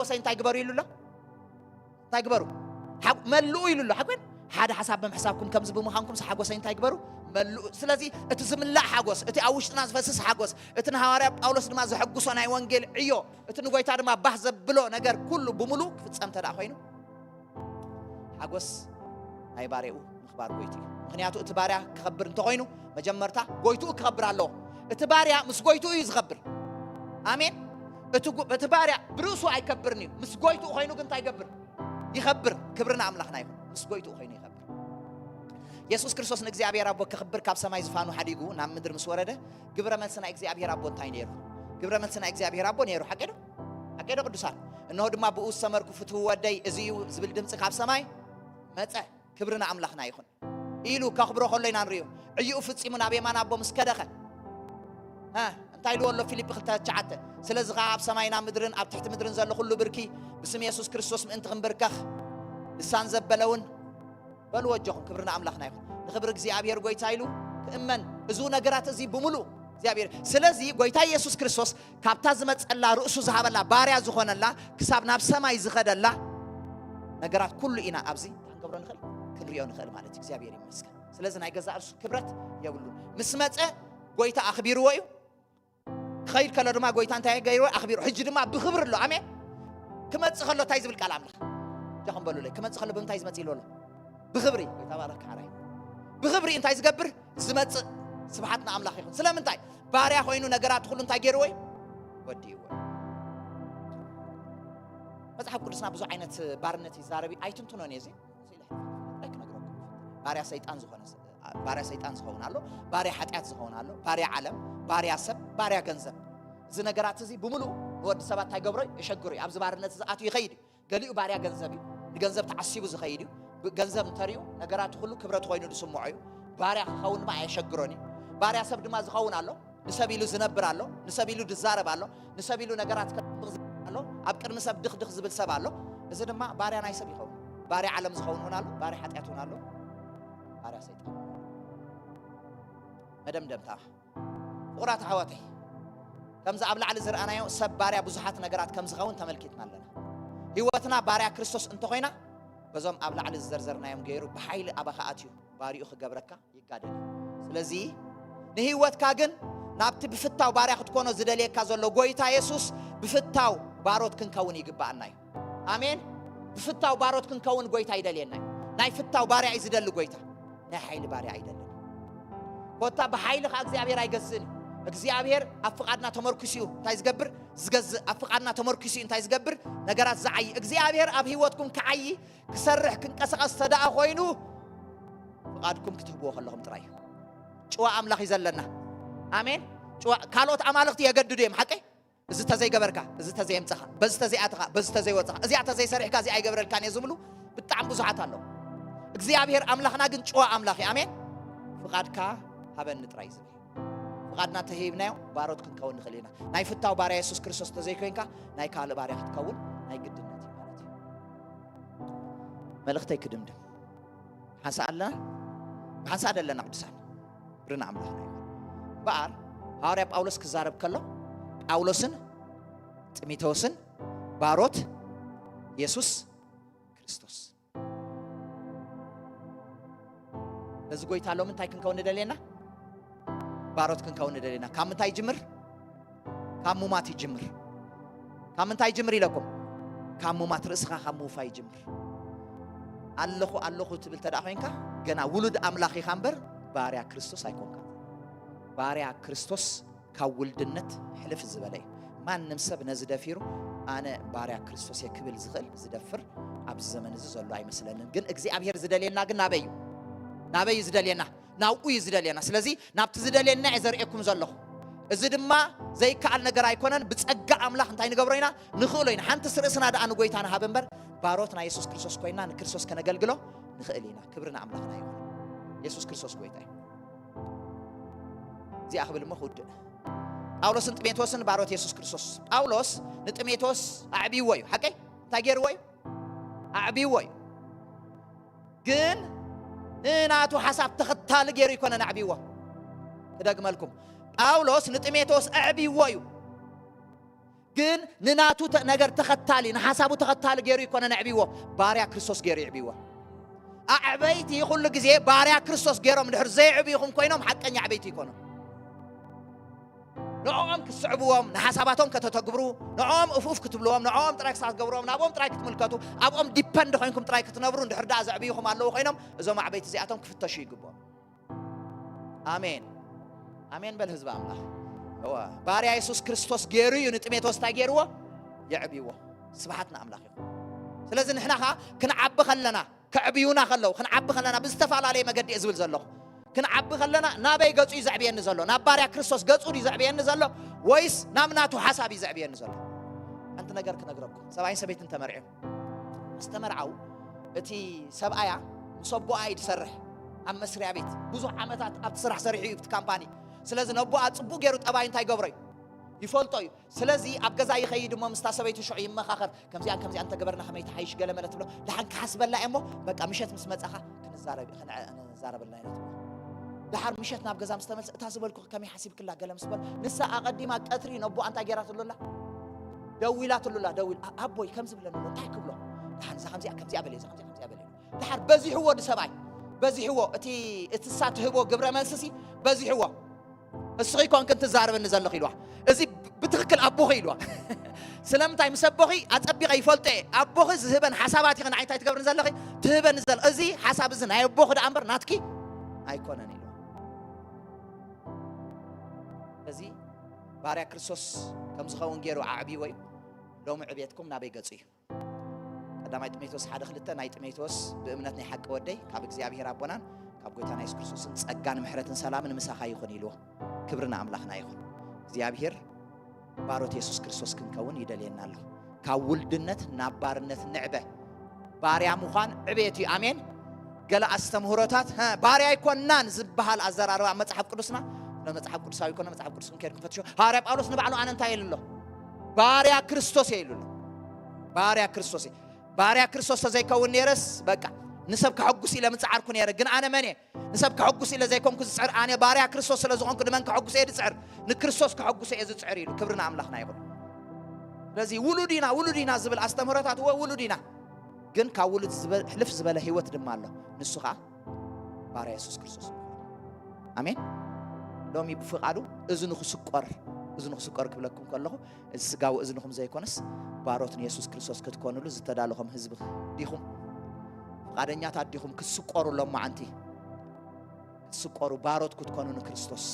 ሓጎሰይ እንታይ ግበሩ ኢሉ ኣሎ? እንታይ ግበሩ? ሓ-፣ መልኡ ኢሉ ኣሎ። ሓጎን ሓደ ሓሳብ ብምሕሳብኩም ከምዚ ብምዃንኩም ሓጎሰይ እንታይ ግበሩ? መልኡ። ስለዚ እቲ ዝምላእ ሓጎስ፣ እቲ ኣብ ውሽጥና ዝፈስስ ሓጎስ፣ እቲ ንሃዋርያ ጳውሎስ ድማ ዘሐጉሶ ናይ ወንጌል ዕዮ፣ እቲ ንጎይታ ድማ ባህ ዘብሎ ነገር ኩሉ ብምሉ ክፍጸም እንተ ደኣ ኮይኑ፣ ሓጎስ ናይ ባርያኡ ምኽባር ጎይቱ እዩ። ምኽንያቱ እቲ ባርያ ክኸብር እንተኾይኑ መጀመርታ ጎይትኡ ክኸብር ኣለዎ። እቲ ባርያ ምስ ጎይትኡ እዩ ዝኸብር። ኣሜን። እቲ ጎ-፣ እቲ ባርያ ብርእሱ ኣይከብርን እዩ። ምስ ጎይትኡ ኮይኑ ግን እንታይ ይገብር? ይኸብር። ክብሪ ንኣምላኽና ይኹን። ምስ ጎይትኡ ኮይኑ ይኸብር። የሱስ ክርስቶስ ንእግዚኣብሔር ኣቦ ከኽብር ካብ ሰማይ ዝፋኑ ሓዲጉ ናብ ምድሪ ምስ ወረደ፣ ግብረ መልሲ ናይ እግዚኣብሔር ኣቦ እንታይ ነይሩ? ግብረ መልሲ ናይ እግዚኣብሔር ኣቦ ነይሩ። ሓቂ ዶ? ሓቂ ዶ ቅዱሳን? እንሆ ድማ ብኡ ዝሰመርኩ ፍትዊ ወደይ እዚ እዩ ዝብል ድምፂ ካብ ሰማይ መጸ። ክብሪ ንኣምላኽና ይኹን ኢሉ ከኽብሮ ከሎ ኢና ንርእዮ። ዕይኡ ፍጺሙ ናብ የማን ኣቦ ምስ ከደኸ፣ እ፣ እንታይ ኢልዎ ኣሎ? ፊልጲ ክልተ ትሽዓተ፣ ስለዚ ኸዓ ኣብ ሰማይና ምድርን ኣብ ትሕቲ ምድርን ዘሎ ኩሉ ብርኪ ብስም የሱስ ክርስቶስ ምእንቲ ክንብርከኽ፣ ልሳን ዘበለ እውን በልዎ ኣጆኹም፣ ክብሪ ንኣምላኽና ይኹን። ንኽብሪ እግዚኣብሔር ጐይታ ኢሉ ክእመን፣ እዚ ነገራት እዚ ብምሉእ እግዚኣብሔር። ስለዚ ጐይታ ኢየሱስ ክርስቶስ ካብታ ዝመጸላ ርእሱ ዝሃበላ ባርያ ዝኾነላ ክሳብ ናብ ሰማይ ዝኸደላ ነገራት ኩሉ ኢና ኣብዚ ክንገብሮ ንኽእል፣ ክንሪኦ ንኽእል ማለት እዩ። እግዚኣብሔር ይመስገን። ስለዚ ናይ ገዛእ ርእሱ ክብረት የብሉን። ምስ መጸ ጐይታ ኣኽቢርዎ እዩ። ክኸይድ ከሎ ድማ ጐይታ እንታይ ገይርዎ? ኣኽቢሩ። ሕጂ ድማ ብኽብሪ ኣሎ። ኣሜን። ክመጽእ ከሎ እንታይ ዝብል ቃል ኣምላኽ? እጃኹም በሉለይ። ክመጽእ ከሎ ብምንታይ ዝመጽእ ኢሉ ኣሎ? ብኽብሪ። ጐይታ ባረክ ሓራይ። ብኽብሪ እንታይ ዝገብር? ዝመጽእ። ስብሓት ንኣምላኽ ይኹን። ስለምንታይ? ባርያ ኮይኑ ነገራት ኩሉ እንታይ ገይርዎ እዩ? ወዲእዎ። መጽሓፍ ቅዱስና ብዙሕ ዓይነት ባርነት ይዛረብ እዩ። ኣይትንትኖን እየ እዚ። እዚ ኢለ ጥራይ ክነግረኩም። ባርያ ሰይጣን ዝኾነ ስ-፣ ባርያ ሰይጣን ዝኸውን ኣሎ፣ ባርያ ሓጢኣት ዝኸውን ኣሎ፣ ባርያ ዓለም፣ ባርያ ሰብ፣ ባርያ ገንዘብ። እዚ ነገራት እዚ ብምሉእ ንወዲ ሰባት እንታይ ገብሮ? የሸግሮ እዩ። ኣብዚ ባርነት እዚ ኣትዩ ይኸይድ እዩ። ገሊኡ ባርያ ገንዘብ እዩ። ንገንዘብ ተዓሲቡ ዝኸይድ እዩ። ብ-፣ ገንዘብ እንተሪኡ ነገራት ኩሉ ክብረት ኮይኑ ዝስምዖ እዩ። ባርያ ክኸውን ድማ ኣየሸግሮን እዩ። ባርያ ሰብ ድማ ዝኸውን ኣሎ። ንሰብ ኢሉ ዝነብር ኣሎ፣ ንሰብ ኢሉ ዝዛረብ ኣሎ፣ ንሰብ ኢሉ ነገራት ከጥብቕ ዝብል ኣሎ፣ ኣብ ቅድሚ ሰብ ድኽድኽ ዝብል ሰብ ኣሎ። እዚ ድማ ባርያ ናይ ሰብ ይኸውን። ባርያ ዓለም ዝኸውን እውን ኣሎ፣ ባርያ ሓጢኣት እውን ኣሎ፣ ባርያ ሰይጣን እውን ኣሎ። መደምደምታ፣ ፍቑራት ኣሕዋተይ፣ ከምዚ ኣብ ላዕሊ ዝረኣናዮ ሰብ ባርያ ብዙሓት ነገራት ከም ዝኸውን ተመልኪትና ኣለና። ህይወትና ባርያ ክርስቶስ እንተኾይና፣ በዞም ኣብ ላዕሊ ዝዘርዘርናዮም ገይሩ ብሓይሊ ኣባኻ ኣትዩ ባርዩ ክገብረካ ይጋደል እዩ። ስለዚ ንህይወትካ ግን ናብቲ ብፍታው ባርያ ክትኮኖ ዝደልየካ ዘሎ ጐይታ የሱስ ብፍታው ባሮት ክንከውን ይግብኣና እዩ። ኣሜን። ብፍታው ባሮት ክንከውን ጐይታ ይደልየና እዩ። ናይ ፍታው ባርያ እዩ ዝደሊ ጐይታ፣ ናይ ሓይሊ ባርያ ኣይደልን። ኮታ ብሓይሊ ኸዓ እግዚኣብሔር ኣይገዝእን እዩ። እግዚኣብሔር ኣብ ፍቓድና ተመርኩሱ እዩ እንታይ ዝገብር? ዝገዝእ። ኣብ ፍቓድና ተመርኩሱ እዩ እንታይ ዝገብር? ነገራት ዝዓዪ። እግዚኣብሔር ኣብ ህይወትኩም ክዓዪ ክሰርሕ ክንቀሳቐስ ተደኣ ኮይኑ ፍቓድኩም ክትህብዎ ከለኹም ጥራይ እዩ። ጭዋ ኣምላኽ እዩ ዘለና። ኣሜን። ጭዋ፣ ካልኦት ኣማልኽቲ የገድዱ እዮም፣ ሓቀይ? እዚ ተዘይገበርካ፣ እዚ ተዘየምፀኻ፣ በዚ ተዘይኣተኻ፣ በዚ ተዘይወፀኻ፣ እዚኣ ተዘይሰሪሕካ፣ እዚኣ ኣይገብረልካን እየ ዝብሉ ብጣዕሚ ብዙሓት ኣለዉ። እግዚኣብሔር ኣምላኽና ግን ጭዋ ኣምላኽ እዩ። ኣሜን። ፍቓድካ ሃበኒ ጥራይ እዩ ዝብል። ፍቓድና እንተሂብናዮ ባሮት ክንከውን ንኽእል ኢና። ናይ ፍታው ባርያ የሱስ ክርስቶስ እንተዘይኮይንካ ናይ ካልእ ባርያ ክትከውን ናይ ግድነት እዩ ማለት እዩ። መልእኽተይ ክድምድም። ሓንሳእ ኣለና? ሓንሳእ ደለና ቅዱሳን? ክብሪ ንኣምላኽና ይኹን። እምበኣር ሃዋርያ ጳውሎስ ክዛረብ ከሎ ጳውሎስን ጢሞቴዎስን ባሮት የሱስ ክርስቶስ። ነዚ ጐይታ ሎሚ እንታይ ክንከውን ንደልየና? ባሮት ክንከውን ንደልየና። ካብ ምንታይ ይጅምር? ካብ ሙማት ይጅምር። ካብ ምንታይ ይጅምር ኢለኩም? ካብ ሙማት፣ ርእስኻ ካብ ምውፋይ ይጅምር። ኣለኹ ኣለኹ ትብል ተደኣ ኮይንካ፣ ገና ውሉድ ኣምላኽ ኢኻ እምበር ባርያ ክርስቶስ ኣይኮንካ። ባርያ ክርስቶስ ካብ ውልድነት ሕልፍ ዝበለ እዩ። ማንም ሰብ ነዚ ደፊሩ ኣነ ባርያ ክርስቶስ እየ ክብል ዝኽእል ዝደፍር ኣብዚ ዘመን እዚ ዘሎ ኣይመስለንን። ግን እግዚኣብሔር ዝደልየና ግን ናበይ እዩ? ናበይ እዩ ዝደልየና? ናብኡ እዩ ዝደልየና። ስለዚ ናብቲ ዝደልየና እየ ዘርእየኩም ዘለኹ። እዚ ድማ ዘይከኣል ነገር ኣይኮነን። ብጸጋ ኣምላኽ እንታይ ንገብሮ ኢና? ንኽእሎ ኢና። ሓንትስ ርእስና ደኣ ንጎይታ ንሃብ እምበር ባሮት ናይ የሱስ ክርስቶስ ኮይንና ንክርስቶስ ከነገልግሎ ንኽእል ኢና። ክብሪ ንኣምላኽና ይኹን። የሱስ ክርስቶስ ጎይታ እዩ። እዚኣ ክብል እሞ ክውድእ። ጳውሎስን ጢሞቴዎስን ባሮት የሱስ ክርስቶስ። ጳውሎስ ንጢሞቴዎስ ኣዕብይዎ እዩ። ሓቀይ? እንታይ ገይርዎ እዩ? ኣዕብይዎ እዩ። ግን ንናቱ ሓሳብ ተኸታሊ ገይሩ ኣይኮነን ኣዕብይዎ። ክደግመልኩም። ጳውሎስ ንጢሞቴዎስ ኣዕብይዎ እዩ። ግን ንናቱ ተ-፣ ነገር ተኸታሊ፣ ንሓሳቡ ተኸታሊ ገይሩ ይኮነ ነዕብይዎ፣ ባርያ ክርስቶስ ገይሩ ይዕብይዎ። ኣዕበይቲ ኩሉ ግዜ ባርያ ክርስቶስ ገይሮም ድሕር ዘየዕብይኹም ኮይኖም ሓቀኛ ኣዕበይቲ ይኮኑ። ንዕኦም ክትስዕብዎም፣ ንሓሳባቶም ከተተግብሩ፣ ንዕኦም እፍ እፍ ክትብልዎም፣ ንዕኦም ጥራይ ክሳብ ትገብርዎም፣ ናብኦም ጥራይ ክትምልከቱ፣ ኣብኦም ዲፐንድ ኮይንኩም ጥራይ ክትነብሩ እንድሕር ደኣ ዘዕብይኹም ኣለዉ ኮይኖም፣ እዞም ኣዕበይቲ እዚኣቶም ክፍተሹ ይግብኦም። ኣሜን። ኣሜን በል ህዝቢ ኣምላኽ። እወ፣ ባርያ የሱስ ክርስቶስ ገይሩ እዩ ንጢሞቴዎስ እንታይ ገይርዎ? የዕብይዎ። ስብሓት ንኣምላኽ ይኹን። ስለዚ ንሕና ኸኣ ክንዓቢ ከለና፣ ከዕብዩና ከለዉ፣ ክንዓቢ ከለና ብዝተፈላለየ መገዲ እየ ዝብል ዘለኹ። ክንዓቢ ከለና ናበይ ገጹ እዩ ዘዕብየኒ ዘሎ? ናብ ባርያ ክርስቶስ ገጹ ድዩ ዘዕብየኒ ዘሎ? ወይስ ናብ ናቱ ሓሳብ እዩ ዘዕብየኒ ዘሎ? ሓንቲ ነገር ክነግረኩም። ሰብኣይን ሰበይትን ተመርዕዮም። ምስ ተመርዓው እቲ ሰብኣያ ምስ ኣቦኣ እዩ ዝሰርሕ ኣብ መስሪያ ቤት። ብዙሕ ዓመታት ኣብቲ ስራሕ ሰሪሑ እዩ ኣብቲ ካምፓኒ። ስለዚ ነቦኣ ጽቡቕ ገይሩ ጠባዩ እንታይ ይገብሮ እዩ? ይፈልጦ እዩ። ስለዚ ኣብ ገዛ ይኸይድ እሞ ምስታ ሰበይቱ ሽዑ ይመኻኸር። "ከምዚኣን ከምዚኣን እንተገበርና ከመይ ትሓይሽ?" ገለ መለ ትብሎ። ደሓን ክሓስበላ እየ እሞ በቃ ምሸት ምስ መጻኻ ክንዛረብ፣ ክን-፣ ክንዛረበላ ኢና ትብሎ። ደሓር ምሸት ናብ ገዛ ምስ ተመልሰ፣ "እታ ዝበልኩኺ ከመይ ሓሲብክላ?" ገለ ምስ በሎ፣ ንሳ ኣቐዲማ ቀትሪ ነቦኣ እንታይ ገይራትሉ ኣላ? ደዊላትሉ ኣላ፣ ደዊል፣ "ኣ-፣ ኣቦይ ከምዚ ብለኒ ኣሎ፣ እንታይ ክብሎ?" ደሓን እዛ ከምዚኣ፣ ከምዚኣ በልዮ፣ እዛ ከምዚኣ፣ ከምዚኣ በልዮ። ደሓር በዚሕዎ ንሰብኣይ፣ በዚሕዎ፣ እቲ፣ እቲ እሳ ትህቦ ግብረ መልስሲ በዚሕዎ። "እስኺ ኮንክ እንትዛረበኒ ዘለኽ?" ኢልዋ። "እዚ ብ-፣ ብትኽክል ኣቦኺ?" ኢልዋ። "ስለምንታይ ምስ ኣቦኺ ኣጸቢቐ ይፈልጦ እየ። ኣቦኺ ዝህበን ሓሳባት ኢኺ ንዓይ እንታይ ትገብርኒ ዘለኺ? ትህበኒ ዘለ-፣ እዚ ሓሳብ እዚ ናይ ኣቦኺ ደኣ እምበር ናትኪ ኣይኮነን" ኢልዋ። እዚ ባርያ ክርስቶስ ከም ዝኸውን ገይሩ ኣዕብይዎ እዩ። ሎሚ ዕብየትኩም ናበይ ገጹ እዩ? ቀዳማይ ጢሞቴዎስ ሓደ ክልተ፣ ናይ ጢሞቴዎስ ብእምነት ናይ ሓቂ ወደይ ካብ እግዚኣብሔር ኣቦናን ካብ ጎይታና የሱስ ክርስቶስን ጸጋን ምሕረትን ሰላምን ምሳኻ ይኹን ኢልዎ። ክብሪ ንኣምላኽና ይኹን። እግዚኣብሔር ባሮት የሱስ ክርስቶስ ክንከውን ይደልየና ኣሎ። ካብ ውልድነት ናብ ባርነት ንዕበ። ባርያ ምዃን ዕቤት እዩ። ኣሜን። ገለ ኣስተምህሮታት፣ "ሀ፣ ባርያ ኣይኮናን" ዝበሃል ኣዘራርባ ኣብ መጽሓፍ ቅዱስና፣ ሎ መጽሓፍ ቅዱሳዊ ይኮነ፣ መጽሓፍ ቅዱስ ክንከይድ ክንፈትሾ። ሃዋርያ ጳውሎስ ንባዕሉ ኣነ እንታይ ኢሉ ኣሎ? "ባርያ ክርስቶስ እየ" ኢሉ ኣሎ። ባርያ ክርስቶስ እየ። ባርያ ክርስቶስ ተዘይከውን ነይረስ፣ በቃ፣ ንሰብ ከሐጉስ ኢለ ምጽዓርኩ ነይረ። ግን ኣነ መን እየ? ንሰብ ከሐጉስ ኢለ ዘይኮንኩ ዝጽዕር፣ ኣነ ባርያ ክርስቶስ ስለ ዝኾንኩ፣ ንመን ከሐጉስ እየ ዝጽዕር? ንክርስቶስ ከሐጉስ እየ ዝጽዕር ኢሉ። ክብሪ ንኣምላኽና ይኹን። ስለዚ ውሉድ ኢና፣ ውሉድ ኢና ዝብል ኣስተምህሮታት፣ እወ፣ ውሉድ ኢና። ግን ካብ ውሉድ ዝበ-፣ ሕልፍ ዝበለ ህይወት ድማ ኣሎ። ንሱ ኸኣ ባርያ የሱስ ክርስቶስ። ኣሜን። ሎሚ ብፍቓዱ እዝኑ ክስቆር፣ እዝኑ ክስቆር ክብለኩም ከለኹ፣ እዚ ስጋዊ እዝንኹም ዘይኮነስ፣ ባሮት ንየሱስ ክርስቶስ ክትኮኑሉ ዝተዳለኹም ህዝቢ ዲኹም? ፍቓደኛታት ዲኹም ክትስቆሩ? ሎማዓንቲ ክትስቆሩ፣ ባሮት ክትኮኑ ንክርስቶስ፣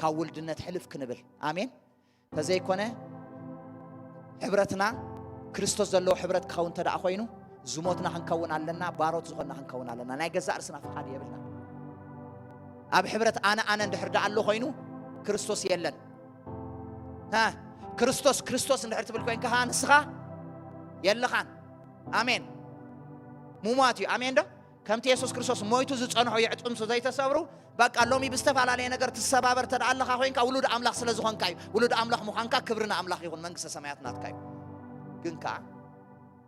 ካብ ውልድነት ሕልፍ ክንብል። ኣሜን። ተዘይኮነ፣ ሕብረትና ክርስቶስ ዘለዎ ሕብረት ክኸውን እንተ ደኣ ኮይኑ፣ ዝሞትና ክንከውን ኣለና፣ ባሮት ዝኾንና ክንከውን ኣለና። ናይ ገዛእ ርእስና ፍቓድ የብልና። ኣብ ሕብረት ኣነ፣ ኣነ እንድሕር ደኣ ኣሎ ኮይኑ፣ ክርስቶስ የለን። ሃ፣ ክርስቶስ፣ ክርስቶስ እንድሕር ትብል ኮይንካ ኸዓ ንስኻ የለኻን። ኣሜን። ሙማት እዩ። ኣሜን ዶ? ከምቲ የሱስ ክርስቶስ ሞይቱ ዝጸንሑ የዕጽምቱ ዘይተሰብሩ፣ በቃ ሎሚ ብዝተፈላለየ ነገር ትሰባበር ተደኣ ኣለኻ ኮይንካ፣ ውሉድ ኣምላኽ ስለ ዝኾንካ እዩ። ውሉድ ኣምላኽ ምዃንካ ክብሪ ንኣምላኽ ይኹን፣ መንግስተ ሰማያት ናትካ እዩ። ግን ከኣ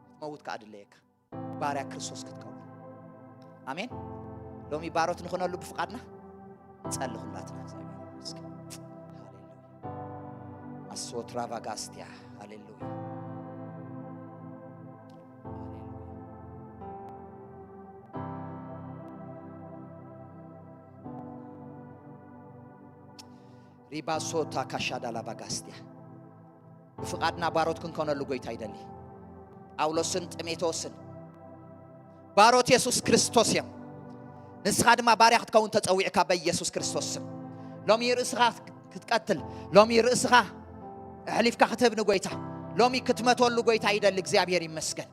ክትመውት ከኣ ድለየካ፣ ባርያ ክርስቶስ ክትከውን። ኣሜን። ሎሚ ባሮት ንኹነሉ ብፍቓድና ንጸሊ ኩላትና። እግዚኣብሔር ይመስገን። ሃሌሉያ። ኣሶትራቫጋስቲያ። ሃሌሉያ። ሃሌሉያ። ሪባሶታ ካሻዳላ ባጋስቲያ። ብፍቓድና ባሮት ክንኮነሉ ጎይታ ይደሊ። ጳውሎስን ጢሞቴዎስን ባሮት የሱስ ክርስቶስ እዮም። ንስኻ ድማ ባርያ ክትከውን ተጸዊዕካ በኢየሱስ ክርስቶስ ስም። ሎሚ ርእስኻ ክትቀትል፣ ሎሚ ርእስኻ ኣሕሊፍካ ክትህብ ንጎይታ፣ ሎሚ ክትመተሉ ጎይታ ይደሊ። እግዚኣብሔር ይመስገን።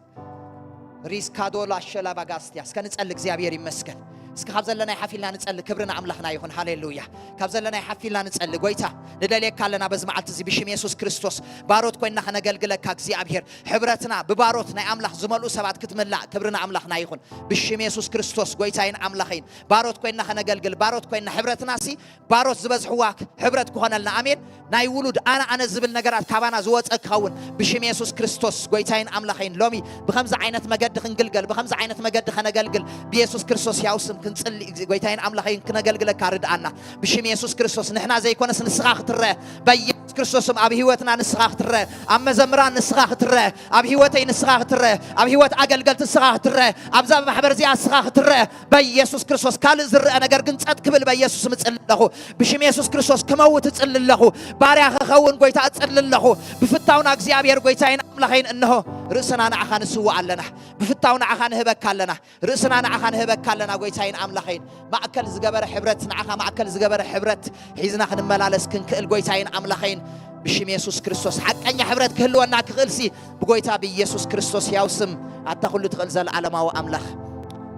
ሪስካዶላ ሸላባጋስትያ። እስከ ንጸሊ፣ እግዚኣብሔር ይመስገን። እስከ ካብ ዘለናይ ሓፊልና ንጸሊ። ክብሪ ንኣምላኽና ይኹን። ሃሌሉያ። ካብ ዘለናይ ሓፊልና ንጸሊ። ጎይታ፣ ንደልየካ ኣለና በዚ መዓልቲ እዚ ብሽም የሱስ ክርስቶስ። ባሮት ኮይንና ከነገልግለካ እግዚኣብሔር። ሕብረትና ብባሮት ናይ ኣምላኽ ዝመልኡ ሰባት ክትምላእ። ክብሪ ንኣምላኽና ይኹን። ብሽም የሱስ ክርስቶስ ጎይታይን ኣምላኸይን። ባሮት ኮይንና ከነገልግል። ባሮት ኮይንና ሕብረትና ሲ ባሮት ዝበዝሕዋ ሕብረት ክኾነልና። ኣሜን። ናይ ውሉድ ኣነ ኣነ ዝብል ነገራት ካባና ዝወጸ ክኸውን ብሽም የሱስ ክርስቶስ ጎይታይን ኣምላኸይን። ሎሚ ብኸምዚ ዓይነት መገዲ ክንግልገል፣ ብኸምዚ ዓይነት መገዲ ከነገልግል ብየሱስ ክርስቶስ ያው ስም ክንጽሊ፣ ጎይታይን ኣምላኸይን ክነገልግለካ ርድኣና። ብሽም የሱስ ክርስቶስ ንሕና ዘይኮነስ ንስኻ ክትረአ በየሱስ ክርስቶስም ኣብ ህይወትና ንስኻ ክትረአ፣ ኣብ መዘምራን ንስኻ ክትረአ፣ ኣብ ህይወተይ ንስኻ ክትረአ፣ ኣብ ህይወት ኣገልገልቲ ንስኻ ክትረአ፣ ኣብዛ ማሕበር እዚኣ ንስኻ ክትረአ፣ በኢየሱስ ክርስቶስ ካልእ ዝረአ ነገር ግን ጸጥ ክብል በኢየሱስ እጽሊ ኣለኹ። ብሽም የሱስ ክርስቶስ ክመውት እጽሊ ኣለኹ። ባርያ ክኸውን ጎይታ እጽሊ ኣለኹ። ብፍታውና እግዚኣብሔር ጎይታይን ኣምላኸይን እንሆ ርእስና ንዓኻ ንስውእ ኣለና። ብፍታው ንዓኻ ንህበካ ኣለና። ርእስና ንዓኻ ንህበካ ኣለና ጎይታይን ኣምላኸይን። ማእከል ዝገበረ ሕብረት ንዓኻ ማእከል ዝገበረ ሕብረት ሒዝና ክንመላለስ ክንክእል ጎይታይን ኣምላኸይን ብሽም የሱስ ክርስቶስ ሓቀኛ ሕብረት ክህልወና ክኽእልሲ ብጎይታ ብኢየሱስ ክርስቶስ ያው ስም ኣታ ኩሉ ትኽእል ዘለዓለማዊ ኣምላኽ።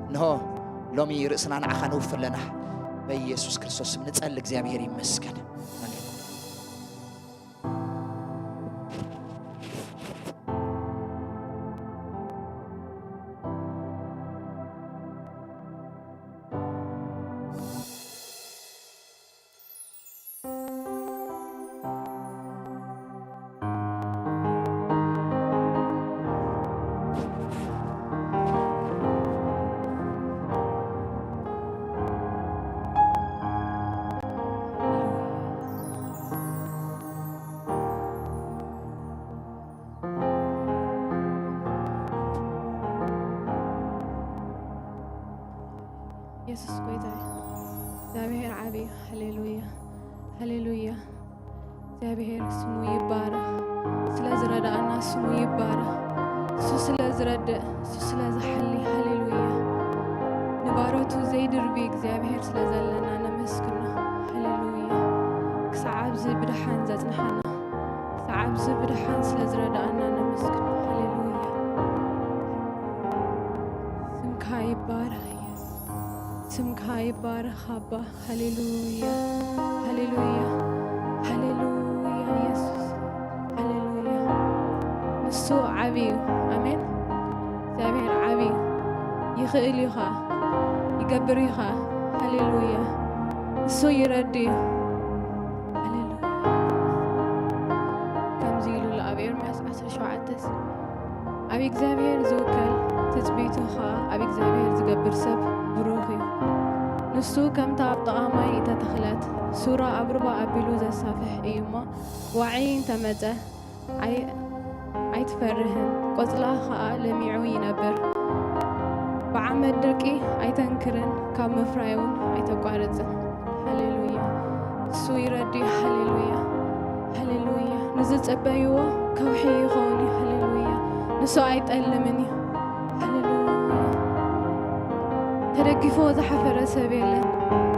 እንሆ ሎሚ ርእስና ንዓኻ ንውፍ ኣለና። በኢየሱስ ክርስቶስ ስም ንጸሊ እግዚኣብሔር ይመስገን። ኣሜን። የሱስ ጎይታ እዩ። እግዚኣብሔር ዓብዪ እዩ። ሃሌሉያ፣ ሃሌሉያ። እግዚኣብሔር ስሙ ይባረኽ። ስለ ዝረዳእና ስሙ ይባረኽ። እሱ ስለ ዝረድእ፣ እሱ ስለ ዝሓሊ፣ ሃሌሉያ። ንባሮቱ ዘይድርቢ እግዚኣብሔር ስለ ዘለና ነመስግኖ። ሃሌሉያ። ክሳዕ ኣብዚ ብደሓን ዘጽንሓና፣ ክሳዕ ኣብዚ ብደሓን ስለ ዝረዳእና ነመስግኖ። ሃሌሉያ። ስምካ ይባረኽ የሱስ። ስምካ ይባረኽ ኣባ። ሃሌሉያ፣ ሃሌሉያ፣ ሃሌሉያ የሱስ። ሃሌሉያ። ንሱ ዓቢ እዩ። ኣሜን። እግዚኣብሔር ዓቢ እዩ። ይኽእል እዩ ኸኣ። ይገብር እዩ ኸኣ። ሃሌሉያ። ንሱ ይረዲ እዩ። ሃሌሉያ። ከምዚ ኢሉ ኣሎ ኣብ ኤርምያስ ዓሰርተ ሸውዓተ፣ ኣብ እግዚኣብሔር ዝውከል፣ ትጽቢቱ ኸኣ ኣብ እግዚኣብሔር ዝገብር ሰብ ብሩኽ እዩ። ንሱ ከምታ ኣብ ጥቓ ማይ እተተኽለት ሱራ ኣብ ሩባ ኣቢሉ ዘሳፍሕ እዩ እሞ፣ ዋዒ እንተ መጸ ኣይ-፣ ኣይትፈርህን፣ ቆጽላ ኸኣ ለሚዑ ይነብር። ብዓመት ድርቂ ኣይተንክርን፣ ካብ ምፍራይ እውን ኣይተቋርጽን። ሃሌሉያ። እሱ ይረዲ። ሃሌሉያ፣ ሃሌሉያ። ንዝጸበይዎ ከውሒ ይኸውን እዩ። ሃሌሉያ። ንሱ ኣይጠልምን እዩ። ሃሌሉያ። ተደጊፍዎ ዝሓፈረ ሰብ የለን።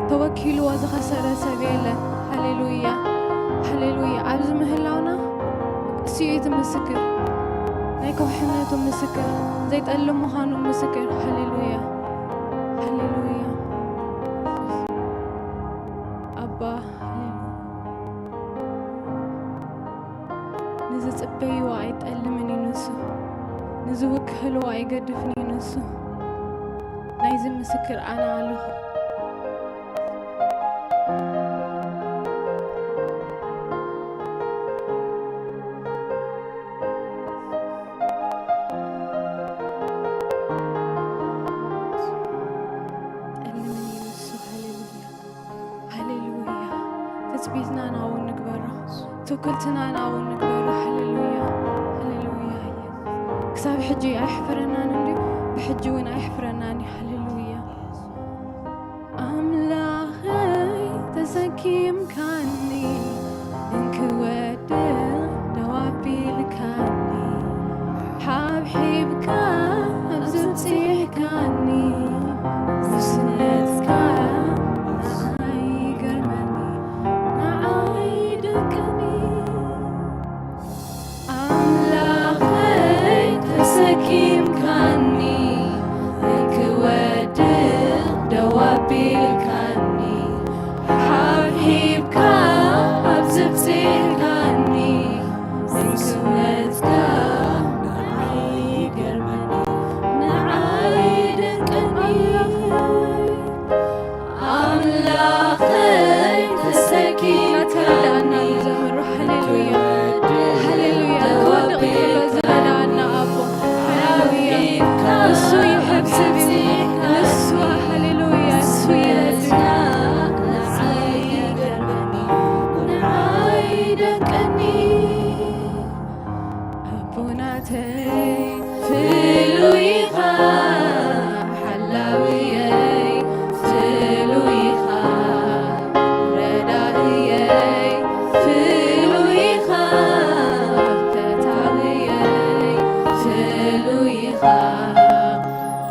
ተወኪልዎ ዝኸሰረ ሰብ የለን። ሃሌሉያ፣ ሃሌሉያ። ኣብዚ ምህላውና እሱ እዩ እቲ ምስክር። ናይ ከውሕነቱ ምስክር፣ ዘይጠልም ምዃኑ ምስክር። ሃሌሉያ፣ ሃሌሉያ። ኣባ፣ ሃሌሉያ። ንዝጽበይዎ ኣይጠልምን እዩ ንሱ። ንዝውክህልዎ ኣይገድፍን እዩ ንሱ። ናይዚ ምስክር ኣነ ኣለኹ። ጠልምን እዩ ንሱ። ሃሌሉያ፣ ሃሌሉያ። ትጽቢትና ናብኡ ንግበሮ፣ ትውክልትና ናብኡ ንግበሮ። ሃሌሉያ፣ ሃሌሉያ። የሱስ ክሳብ ሕጂ ኣየሕፍረናን እንድዩ፣ ብሕጂ እውን ኣየሕፍረናን እዩ። ሃሌሉያ። ኣምላኸይ ተሰኪምካኒ፣ እንክወድቕ ደው ኣቢልካኒ፣ ሓብሒብካ ኣብ ዘብጺሕካኒ፣ ምስነትካ ንዓይ ይገርመኒ፣ ንዓይ ይደንቀኒ። ኣምላኸይ ተሰኪምካኒ፣ እንክወድቕ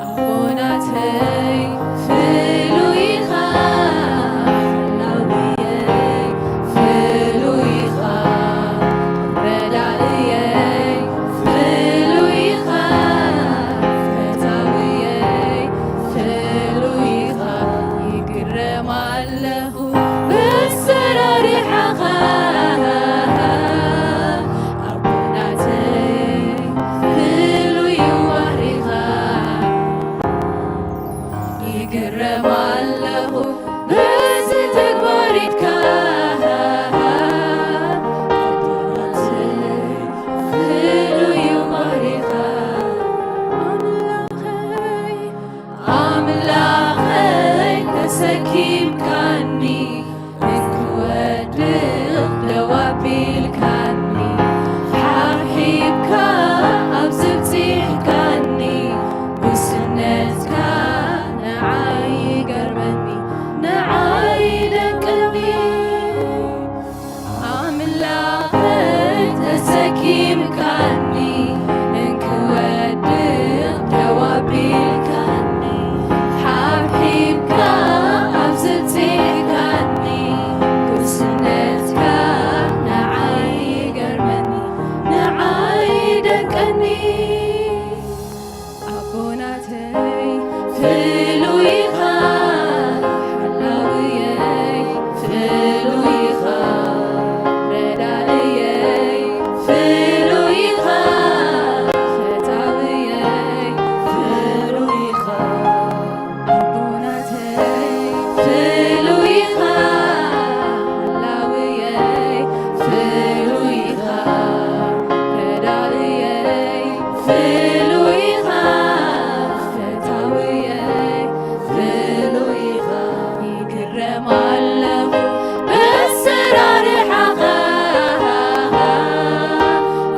ኣቦናተይ ፍሉይ ኢኻ፣ ሓላውየይ ፍሉይ ኢኻ፣ ረዳእየይ ፍሉይ ኢኻ፣ ፈታውየይ ፍሉይ ኢኻ። ይግረም ኣለኹ በሰራርሓኻ፣ ኣቦናተይ ፍሉይ እዩ ባህሪኻ። ይግረም ኣለኹ በዚ ተግባሪትካ፣ ኣቦናተይ ፍሉይ እዩ ባህሪኻ። ኣምላኸይ ኣምላኸይ ተሰኪምካኒ፣ እንክወድቕ ደው ኣቢልካኒ፣ ሓብሒብካ ኣብዚ ኣብጺሕካኒ፣ ጉስነትካ ንዓይ ይገርመኒ፣ ንዓይ ይደንቀኒ። ኣምላኸይ ተሰኪምካኒ፣ እንክወድቕ ደው ኣቢልካኒ፣ ሓብሒብካ ኣብዚ ኣብጺሕካኒ፣ ጉስነትካ ንዓይ ይገርመኒ፣ ንዓይ ይደንቀኒ። ኣቦናተይ ፍሉይ ኢኻ፣ ሓላውየይ ፍሉይ ኢኻ፣ ረዳእየይ ፍሉይ ኢኻ፣ ፈታውየይ ፍሉይ ኢኻ። ኣቦናተይ ፍሉይ ኢኻ፣ ሓላውየይ ፍሉይ ኢኻ፣ ረዳእየይ ፍሉይ ኢኻ፣ ፈታውየይ ፍሉይ ኢኻ። ይግረም ኣለኹ በሰራርሓኻ፣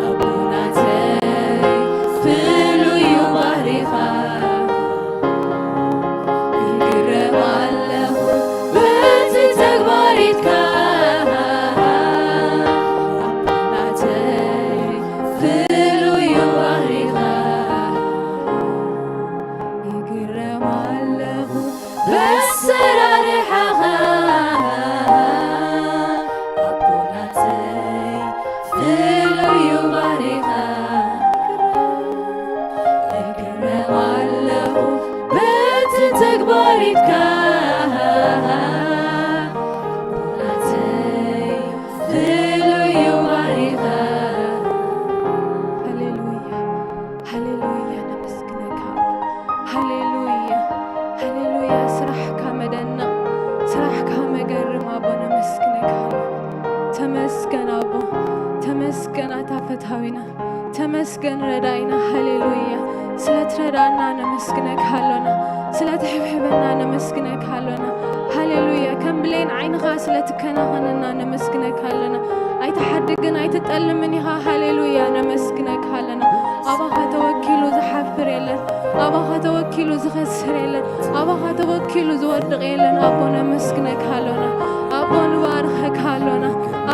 ኣቦናተይ ፍሉይ እዩ ባህሪኻ። ይግረም ኣለኹ በቲ ተግባሪትካ፣ ኣቦናተይ ፍሉይ እዩ ባህሪኻ። ይግረም ኣለኹ በሰራርሓኻ፣ ኣቦናተይ ፍሉይ እዩ ባህሪኻ። እግረም ኣለኹ በቲ ተግባሪትካ፣ ኣቦናተይ ፍሉይ እዩ ባህሪኻ። ሃሌሉያ፣ ሃሌሉያ፣ ነመስግነካ። ሃሌሉያ፣ ሃሌሉያ። ስራሕካ መደነቕ፣ ስራሕካ መገርም ኣቦ፣ ነመስግነካ። ተመስገን ኣቦ፣ ተመስገን ኣታ ፈታዊና፣ ተመስገን ረዳይና። ሃሌሉያ። ስለ ትረዳና ነመስግነካ ኣሎና፣ ስለ ትሕብሕበና ነመስግነካ ኣሎና። ሃሌሉያ። ከም ብሌን ዓይንኻ ስለ ትከናኸነና ነመስግነካ ኣለና። ኣይትሓድግን ኣይትጠልምን ኢኻ። ሃሌሉያ፣ ነመስግነካ ኣለና። ኣባኻ ተወኪሉ ዝሓፍር የለን። ኣባኻ ተወኪሉ ዝኸስር የለን። ኣባኻ ተወኪሉ ዝወድቕ የለን። ኣቦ ነመስግነካ ኣሎና። ኣቦ ንባርኸካ ኣሎና።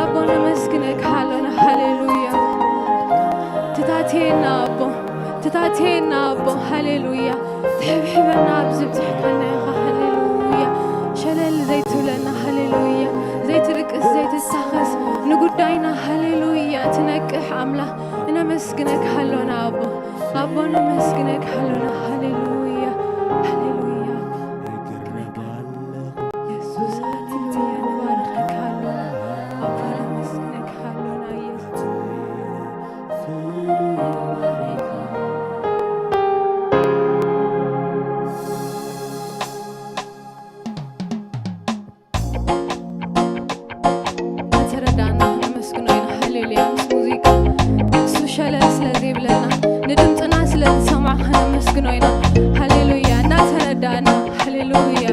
ኣቦ ነመስግነካ ኣሎና። ሃሌሉያ። ትታትየና ኣቦ፣ ትታትየና ኣቦ። ሃሌሉያ። ትሕብሕበና ኣብዚ ብፅሕካና ኢኻ። ሃሌሉያ። ሸለል ዘይትብለና። ሃሌሉያ። ዘይትድቅስ ዘይትታኸስ ንጉዳይና። ሃሌሉያ። ትነቅሕ ኣምላኽ። እነመስግነካ ኣሎና ኣቦ። ኣቦ ነመስግነካ ኣሎና። ሃሌሉያ። ሃሌሉያ። የሱስ ሃሌሉያ። ንባርኸካ ኣሎና ኣቦ። ነመስግነካ ኣሎና የሱስ። እናተረዳእና ከነመስግኖ ኢና። ሃሌሉያ። ምስ ሙዚቃ እሱ ሸለል ስለ ዘይብለና፣ ንድምፅና ስለ ዝሰማዕ ከነመስግኖ ኢና። ሃሌሉያ። እናተረዳእና። ሃሌሉያ።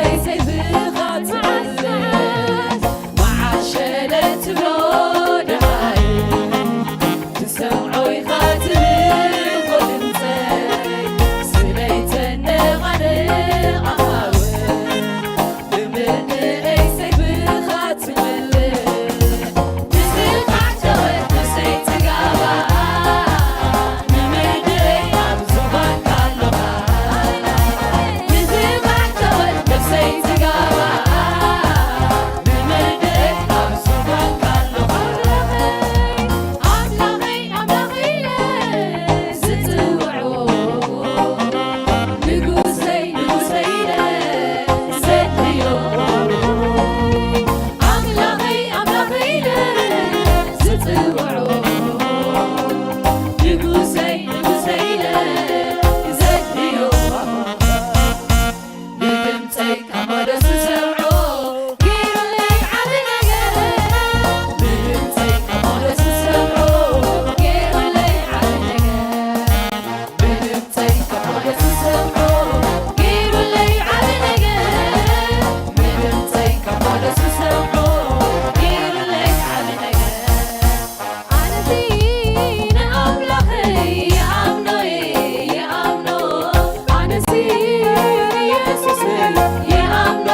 እይ ዘይብኻ ትመልስ፣ መዓሸለ ትብሎ ደሃይ፣ ትሰምዖ ኢኻ ትብል ድምፀይ፣ ስለይተነቓነቕ ኣኻውሕ፣ ብምድረይ ዘይብኻ ትመልስ፣ ንዝባዕ ተወት ነፍሰይ ትጋባእ፣ ንምድረይ ኣብ ዙፋንካ ኣለኻ። ንዝባዕ ተወት ነፍሰይ ትጋባእ፣ ንምድረይ ኣብ ዙፋንካ ኣለኻ። ኣምላኸይ፣ ኣምላኸይ ኢለ ዝጽውዖ፣ ንጉሰይ፣ ንጉሰይ ኢለ ዘድልዮ፣ ኣምላኸይ፣ ኣምላኸይ ኢለ ዝጽውዖ፣ ንጉሰይ፣ ንጉሰይ ኢለ ዘድልዮ፣ ብድምፀይ ካብ ሞገስ ዝሰምዖ፣ ገይሩለይ ዓቢ ነገር። ብድምፀይ ካብ ሞገስ ዝሰምዖ፣ ገይሩለይ ዓቢ ነገር። ብድምፀይ ካብ ሞገስ ዝሰምዖ፣ ገይሩለይ ዓቢ ነገር። ብድምፀይ ካብ ሞገስ ዝሰምዖ፣ ገይሩለይ ዓቢ ነገር። ኣነሲ ንኣምላኸይ ይኣምኖ እየ፣ ይኣምኖ። ኣነሲ ንየሱሰይ ይኣምኖ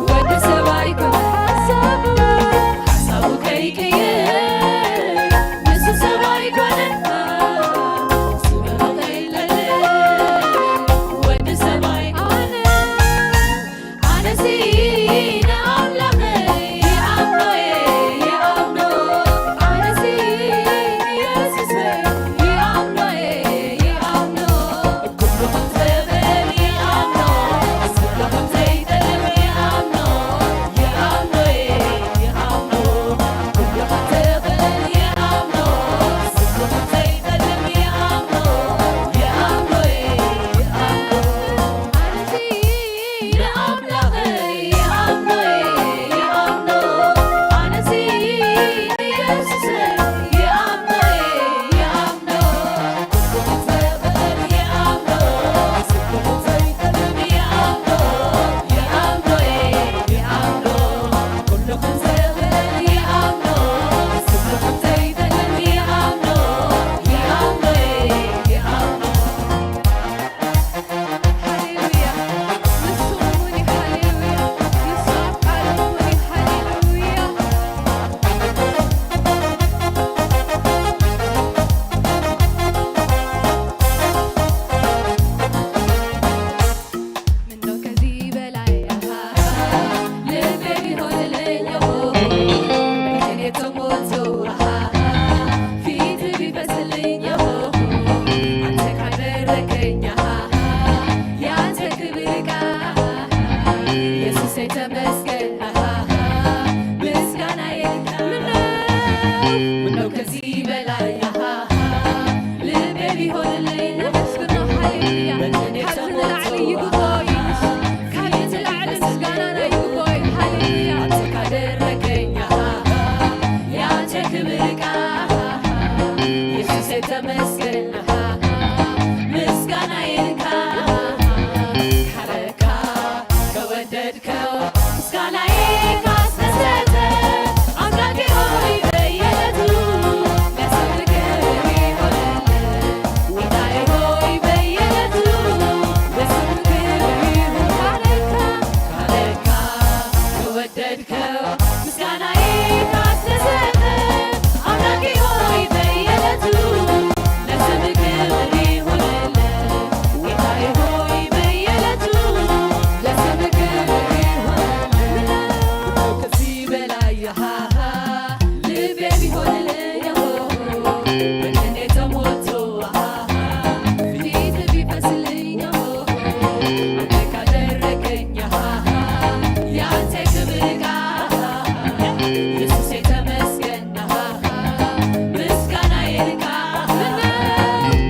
ወዲ ሰብ ኣይኮነ ሓሳቡ፣ ሓሳቡ ከይቅይር፣ ንሱ ሰብ ኣይኮነ፣ ዝብሎ ከይለለ፣ ወዲ ሰብ ኣይኮነ። ኣነሲ ንኣምላኸይ ይኣምኖ እየ፣ ይኣምኖ። ኣነሲ ንየሱሰይ ይኣምኖ እየ፣ ይኣምኖ። ኩሉ ከም ዝኽእል ይኣምኖ፣ ኩሉ ከም ዘይጠልም ይኣምኖ፣ ይኣምኖ እየ፣ ይኣምኖ። ኩሉ ከም ዝኽእል ይኣምኖ፣ ኩሉ ከም ዘይጠልም ይኣምኖ፣ ይኣምኖ እየ፣ ይኣምኖ። ኣነሲ ንኣምላኸይ ይኣምኖ እየ፣ ይኣምኖ። ኣነሲ ንየሱሰይ ይኣምኖ እየ፣ ይኣምኖ። ሃሌሉያ። ንሱ እሙን እዩ። ሃሌሉያ። ንሱ ኣብ ቃሉ እሙን እዩ። ሃሌሉያ። ምነው ከዚህ በላይ፣ አሃ፣ ልቤ ቢሆንልኝ፣ ኦሆ፣ ምክንያት ተሞልቶ፣ አሃ፣ ፊት ቢፈስልኝ፣ ኦሆ፣ አንተ ካደረከኝ፣ አሃ፣ ያንተ ክብር ቃ፣ ኢየሱሴ ተመስገን፣ አሃ፣ ምስጋናዬ ልካ። ምነው፣ ምነው ከዚህ በላይ፣ አሃ፣ ልቤ ቢሆንልኝ፣ ነመስግኖ፣ ሃሌሉያ። ካብዚ ንላዕሊ ይግብኦ እዩ ንሱ። ካብዚ ንላዕሊ ምስጋናና ይግብኦ እዩ። ሃሌሉያ። አንተ ካደረከኝ፣ አሃ፣ ያንተ ክብር ቃ፣ ኢየሱሴ ተመስገን፣ አሃ፣ ምስጋናዬ ልካ። ካረካ፣ ከወደድከው፣ ምስጋናዬ ካስደሰተ፣ አምላኬ ሆይ በየዕለቱ ለስምህ ክብር ይሁንልህ። ጌታዬ ሆይ በየዕለቱ ለስምህ ክብር ይሁን። ካረካ፣ ካረካ፣ ከወደድከው፣ ምስጋናዬ ካስደሰተ፣ አምላኬ ሆይ በየዕለቱ ለስምህ ክብር ይሁንልህ። ጌታዬ ሆይ በየዕለቱ ለስምህ ክብር ይሁንልህ። ከዚህ በላይ፣ አሃ፣ ልቤ ቢሆንልኝ፣ ኦሆ፣ በቀኔ ተሞልቶ፣ አሃ፣ ፊት ቢፈስልኝ፣ ኦሆ፣ አንተ ካደረከኝ፣ አሃ፣ ያንተ ክብር ቃ፣ ኢየሱሴ ተመስገን፣ አሃ፣ ምስጋናዬ ልካ።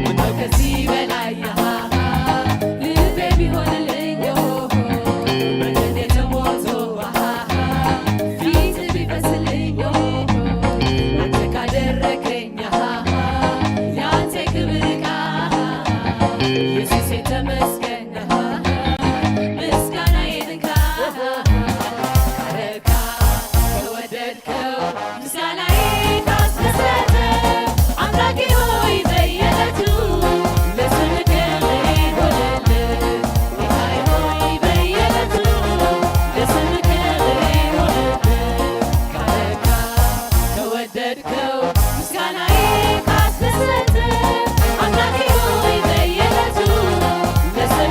ምነው ከዚህ በላይ፣ አሃ፣ ልቤ ቢሆንልኝ፣ ኦሆ፣ በቀኔ ተሞልቶ፣ አሃ፣ ፊት ቢፈስልኝ፣ ኦሆ፣ አንተ ካደረከኝ፣ አሃ፣ ያንተ ክብር ቃ፣ ኢየሱሴ ተመስገን፣ አሃ፣ ምስጋናዬ ልካ። ካረካ፣ ከወደድከው፣ ምስጋናዬ ካስደሰተ፣ አምላኬ ሆይ በየዕለቱ ለስምህ ክብር ይሁንልህ። ጌታዬ ሆይ በየዕለቱ ለስምህ ክብር ይሁንልህ። ካረካ፣ ከወደድከው፣ ምስጋናዬ ካስደሰተ፣ አምላኬ ሆይ በየዕለቱ ለስምህ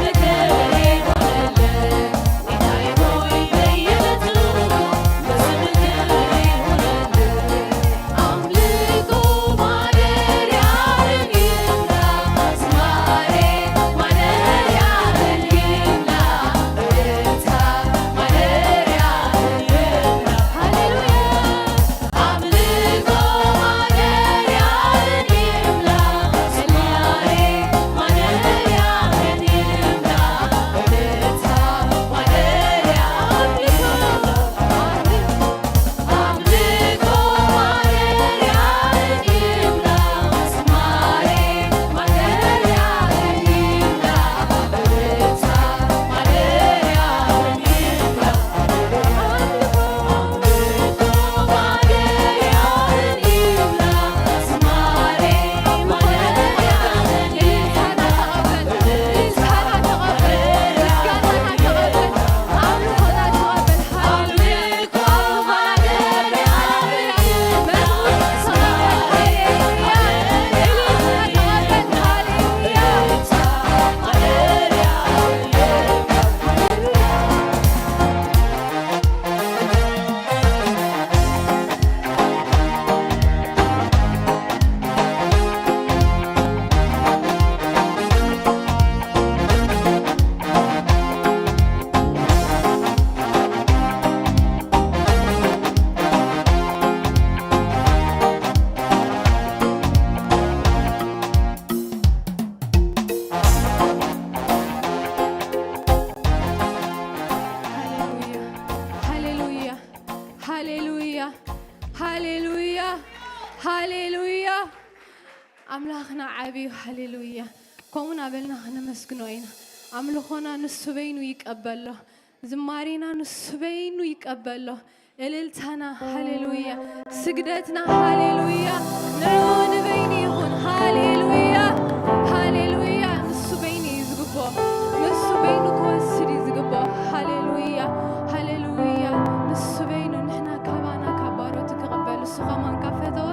እዩ። ሃሌሉያ። ከምኡ እናበልና ክነመስግኖ ኢና። ኣምልኾና ንሱ በይኑ ይቀበሎ። ዝማሬና ንሱ በይኑ ይቀበሎ። እልልታና፣ ሃሌሉያ። ስግደትና፣ ሃሌሉያ። ንዕኡ ንበይኑ ይኹን። ሃሌሉያ፣ ሃሌሉያ። ንሱ በይኑ እዩ ዝግብኦ። ንሱ በይኑ ክወስድ እዩ ዝግብኦ። ሃሌሉያ፣ ሃሌሉያ። ንሱ በይኑ ንሕና ካባና ካብ ባሮቱ ክቕበል፣ እሱ ከማን ካብ ፈተወ፣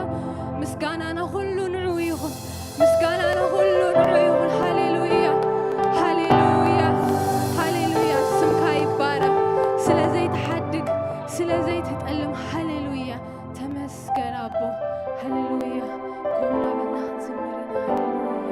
ምስጋናና ኩሉ ንዕኡ ይኹን። ምስጋናና ኩሉ ንዕኡ ይኹን። ሃሌሉያ፣ ሃሌሉያ፣ ሃሌሉያ። ስምካ ይባረኽ። ስለ ዘይትሓድግ፣ ስለ ዘይትጠልም፣ ሃሌሉያ። ተመስገን ኣቦ። ሃሌሉያ። ከምኡ እናበልና ክንዝምር ኢና። ሃሌሉያ።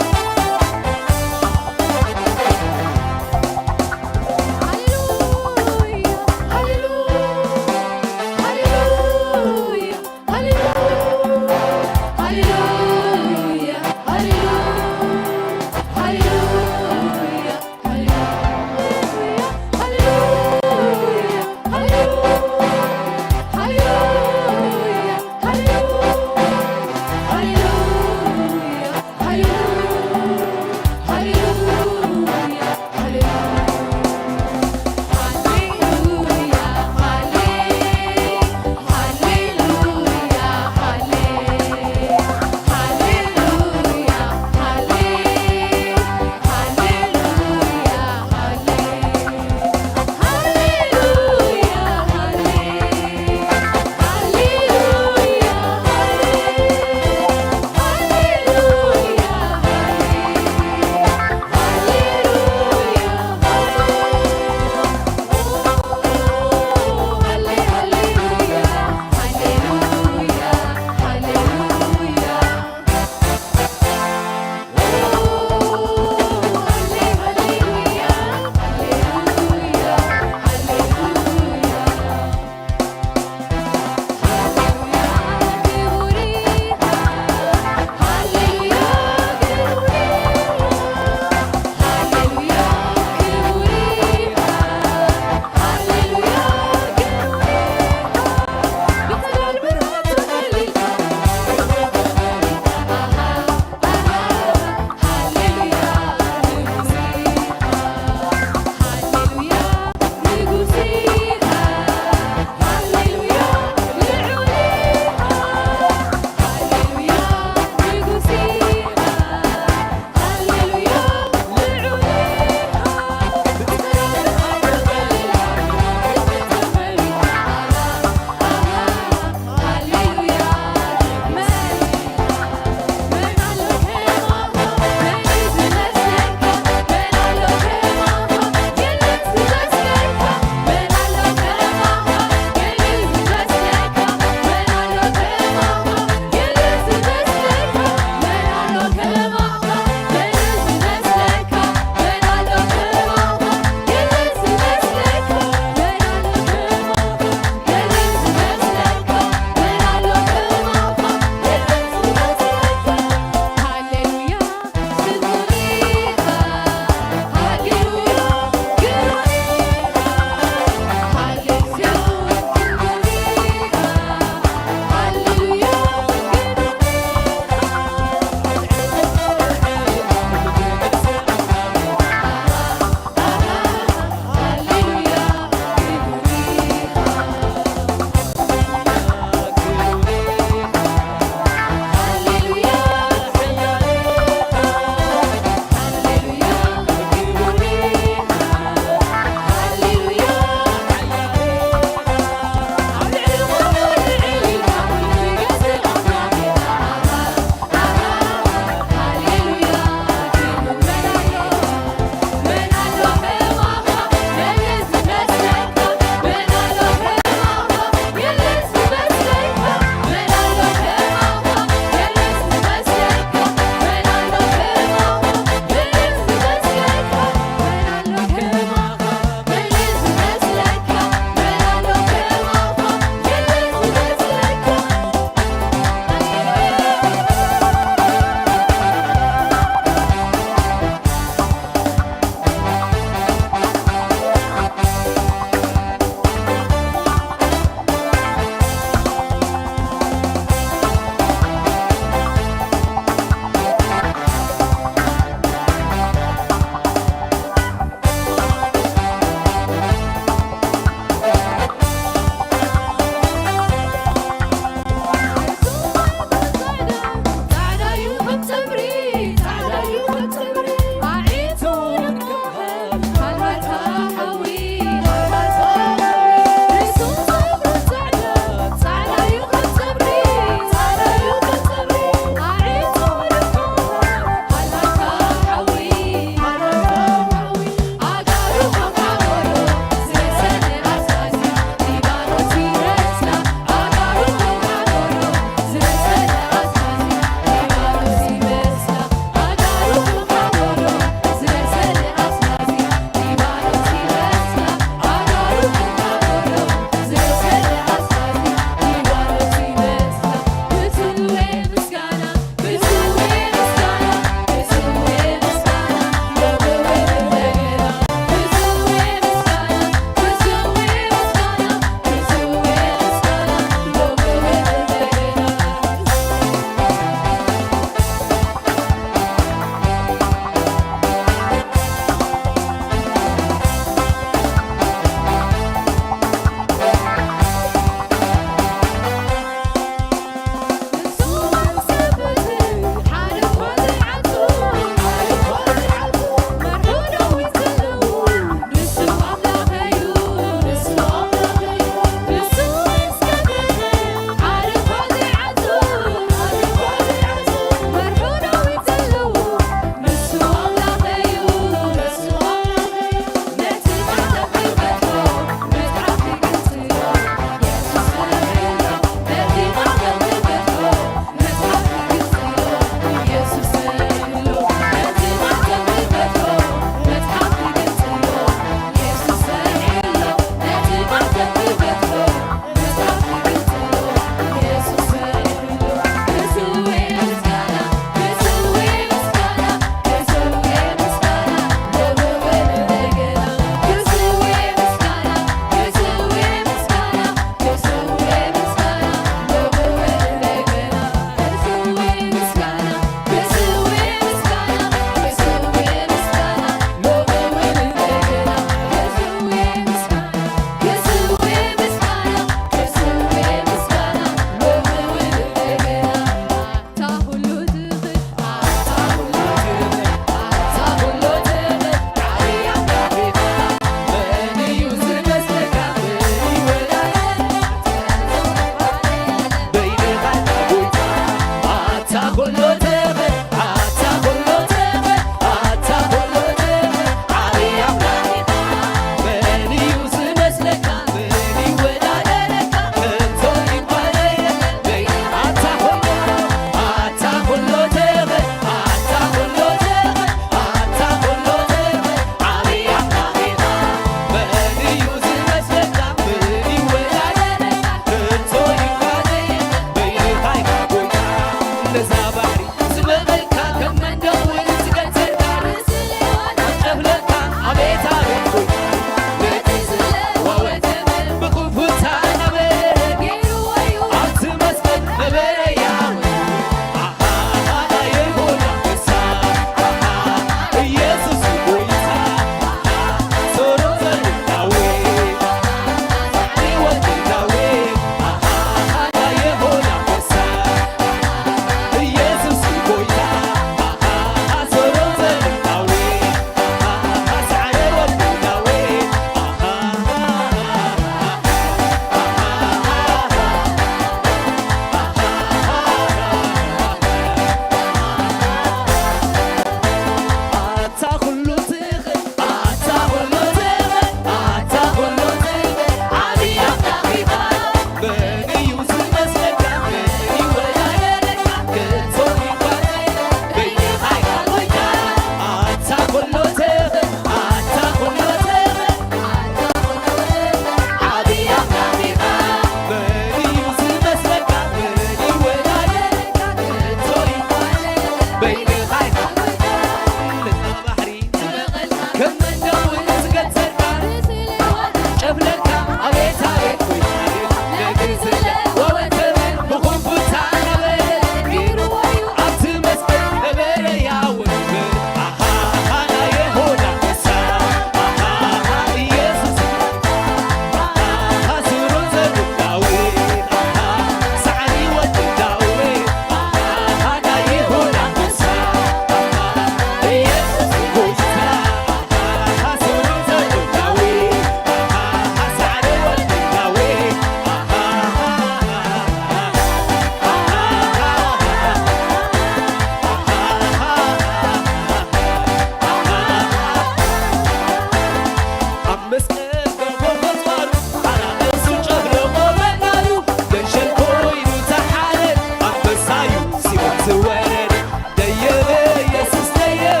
መስቀል ገፎ ፈጥዋሩ ኣራእሱ ጨፍለቆ መቃሉ ገንሸል ኮይኑ ተሓረድ ኣንበሳዩ ሲኦል ዝወረደ ደየበ ኢየሱስ ደየበ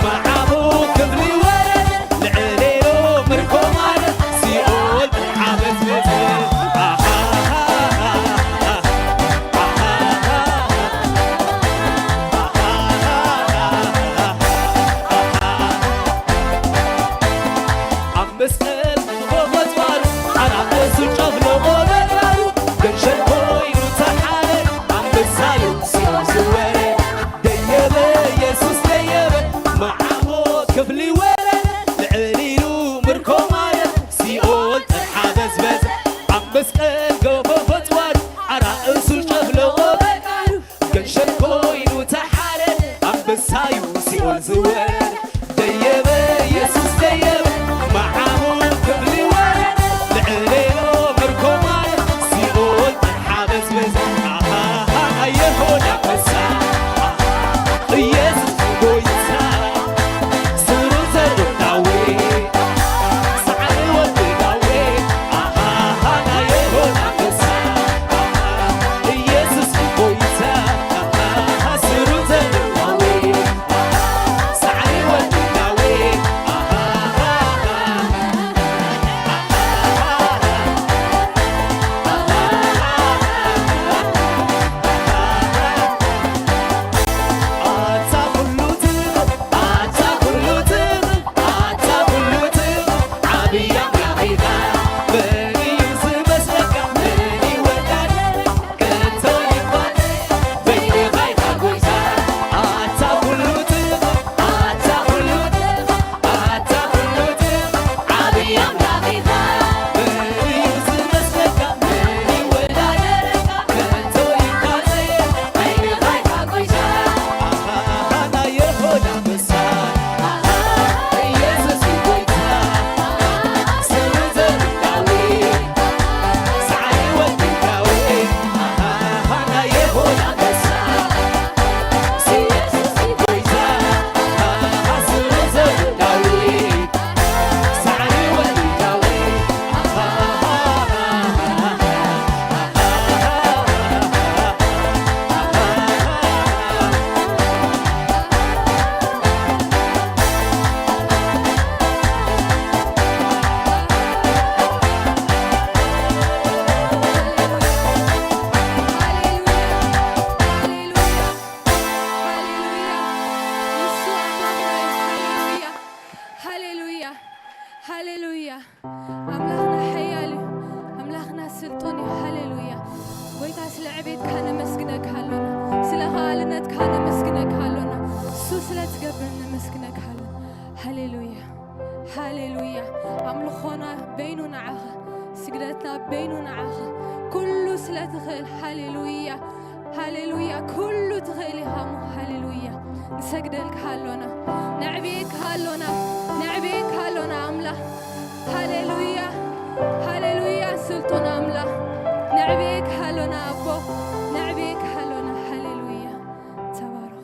መዓሙ ክብሪ ወረደ ልዕሌዮ ምርኮ ማለት ሲኦል ሓበስ መጸ ኣብ መስቀል ዝጎበጥ ባሩ ኣናእሱ ጨፍለቆ መግባሩ ገንሸል ኮይኑ ተሓረ ኣንበሳዩ ሲኦል ዝወረ ደየበ ኢየሱስ ደየበ መዓሞ ክፍሊ ወረ ልዕሊሉ ምርኮ ማረ ሲኦል ጥርሓ በዝበዘ ኣብ መስቀል ገፎ ፈጥዋር ኣራእሱ ጨፍለቆ መግባሩ ገንሸል ኮይኑ ተሓረ ኣንበሳዩ ሲኦል ዝወረ ደየበ ኢየሱስ ደየበ መዓሙ ክብሪ ወረ ልዕሌሎ ምርኮ ማረ ሲኦል ሓበስ በዛ ኣሃሃ ኣየሆን ኣንበሳ ኢየሱስ ጎይታ ስሩ ዘርዳዌ ሳዕሪ ወዲ ዳዌ ኣሃሃ ኣየሆን ኣንበሳ ኢየሱስ ጎይታ ስሩ ዘርዳዌ ሳዕሪ ወዲ ዳዌ ኣታ ኩሉ ትኽእል ኣታ ኩሉ ትኽእል ኣታ ኩሉ ትኽእል ዓብዪ ኣምላኽ ኢኻ መን እዩ ዝመስለካ መን ይወዳደር ከቶ ይፋል በይንኻ ኢኻ ጎይታ ኣታ ኩሉ ትኽእል ኣታ ኩሉ ትኽእል ኣታ ኩሉ ትኽእል ዓብዪ ኣምላኽ ኢኻ መን እዩ ዝመስለካ መን ይወዳደረካ ከቶ ይፋል በይንኻ ኢኻ ጎይታ ኣሃ ናይ የሆዳ ሃሌሉያ። ሃሌሉያ። ኣምላኽና ሓያል እዩ። ኣምላኽና ስልጡን እዩ። ሃሌሉያ። ጎይታ ስለ ዕቤትካ ነመስግነካ ኣሎና። ስለ ከኣልነትካ ነመስግነካ ኣሎና። እሱ ስለ ትገብር ነመስግነካ ኣሎና። ሃሌሉያ። ሃሌሉያ። ኣምልኾና በይኑ ንዓኻ። ስግደትና በይኑ ንዓኻ። ኩሉ ስለ ትኽእል። ሃሌሉያ። ሃሌሉያ። ኩሉ ትኽእል ኢኻ እሞ። ሃሌሉያ። ንሰግደልካ ኣሎና። ነዕብየካ ኣሎና። ነዕብየካ ኣሎና ኣምላኽ። ሃሌሉያ። ሃሌሉያ። ስልጡን ኣምላኽ። ነዕብየካ ኣሎና ኣቦ። ነዕብየካ ኣሎና። ሃሌሉያ። ተባረኹ።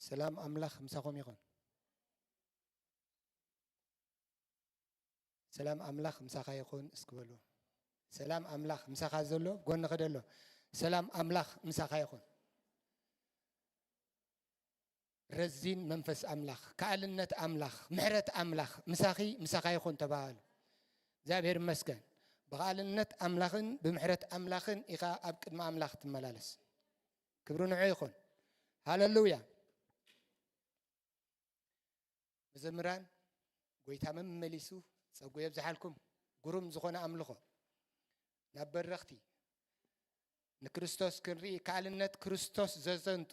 ሰላም ኣምላኽ ምሳኹም ይኹን። ሰላም ኣምላኽ ምሳኻ ይኹን እስኪ በሉ። ሰላም ኣምላኽ ምሳኻ ዘሎ ጎንኺ ደሎ። ሰላም ኣምላኽ ምሳኻ ይኹን። ረዚን መንፈስ ኣምላኽ፣ ከኣልነት ኣምላኽ፣ ምሕረት ኣምላኽ ምሳኺ፣ ምሳኻ ይኹን ተባሃሉ። እግዚኣብሔር ይመስገን። ብከኣልነት ኣምላኽን ብምሕረት ኣምላኽን ኢኻ ኣብ ቅድሚ ኣምላኽ ትመላለስ። ክብሪ ንዑ ይኹን። ሃለሉያ። መዘምራን፣ ጎይታ መመሊሱ ጸጉ የብዝሓልኩም። ግሩም ዝኾነ ኣምልኾ ናብ በረኽቲ፣ ንክርስቶስ ክንርኢ፣ ከኣልነት ክርስቶስ ዘዘንቱ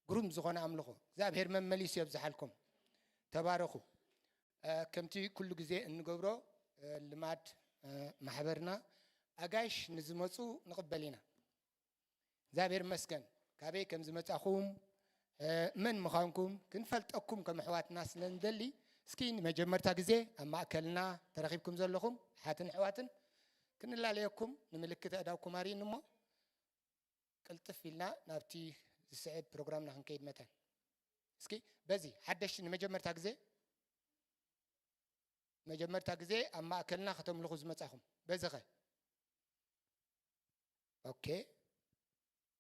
ግሩም ዝኾነ ኣምልኾ እግዚኣብሔር መመሊሱ የብዝሓልኩም። ተባረኹ። እ፣ ከምቲ ኩሉ ግዜ እንገብሮ፣ እ፣ ልማድ፣ እ፣ ማሕበርና፣ ኣጋይሽ ንዝመጹ ንቕበል ኢና። እግዚኣብሔር ይመስገን። ካበይ ከም ዝመጻኹም፣ እ፣ መን ምዃንኩም ክንፈልጠኩም ከም ኣሕዋትና ስለ ንደሊ፣ እስኪ ንመጀመርታ ግዜ ኣብ ማእከልና ተረኺብኩም ዘለኹም ኣሓትን ኣሕዋትን ክንላለየኩም ንምልክት ኣእዳውኩም ኣርእዩኒ እሞ፣ ቅልጥፍ ኢልና ናብቲ ዝስዕብ ፕሮግራምና ክንከይድ መታን። እስኪ በዚ ሓደሽቲ ንመጀመርታ ግዜ፣ መጀመርታ ግዜ ኣብ ማእከልና ከተምልኹ ዝመጻኹም፣ በዚ ኸ? ኦኬ።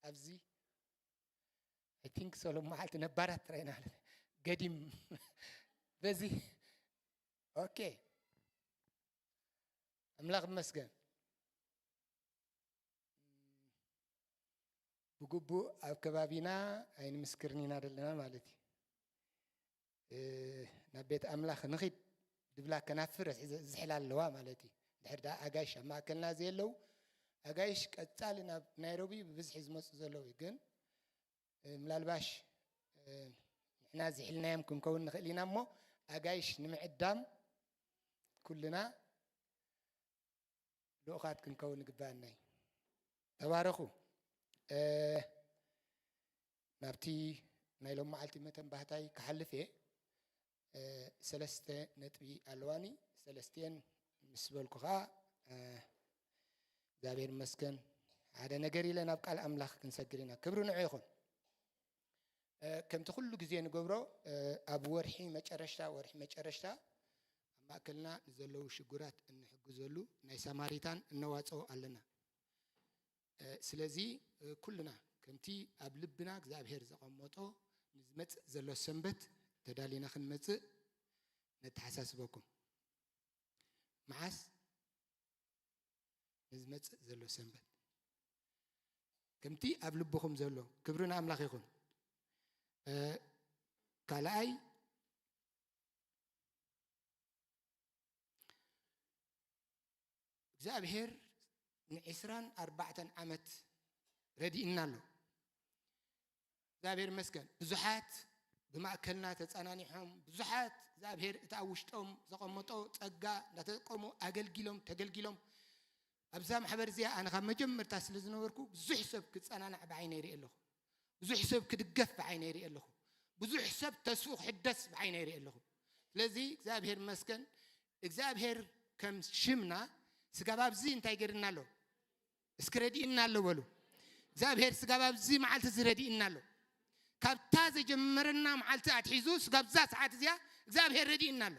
ኣብዚ፣ I think፣ ሶሎም መዓልቲ ነባራት ጥራይ ኢና፣ ገዲም። በዚ፣ ኦኬ። ኣምላኽ ይመስገን። ብግቡእ ኣብ ከባቢና ኣይንምስክርን ኢና ዘለና ማለት እዩ። እ፣ ናብ ቤት ኣምላኽ ንኺድ ድብላ ከናፍር ዝሕዘ-፣ ዝሕላ ኣለዋ ማለት እዩ። ድሕር ደኣ ኣጋይሽ ኣብ ማእከልና ዘየለዉ፣ ኣጋይሽ ቀጻሊ ናብ ናይሮቢ ብብዝሒ ዝመጹ ዘለዉ እዩ። ግን፣ እ፣ ምላልባሽ፣ እ፣ ንሕና ዝሕልናዮም ክንከውን ንኽእል ኢና እሞ፣ ኣጋይሽ ንምዕዳም ኩልና ልኡኻት ክንከውን ይግብኣና እዩ። ተባረኹ። እ፣ ናብቲ ናይ ሎም መዓልቲ መተንባህታይ ክሓልፍ እየ። እ፣ ሰለስተ ነጥቢ ኣለዋኒ፣ ሰለስቲኤን ምስ በልኩ ኸኣ፣ እ፣ እግዚኣብሔር ይመስገን፣ ሓደ ነገር ኢለ ናብ ቃል ኣምላኽ ክንሰግር ኢና። ክብሪ ንዑ ይኹን። እ፣ ከምቲ ኩሉ ግዜ ንገብሮ፣ እ፣ ኣብ ወርሒ መጨረሽታ፣ ወርሒ መጨረሽታ ኣብ ማእከልና ንዘለዉ ሽጉራት እንሕግዘሉ ናይ ሳማሪታን እነዋጽኦ ኣለና። እ፣ ስለዚ፣ እ፣ ኩልና ከምቲ ኣብ ልብና እግዚኣብሔር ዘቐመጦ ንዝመጽእ ዘሎ ሰንበት ተዳሊና ክንመጽእ ነተሓሳስበኩም። መዓስ? ንዝመጽእ ዘሎ ሰንበት። ከምቲ ኣብ ልብኹም ዘሎ። ክብሪ ንኣምላኽ ይኹን። እ፣ ካልኣይ፣ እግዚኣብሔር ንዒስራን ኣርባዕተን ዓመት ረዲእና ኣሎ። እግዚኣብሔር ይመስገን። ብዙሓት ብማእከልና ተጸናኒሖም፣ ብዙሓት እግዚኣብሔር እቲ ኣብ ውሽጦም ዘቐመጦ ጸጋ እንዳተጠቀሙ ኣገልጊሎም፣ ተገልጊሎም። ኣብዛ ማሕበር እዚኣ ኣነ ካብ መጀመርታ ስለ ዝነበርኩ ብዙሕ ሰብ ክጸናናዕ ብዓይነይ ይርኢ ኣለኹ። ብዙሕ ሰብ ክድገፍ ብዓይነይ ይርኢ ኣለኹ። ብዙሕ ሰብ ተስፉ ክሕደስ ብዓይነይ ይርኢ ኣለኹ። ስለዚ እግዚኣብሔር ይመስገን። እግዚኣብሔር ከም ሽምና ስጋብ ኣብዚ እንታይ ገይርና ኣሎ? እስኪ ረዲእና ኣሎ በሉ። እግዚኣብሔር ስጋብ ኣብዚ መዓልቲ እዚ ረዲእና ኣሎ። ካብታ ዘጀመረና መዓልቲ ኣትሒዙ ስጋብ እዛ ሰዓት እዚኣ እግዚኣብሔር ረዲእና ኣሎ።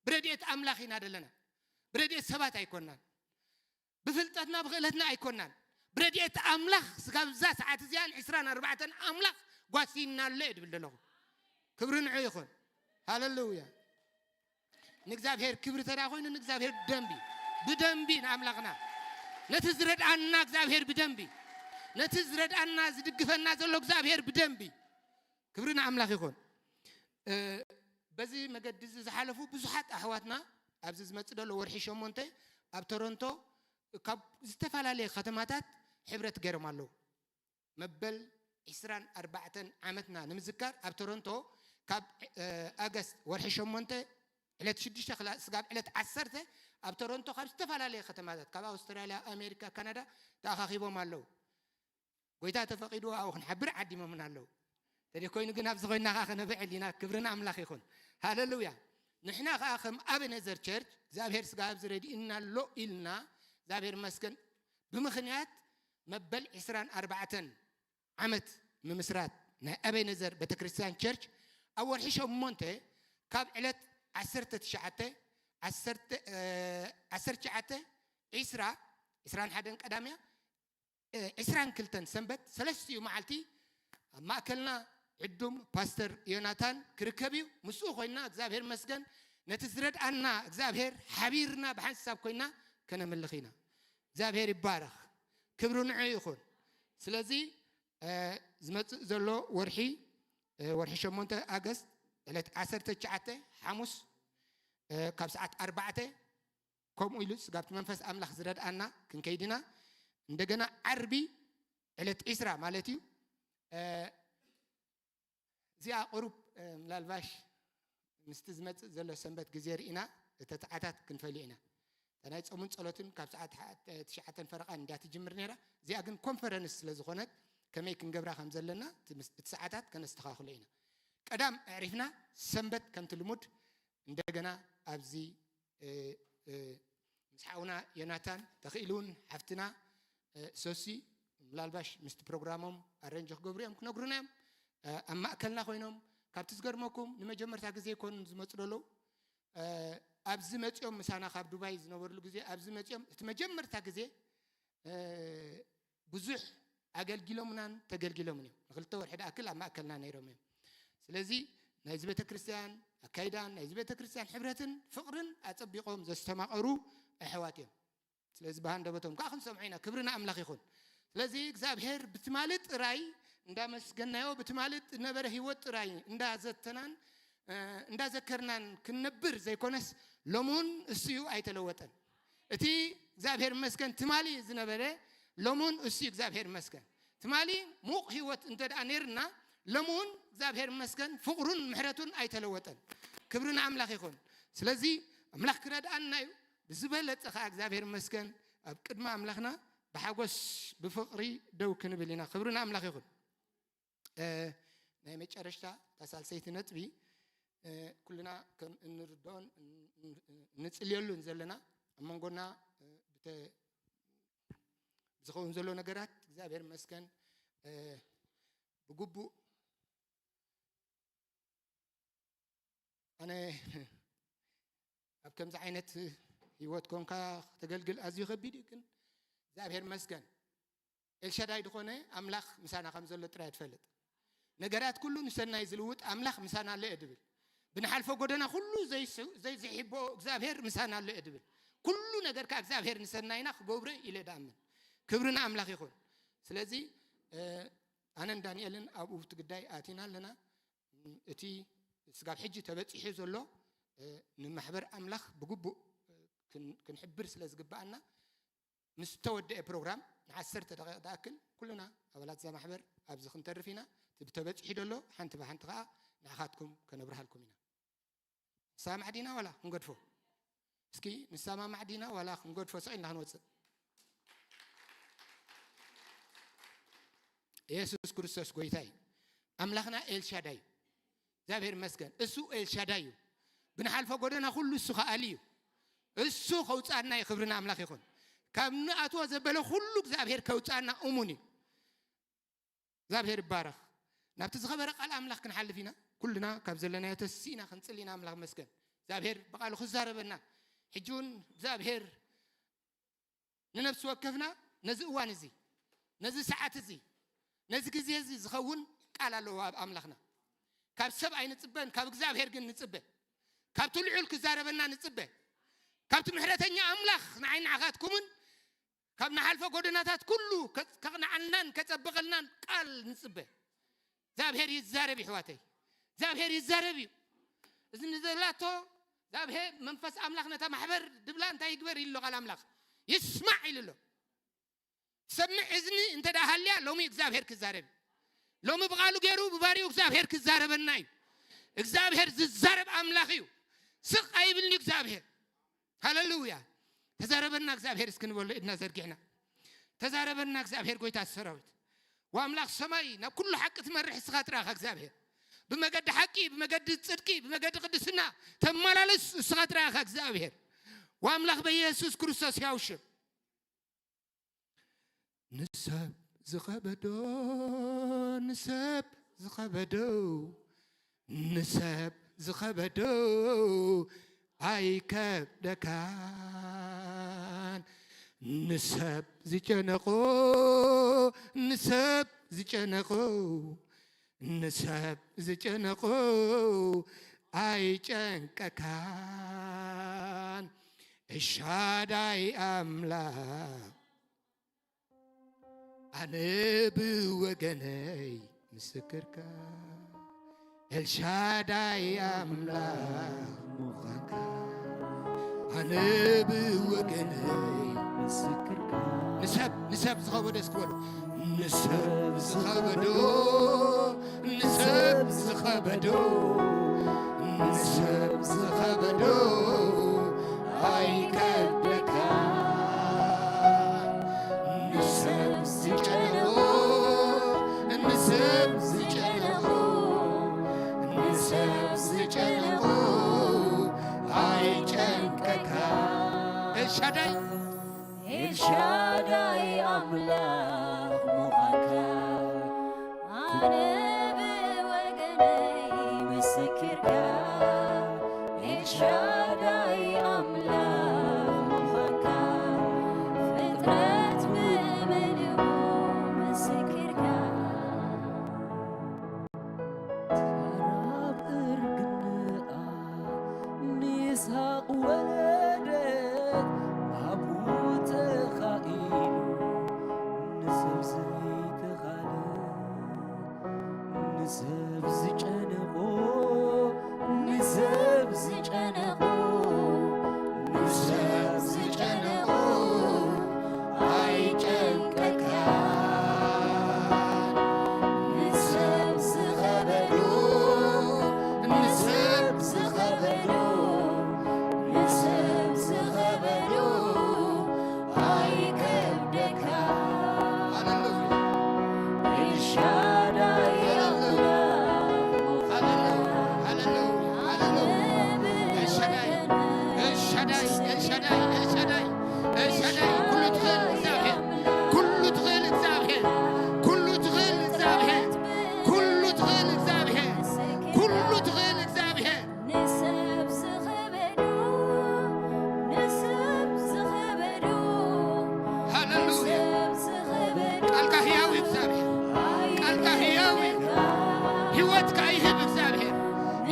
ብረድኤት ኣምላኽ ኢና ዘለና። ብረድኤት ሰባት ኣይኮናን። ብፍልጠትና ብኽእለትና ኣይኮናን። ብረድኤት ኣምላኽ ስጋብ እዛ ሰዓት እዚኣን ዕስራን ኣርባዕተን ኣምላኽ ጓሲና ኣሎ እየ ድብል ዘለኹ። ክብሪ ንዑ ይኹን። ሃሌሉያ። ንእግዚኣብሔር ክብሪ ተዳ ኮይኑ ንእግዚኣብሔር ብደንቢ፣ ብደንቢ ንኣምላኽና። ነቲ ዝረድኣና እግዚኣብሔር ብደንቢ፣ ነቲ ዝረድኣና ዝድግፈና ዘሎ እግዚኣብሔር ብደንቢ። ክብሪ ንኣምላኽ ይኹን። እ፣ በዚ መገዲ እዚ ዝሓለፉ ብዙሓት ኣሕዋትና ኣብዚ ዝመጽእ ዘሎ ወርሒ ሸሞንተ ኣብ ቶሮንቶ ካብ ዝተፈላለየ ከተማታት ሕብረት ገይሮም ኣለዉ። መበል ዕስራን ኣርባዕተን ዓመትና ንምዝካር ኣብ ቶሮንቶ ካብ፣ እ፣ ኣገስት ወርሒ ሸሞንተ ዕለት ሽዱሽተ ክላ-፣ ስጋብ ዕለት ዓሰርተ ኣብ ቶሮንቶ ካብ ዝተፈላለየ ከተማታት ካብ ኣውስትራልያ፣ ኣሜሪካ፣ ካናዳ ተኣኻኺቦም ኣለዉ። ጎይታ ተፈቒዱ ኣብኡ ክንሓብር ዓዲሞምና ኣለዉ። እንተደይ ኮይኑ ግን ኣብዚ ኮይና ኸዓ ከነብዕል ኢና። ክብሪ ንኣምላኽ ይኹን። ሃሌሉያ። ንሕና ኸዓ ከም ኣበነዘር ቸርች እግዚኣብሔር ስጋ ኣብዚ ረዲእና ኣሎ ኢልና እግዚኣብሔር ይመስገን። ብምኽንያት መበል ዕስራን ኣርባዕተን ዓመት ምምስራት ናይ ኣቤነዘር ቤተክርስትያን ቸርች ኣብ ወርሒ ሸሞንተ ካብ ዕለት ዓሰርተ ትሽዓተ ዓሰርተ እ፣ ዓሰርተ ትሽዓተ ዒስራ ዒስራን ሓደን ቀዳምያ እ፣ ዒስራን ክልተን ሰንበት ሰለስቲኡ መዓልቲ ኣብ ማእከልና ዕዱም ፓስተር ዮናታን ክርከብ እዩ። ምስኡ ኮይና እግዚኣብሔር መስገን ነቲ ዝረድኣና እግዚኣብሔር ሓቢርና ብሓንሳብ ኮይና ከነምልኽ ኢና። እግዚኣብሔር ይባረኽ። ክብሪ ንዑ ይኹን። ስለዚ እ፣ ዝመጽእ ዘሎ ወርሒ እ፣ ወርሒ ሸሞንተ ኣገስት ዕለት ዓሰርተ ትሽዓተ ሓሙስ እ፣ ካብ ሰዓት ኣርባዕተ ከምኡ ኢሉ ስጋብቲ መንፈስ ኣምላኽ ዝረድኣና ክንከይድ ኢና። እንደገና ዓርቢ ዕለት ዒስራ ማለት እዩ። እ፣ እዚኣ ቁሩብ እ፣ ምላልባሽ ምስቲ ዝመጽእ ዘሎ ሰንበት ግዜ ርኢና ተተዓታት ክንፈልዮ ኢና። እታ ናይ ጾምን ጸሎትን ካብ ሰዓት ትሽዓተን ፈረቓን እንዲያ ትጅምር ነይራ። እዚኣ ግን ኮንፈረንስ ስለ ዝኾነት ከመይ ክንገብራ ከም ዘለና እቲ ምስ- እቲ ሰዓታት ከነስተኻኽሎ ኢና። ቀዳም ኣዕሪፍና ሰንበት ከምቲ ልሙድ እንደገና ኣብዚ እ፣ እ፣ ምስ ሓውና ዮናታን ተኽኢሉ እውን ሓፍትና እ፣ ሶሲ ምላልባሽ ምስቲ ፕሮግራሞም ኣረንጅ ክገብሩ እዮም ክነግሩና እዮም። እ፣ ኣብ ማእከልና ኮይኖም ካብቲ ዝገርመኩም ንመጀመርታ ግዜ ይኮኑ ዝመፁ ዘለዉ እ፣ ኣብዚ መፂኦም ምሳና ካብ ዱባይ ዝነበርሉ ግዜ ኣብዚ መፂኦም እቲ መጀመርታ ግዜ እ፣ ብዙሕ ኣገልጊሎምናን ተገልጊሎምን እዮም። ንክልተ ወርሒ ደኣክል ኣብ ማእከልና ነይሮም እዮም። ስለዚ ናይዚ ቤተ ክርስቲያን ኣካይዳን ናይዚ ቤተ ክርስቲያን ሕብረትን ፍቕርን ኣጸቢቖም ዘስተማቐሩ ኣሕዋት እዮም። ስለዚ ብሃንደበቶም ከዓ ክንሰምዖ ኢና። ክብሪ ንኣምላኽ ይኹን። ስለዚ እግዚኣብሔር ብትማሊ ጥራይ እንዳመስገናዮ ብትማሊ ዝነበረ ህይወት ጥራይ እንዳዘተናን እ፣ እንዳዘከርናን ክንነብር ዘይኮነስ ሎሙን እሱ እዩ ኣይተለወጠን። እቲ እግዚኣብሔር መስገን ትማሊ ዝነበረ ሎሙን እሱ እዩ እግዚኣብሔር መስገን። ትማሊ ሙቕ ህይወት እንተ ደኣ ነይርና ሎሙን እግዚኣብሔር መስገን ፍቕሩን ምሕረቱን ኣይተለወጠን። ክብሪ ንኣምላኽ ይኹን። ስለዚ ኣምላኽ ክረድኣና እዩ። ብዝበለጸ ኸዓ እግዚኣብሔር መስገን ኣብ ቅድሚ ኣምላኽና ብሓጎስ ብፍቕሪ ደው ክንብል ኢና። ክብሪ ንኣምላኽ ይኹን። እ፣ ናይ መጨረሽታ እታ ሳልሰይቲ ነጥቢ እ፣ ኩልና ከም እንርድኦን ን- ን- ንጽልየሉን ዘለና ኣብ መንጎና እ፣ ብተ- ዝኸውን ዘሎ ነገራት እግዚኣብሔር መስገን እ፣ ብግቡእ ኣነ ኣብ ከምዚ ዓይነት ህይወት ኮንካ ክተገልግል ኣዝዩ ከቢድ እዩ። ግን እግዚኣብሔር መስገን ኤልሻዳይ ዝኾነ ኣምላኽ ምሳና ከም ዘሎ ጥራይ ትፈልጥ። ነገራት ኩሉ ንሰናይ ዝልውጥ ኣምላኽ ምሳና ኣሎ እየ ድብል። ብንሓልፎ ጎደና ኩሉ ዘይስ- ዘይዝሕቦ እግዚኣብሔር ምሳና ኣሎ እየ ድብል። ኩሉ ነገር ከ እግዚኣብሔር ንሰናይና ክገብሮ ኢለ ድኣምን። ክብሪ ንኣምላኽ ይኹን። ስለዚ ኣነን ዳንኤልን ኣብኡ እቲ ግዳይ ኣቲና ኣለና። እቲ ስጋብ ሕጂ ተበፂሑ ዘሎ ንማሕበር ኣምላኽ ብግቡእ ክንሕብር ስለ ዝግባኣና ምስ ተወደአ ፕሮግራም ንዓሰርተ ደቂቕ ዝኣክል ኩልና ኣባላት እዛ ማሕበር ኣብዚ ክንተርፍ ኢና። እቲ ብተበፂሑ ዘሎ ሓንቲ ብሓንቲ ከዓ ንዓኻትኩም ከነብርሃልኩም ኢና። ንሰማማዕ ዲና ዋላ ክንገድፎ? እስኪ ንሰማማዕ ዲና ዋላ ክንገድፎ? ስቕ ኢልና ክንወፅእ። የሱስ ክርስቶስ ጎይታ እዩ። ኣምላኽና ኤልሻዳይ እዩ። እግዚኣብሔር ይመስገን። እሱ ኤልሻዳይ እዩ። ብንሓልፎ ጎደና ኩሉ እሱ ከኣሊ እዩ። እሱ ከውፅኣና እዩ። ክብሪ ንኣምላኽ ይኹን። ካብ ንኣትዎ ዘበለ ኩሉ እግዚኣብሔር ከውፅኣና እሙን እዩ። እግዚኣብሔር ይባረኽ። ናብቲ ዝኸበረ ቃል ኣምላኽ ክንሓልፍ ኢና። ኩልና ካብ ዘለናዮ ተሲእና ክንፅሊ ኢና። ኣምላኽ መስገን። እግዚኣብሔር ብቃሉ ክዛረበና ሕጂ እውን እግዚኣብሔር ንነፍሲ ወከፍና ነዚ እዋን እዚ ነዚ ሰዓት እዚ ነዚ ግዜ እዚ ዝኸውን ቃል ኣለዎ ኣብ ኣምላኽና። ካብ ሰብ ኣይንፅበን፣ ካብ እግዚኣብሔር ግን ንፅበ። ካብቲ ልዑል ክዛረበና ንፅበ። ካብቲ ምሕረተኛ ኣምላኽ ንዓይ ንዓኻትኩምን ካብ ንሓልፎ ጎደናታት ኩሉ ከ- ከቕንዓናን ከጸብቐልናን ቃል ንጽበ። እግዚኣብሔር ይዛረብ ይሕዋተይ፣ እግዚኣብሔር ይዛረብ እዩ። እዚ ንዘላቶ እግዚኣብሔር መንፈስ ኣምላኽ ነታ ማሕበር ድብላ እንታይ ይግበር ኢሉ ኣሎ ቃል ኣምላኽ? ይስማዕ ኢሉ ኣሎ። ትሰምዕ እዝኒ እንተ ደኣ ሃልያ ሎሚ እግዚኣብሔር ክዛረብ እዩ። ሎሚ ብቓሉ ገይሩ ብባሪኡ እግዚኣብሔር ክዛረበና እዩ። እግዚኣብሔር ዝዛረብ ኣምላኽ እዩ። ስቕ ኣይብልኒ እግዚኣብሔር። ሃለሉያ። ተዛረበና እግዚኣብሔር እስኪ ንበሎ ኢድና ዘርጊሕና። ተዛረበና እግዚኣብሔር ጎይታ ሰራዊት። ወኣምላኽ ሰማይ ናብ ኩሉ ሓቂ ትመርሕ እስኻ ጥራኻ እግዚኣብሔር። ብመገዲ ሓቂ ብመገዲ ጽድቂ ብመገዲ ቅድስና ተመላለስ እስኻ ጥራኻ እግዚኣብሔር። ወኣምላኽ በኢየሱስ ክርስቶስ ያውሽም ንሰብ ዝኸበዶ ንሰብ ዝኸበዶ ንሰብ ዝኸበዶ ኣይከብደካን። ንሰብ ዝጨነቆ ንሰብ ዝጨነቆ ንሰብ ዝጨነቆ ኣይጨንቀካን። ኤልሻዳይ ኣምላኽ ኣነ ብወገነይ ምስክርካ ኤልሻዳይ ኣምላኽ ምዃንካ ኣነ ብወገነይ ምስክርካ ንሰብ ንሰብ ዝኸበዶ እስኪ በሉ ንሰብ ዝኸበዶ ንሰብ ዝኸበዶ ንሰብ ዝኸበዶ ኣይከብደካ ንሰብ ዝጨነቆ ንሰብ ዝጨነቆ ንሰብ ዝጨነቆ ኣይጨንቀካ ኤልሻዳይ ኤልሻዳይ ኣምላኽ ምዃንካ ኣነ ብወገነይ ምስክርካ ኤልሻዳይ ኣምላኽ ምዃንካ ፍጥረት ብምልኡ ምስክርካ ሳራ ኣብ እርግንኣ ንይስሃቅ ወለደት ኣብኡ ተኻኢሉ ንሰብ ዘይተኻለ ንሰብ ዝጨነቆ ንሰብ ዝጨነቆ ንሰብ ዝጨነቆ ኣይጨንቀካን ንሰብ ዝኸበዶ ንሰብ ዝኸበዶ ንሰብ ዝኸበዶ ኣይከብደካ ሃሌሉያ ኤልሻዳይ ሃሌሉያ ሃሌሉያ ሃሌሉያ ሃሌሉያ ኤልሻዳይ ኤልሻዳይ ኤልሻዳይ ኤልሻዳይ ኤልሻዳይ ኩሉ ትኽእል እግዚኣብሔር ኩሉ ትኽእል እግዚኣብሔር ኩሉ ትኽእል እግዚኣብሔር ኩሉ ትኽእል እግዚኣብሔር ኩሉ ትኽእል እግዚኣብሔር ንሰብ ዝኸበዶ ንሰብ ዝኸበዶ ሃሌሉያ ንሰብ ዝኸበዶ ቃልካ ህያው እዩ እግዚኣብሔር ቃልካ ህያው እዩ ህይወትካ ይህብ እግዚኣብሔር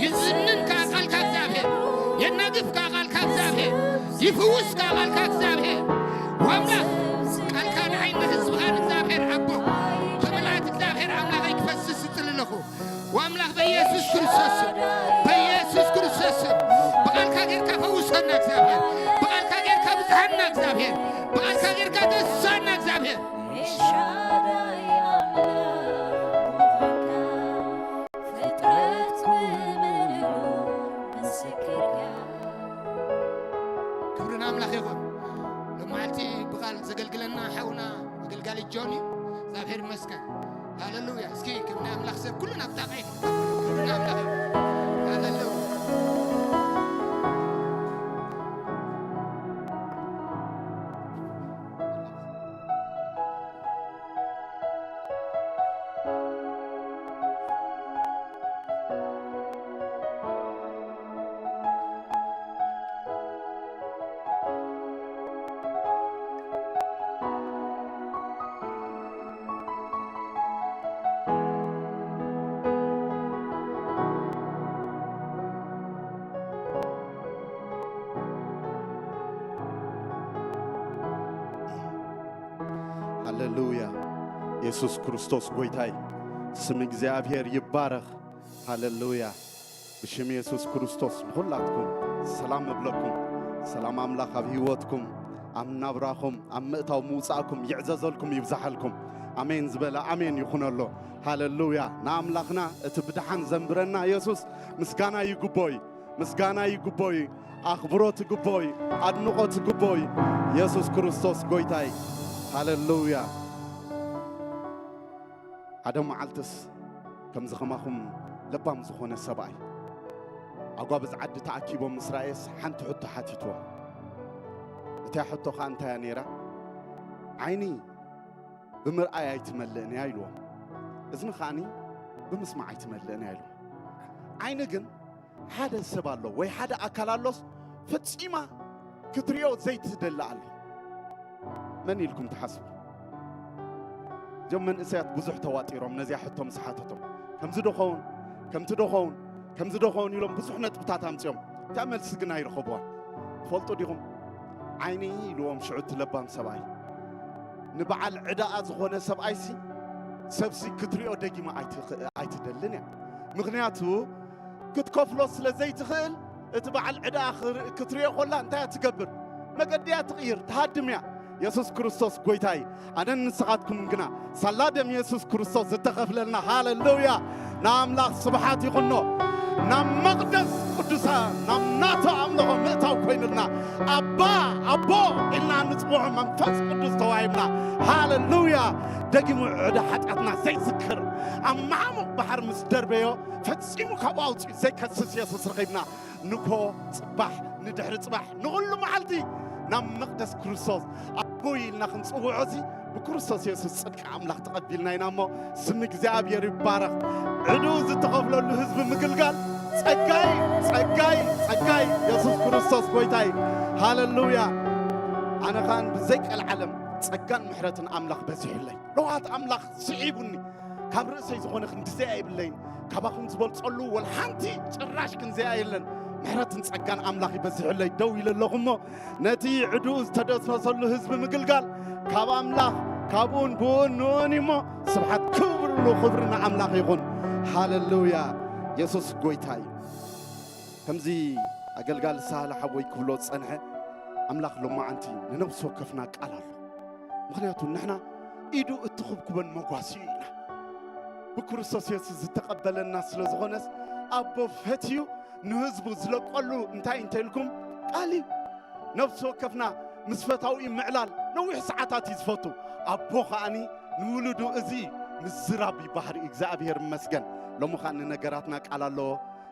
ይዝንን ከኣ ቃልካ እግዚኣብሔር የናግፍ ከኣ ቃልካ እግዚኣብሔር ይፍውስ ከኣ ቃልካ እግዚኣብሔር ዋምላኽ ቃልካ ንዓይ ንህዝብኻ እግዚኣብሔር ኣቦ ብምልኣት እግዚኣብሔር ኣምላኸይ ክፈስስ እጽሊ ኣለኹ ዋምላኽ በኢየሱስ ክርስቶስ ስም በኢየሱስ ክርስቶስ ስም ብቃልካ ጌርካ ፈውሰና እግዚኣብሔር ብቃልካ ጌርካ ብዝሃና እግዚኣብሔር ብቃልካ ጌርካ ተሳና እግዚኣብሔር ኤልሻዳይ ኣምላኽ ምዃንካ ፍጥረት ብምልኡ ምስክርካ ክብሪ ንኣምላኽ ይኹን። ሎማዓልቲ ብቓል ዘገልግለና ሓውና ኣገልጋሊ ጆን እዩ። እግዚኣብሔር ይመስገን። ሃሌሉያ። እስኪ ክብሪ ንኣምላኽ ሰብ ኩሉ ናብ ጣቕዒ ክብሪ ንኣምላኽ ይኹን። ሃሌሉያ። ሃሌሉያ። የሱስ ክርስቶስ ጐይታ እዩ። ስም እግዚኣብሔር ይባረኽ። ሃሌሉያ። ብሽም የሱስ ክርስቶስ ንኹላትኩም ሰላም እብለኩም። ሰላም ኣምላኽ ኣብ ህይወትኩም፣ ኣብ ናብራኹም፣ ኣብ ምእታው ምውጻእኩም ይዕዘዘልኩም፣ ይብዛሓልኩም። ኣሜን ዝበለ ኣሜን ይኹነሎ። ሃሌሉያ። ንኣምላኽና እቲ ብደሓን ዘንብረና የሱስ ምስጋና ይግቦ እዩ። ምስጋና ይግቦ እዩ። ኣኽብሮት ይግቦ እዩ። ኣድንቖት ይግቦ እዩ። የሱስ ክርስቶስ ጐይታ እዩ። ሃሌሉያ። ሓደ መዓልትስ ከምዚ ኸማኹም ለባም ዝኾነ ሰብኣይ ኣጓብዝ ዓዲ ተኣኪቦም ምስ ረኣየስ ሓንቲ ሕቶ ሓቲትዎ። እታ ሕቶ ኸኣ እንታይ እያ ነይራ? ዓይኒ ብምርኣይ ኣይትመልእን እያ ኢልዎም። እዝኒ ኸኣኒ ብምስማዕ ኣይትመልእን እያ ኢሉ። ዓይኒ ግን ሓደ ሰብ ኣሎ ወይ ሓደ ኣካል ኣሎስ ፈጺማ ክትሪኦ ዘይትደሊ ኣሎ። መን ኢልኩም ትሓስቡ? እዞም መንእሰያት ብዙሕ ተዋጢሮም ነዚኣ ሕቶ ምስ ሓተቶም፣ ከምዚ ዶ ኸውን፣ ከምቲ ዶ ኸውን፣ ከምዚ ዶ ኸውን ኢሎም ብዙሕ ነጥብታት ኣምጺኦም። እታ መልሲ ግን ኣይረኸብዋን። ትፈልጡ ዲኹም? ዓይኒ ኢልዎም ሽዑ እቲ ለባም ሰብኣይ። ንበዓል ዕዳኣ ዝኾነ ሰብኣይሲ፣ ሰብሲ ክትሪኦ ደጊማ ኣይትኽ-፣ ኣይትደልን እያ። ምኽንያቱ ክትከፍሎ ስለ ዘይትኽእል፣ እቲ በዓል ዕዳኣ ክር-፣ ክትሪኦ ኮላ እንታይ እያ ትገብር? መገዲ እያ ትቕይር፣ ትሃድም እያ። የሱስ ክርስቶስ ጎይታ እዩ። ኣነን ንስኻትኩምን ግና ሳላ ደም የሱስ ክርስቶስ ዝተኸፍለልና፣ ሃሌሉያ፣ ንኣምላኽ ስብሓት ይኹኖ። ናብ መቕደስ ቅዱሳን፣ ናብ ናቱ ኣምልኾ ምእታው ኮይኑልና፣ ኣባ፣ ኣቦ ኢልና ንጽውዖ መንፈስ ቅዱስ ተዋሂብና። ሃሌሉያ። ደጊሙ ዕዳ ሓጢኣትና ዘይዝክር፣ ኣብ መዓሙቕ ባሕሪ ምስ ደርበዮ፣ ፈጺሙ ካብኡ ኣውጺኡ ዘይከስስ የሱስ ረኺብና። ንኮ ጽባሕ፣ ንድሕሪ ጽባሕ፣ ንኹሉ መዓልቲ ናብ መቕደስ ክርስቶስ ኣቦይ ኢልና ክንጽውዖ እዚ ብክርስቶስ የሱስ ጽድቂ ኣምላኽ ተቐቢልና ኢና እሞ፣ ስም እግዚኣብሔር ይባረኽ። ዕዱ ዝተኸፍለሉ ህዝቢ ምግልጋል ጸጋይ፣ ጸጋይ፣ ጸጋይ። የሱስ ክርስቶስ ጎይታይ። ሃሌሉያ። ኣነ ኸኣን ብዘይ ቀልዓለም ጸጋን ምሕረትን ኣምላኽ በዚሑለይ። ለዋት ኣምላኽ ስዒቡኒ። ካብ ርእሰይ ዝኾነ ክንድዘያ የብለይን። ካባኹም ዝበልጸሉ ወላ ሓንቲ ጭራሽ ክንዘያ የለን። ምሕረትን ጸጋን ኣምላኽ ይበዚሑለይ። ደው ኢለ ኣለኹ እሞ፣ ነቲ ዕዱኡ ዝተደስመሰሉ ህዝቢ ምግልጋል፣ ካብ ኣምላኽ፣ ካብኡን ብኡን ንኡን እሞ፣ ስብሓት ክብርሉ ክብሪ ንኣምላኽ ይኹን። ሃሌሉያ። የሱስ ጎይታ እዩ። ከምዚ ኣገልጋሊ ሳህለ ሓወይ ክብሎ ዝጸንሐ፣ ኣምላኽ ሎማዓንቲ ንነብሲ ወከፍና ቃል ኣሎ። ምኽንያቱ ንሕና ኢዱ እትኽብክበን መጓሲኡ ኢና። ብክርስቶስ የሱስ ዝተቐበለና ስለ ዝኾነስ፣ ኣቦ ፈትዩ ንህዝቡ ዝለቀሉ እንታይ እንተ ኢልኩም ቃል እዩ። ነብሲ ወከፍና ምስ ፈታዊ ምዕላል ነዊሕ ሰዓታት እዩ ዝፈቱ። ኣቦ ከኣኒ ንውሉዱ እዚ ምዝራብ እዩ ባህሪ እግዚኣብሔር ይመስገን። ሎሚ ከኣ ንነገራትና ቃል ኣለዎ፣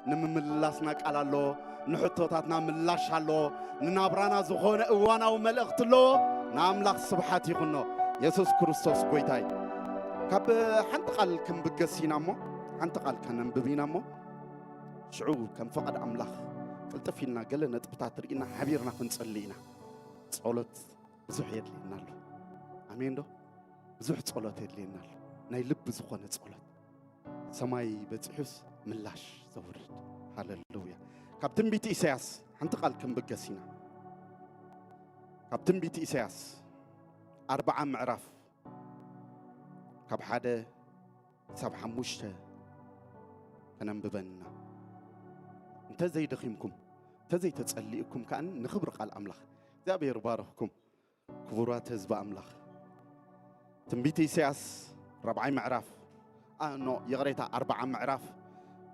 ንምምልላስና ቃል ኣለዎ፣ ንሕቶታትና ምላሽ ኣለዎ፣ ንናብራና ዝኾነ እዋናዊ መልእኽቲ ኣለዎ። ንኣምላኽ ስብሓት ይኹኖ። የሱስ ክርስቶስ ጎይታይ። ካብ ሓንቲ ቃል ክንብገስ ኢና እሞ፣ ሓንቲ ቃል ከነንብብ ኢና እሞ፣ ሽዑ ከም ፈቓድ ኣምላኽ ቅልጥፍ ኢልና ገለ ነጥብታት ርኢና ሓቢርና ክንጸሊ ኢና። ጸሎት ብዙሕ የድልየና ኣሎ። ኣሜን ዶ? ብዙሕ ጸሎት የድልየና ኣሎ። ናይ ልቢ ዝኾነ ጸሎት። ሰማይ በጺሑስ ምላሽ ዘውርድ። ሃሌሉያ። ካብ ትንቢት ኢሳያስ ሓንቲ ቃል ክንብገስ ኢና። ካብ ትንቢት ኢሳያስ ኣርብዓ ምዕራፍ ካብ ሓደ ክሳብ ሓሙሽተ ከነንብበን ኢና። እንተ ዘይደኺምኩም፣ እንተ ዘይተጸሊእኩም ከኣ ንኽብሪ ቃል ኣምላኽ እግዚኣብሔር ይባርኽኩም። ክቡራት ህዝቢ ኣምላኽ፣ ትንቢት ኢሳያስ ራብዓይ ምዕራፍ፣ ኣ፣ ኖ፣ ይቕሬታ፣ ኣርብዓ ምዕራፍ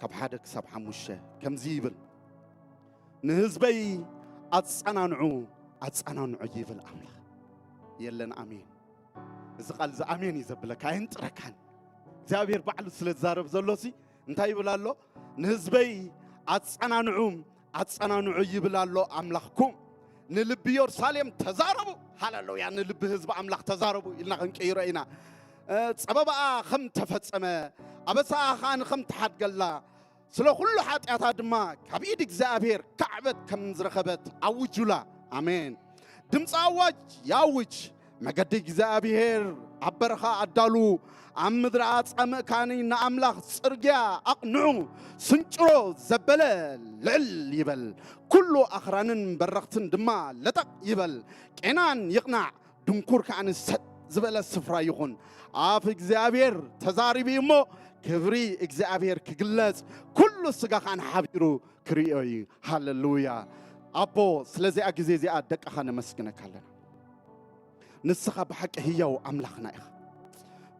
ካብ ሓደ ክሳብ ሓሙሽተ ከምዚ ይብል፣ "ንህዝበይ ኣጸናንዑ፣ ኣጸናንዑ" ይብል ኣምላኽ። የለን፣ ኣሜን። እዚ ቃል እዚ ኣሜን እዩ ዘብለካ፣ ኣየንጥረካን። እግዚኣብሔር ባዕሉ ስለ ዝዛረብ ዘሎ ሲ እንታይ ይብል ኣሎ? "ንህዝበይ ኣጸናንዑ፣ ኣጸናንዑ" ይብል ኣሎ ኣምላኽኩም። "ንልቢ ኢየሩሳሌም ተዛረቡ"፣ ሃሌሉያ፣ ንልቢ ህዝቢ ኣምላኽ ተዛረቡ ኢልና ክንቅይሮ ኢና። እ፣ ጸበባኣ ከም ተፈጸመ፣ ኣበሳኣ ኸኣ ከም ተሓድገላ፣ ስለ ኩሉ ሓጢኣታ ድማ ካብ ኢድ እግዚኣብሔር ካዕበት ከም ዝረኸበት ኣውጁላ። ኣሜን። ድምፂ ኣዋጅ ያውጅ። መገዲ እግዚኣብሔር ኣብ በረኻ ኣዳሉ፣ ኣብ ምድሪ ኣጻምእ ከኣኒ ንኣምላኽ ጽርግያ ኣቕንዑ። ስንጭሮ ዘበለ ልዕል ይበል፣ ኩሉ ኣኽራንን በረኽትን ድማ ለጠቕ ይበል። ቄናን ይቕናዕ፣ ድንኩር ከኣ ንሰጥ ዝበለ ስፍራ ይኹን። ኣፍ እግዚኣብሔር ተዛሪቡ እሞ ክብሪ እግዚኣብሔር ክግለጽ፣ ኩሉ ስጋ ከኣ ሓቢሩ ክርእዮ እዩ። ሃሌሉያ። ኣቦ፣ ስለዚኣ ግዜ እዚኣ ደቅኻ ነመስግነካ ኣለና። ንስኻ ብሓቂ ህያው ኣምላኽና ኢኻ።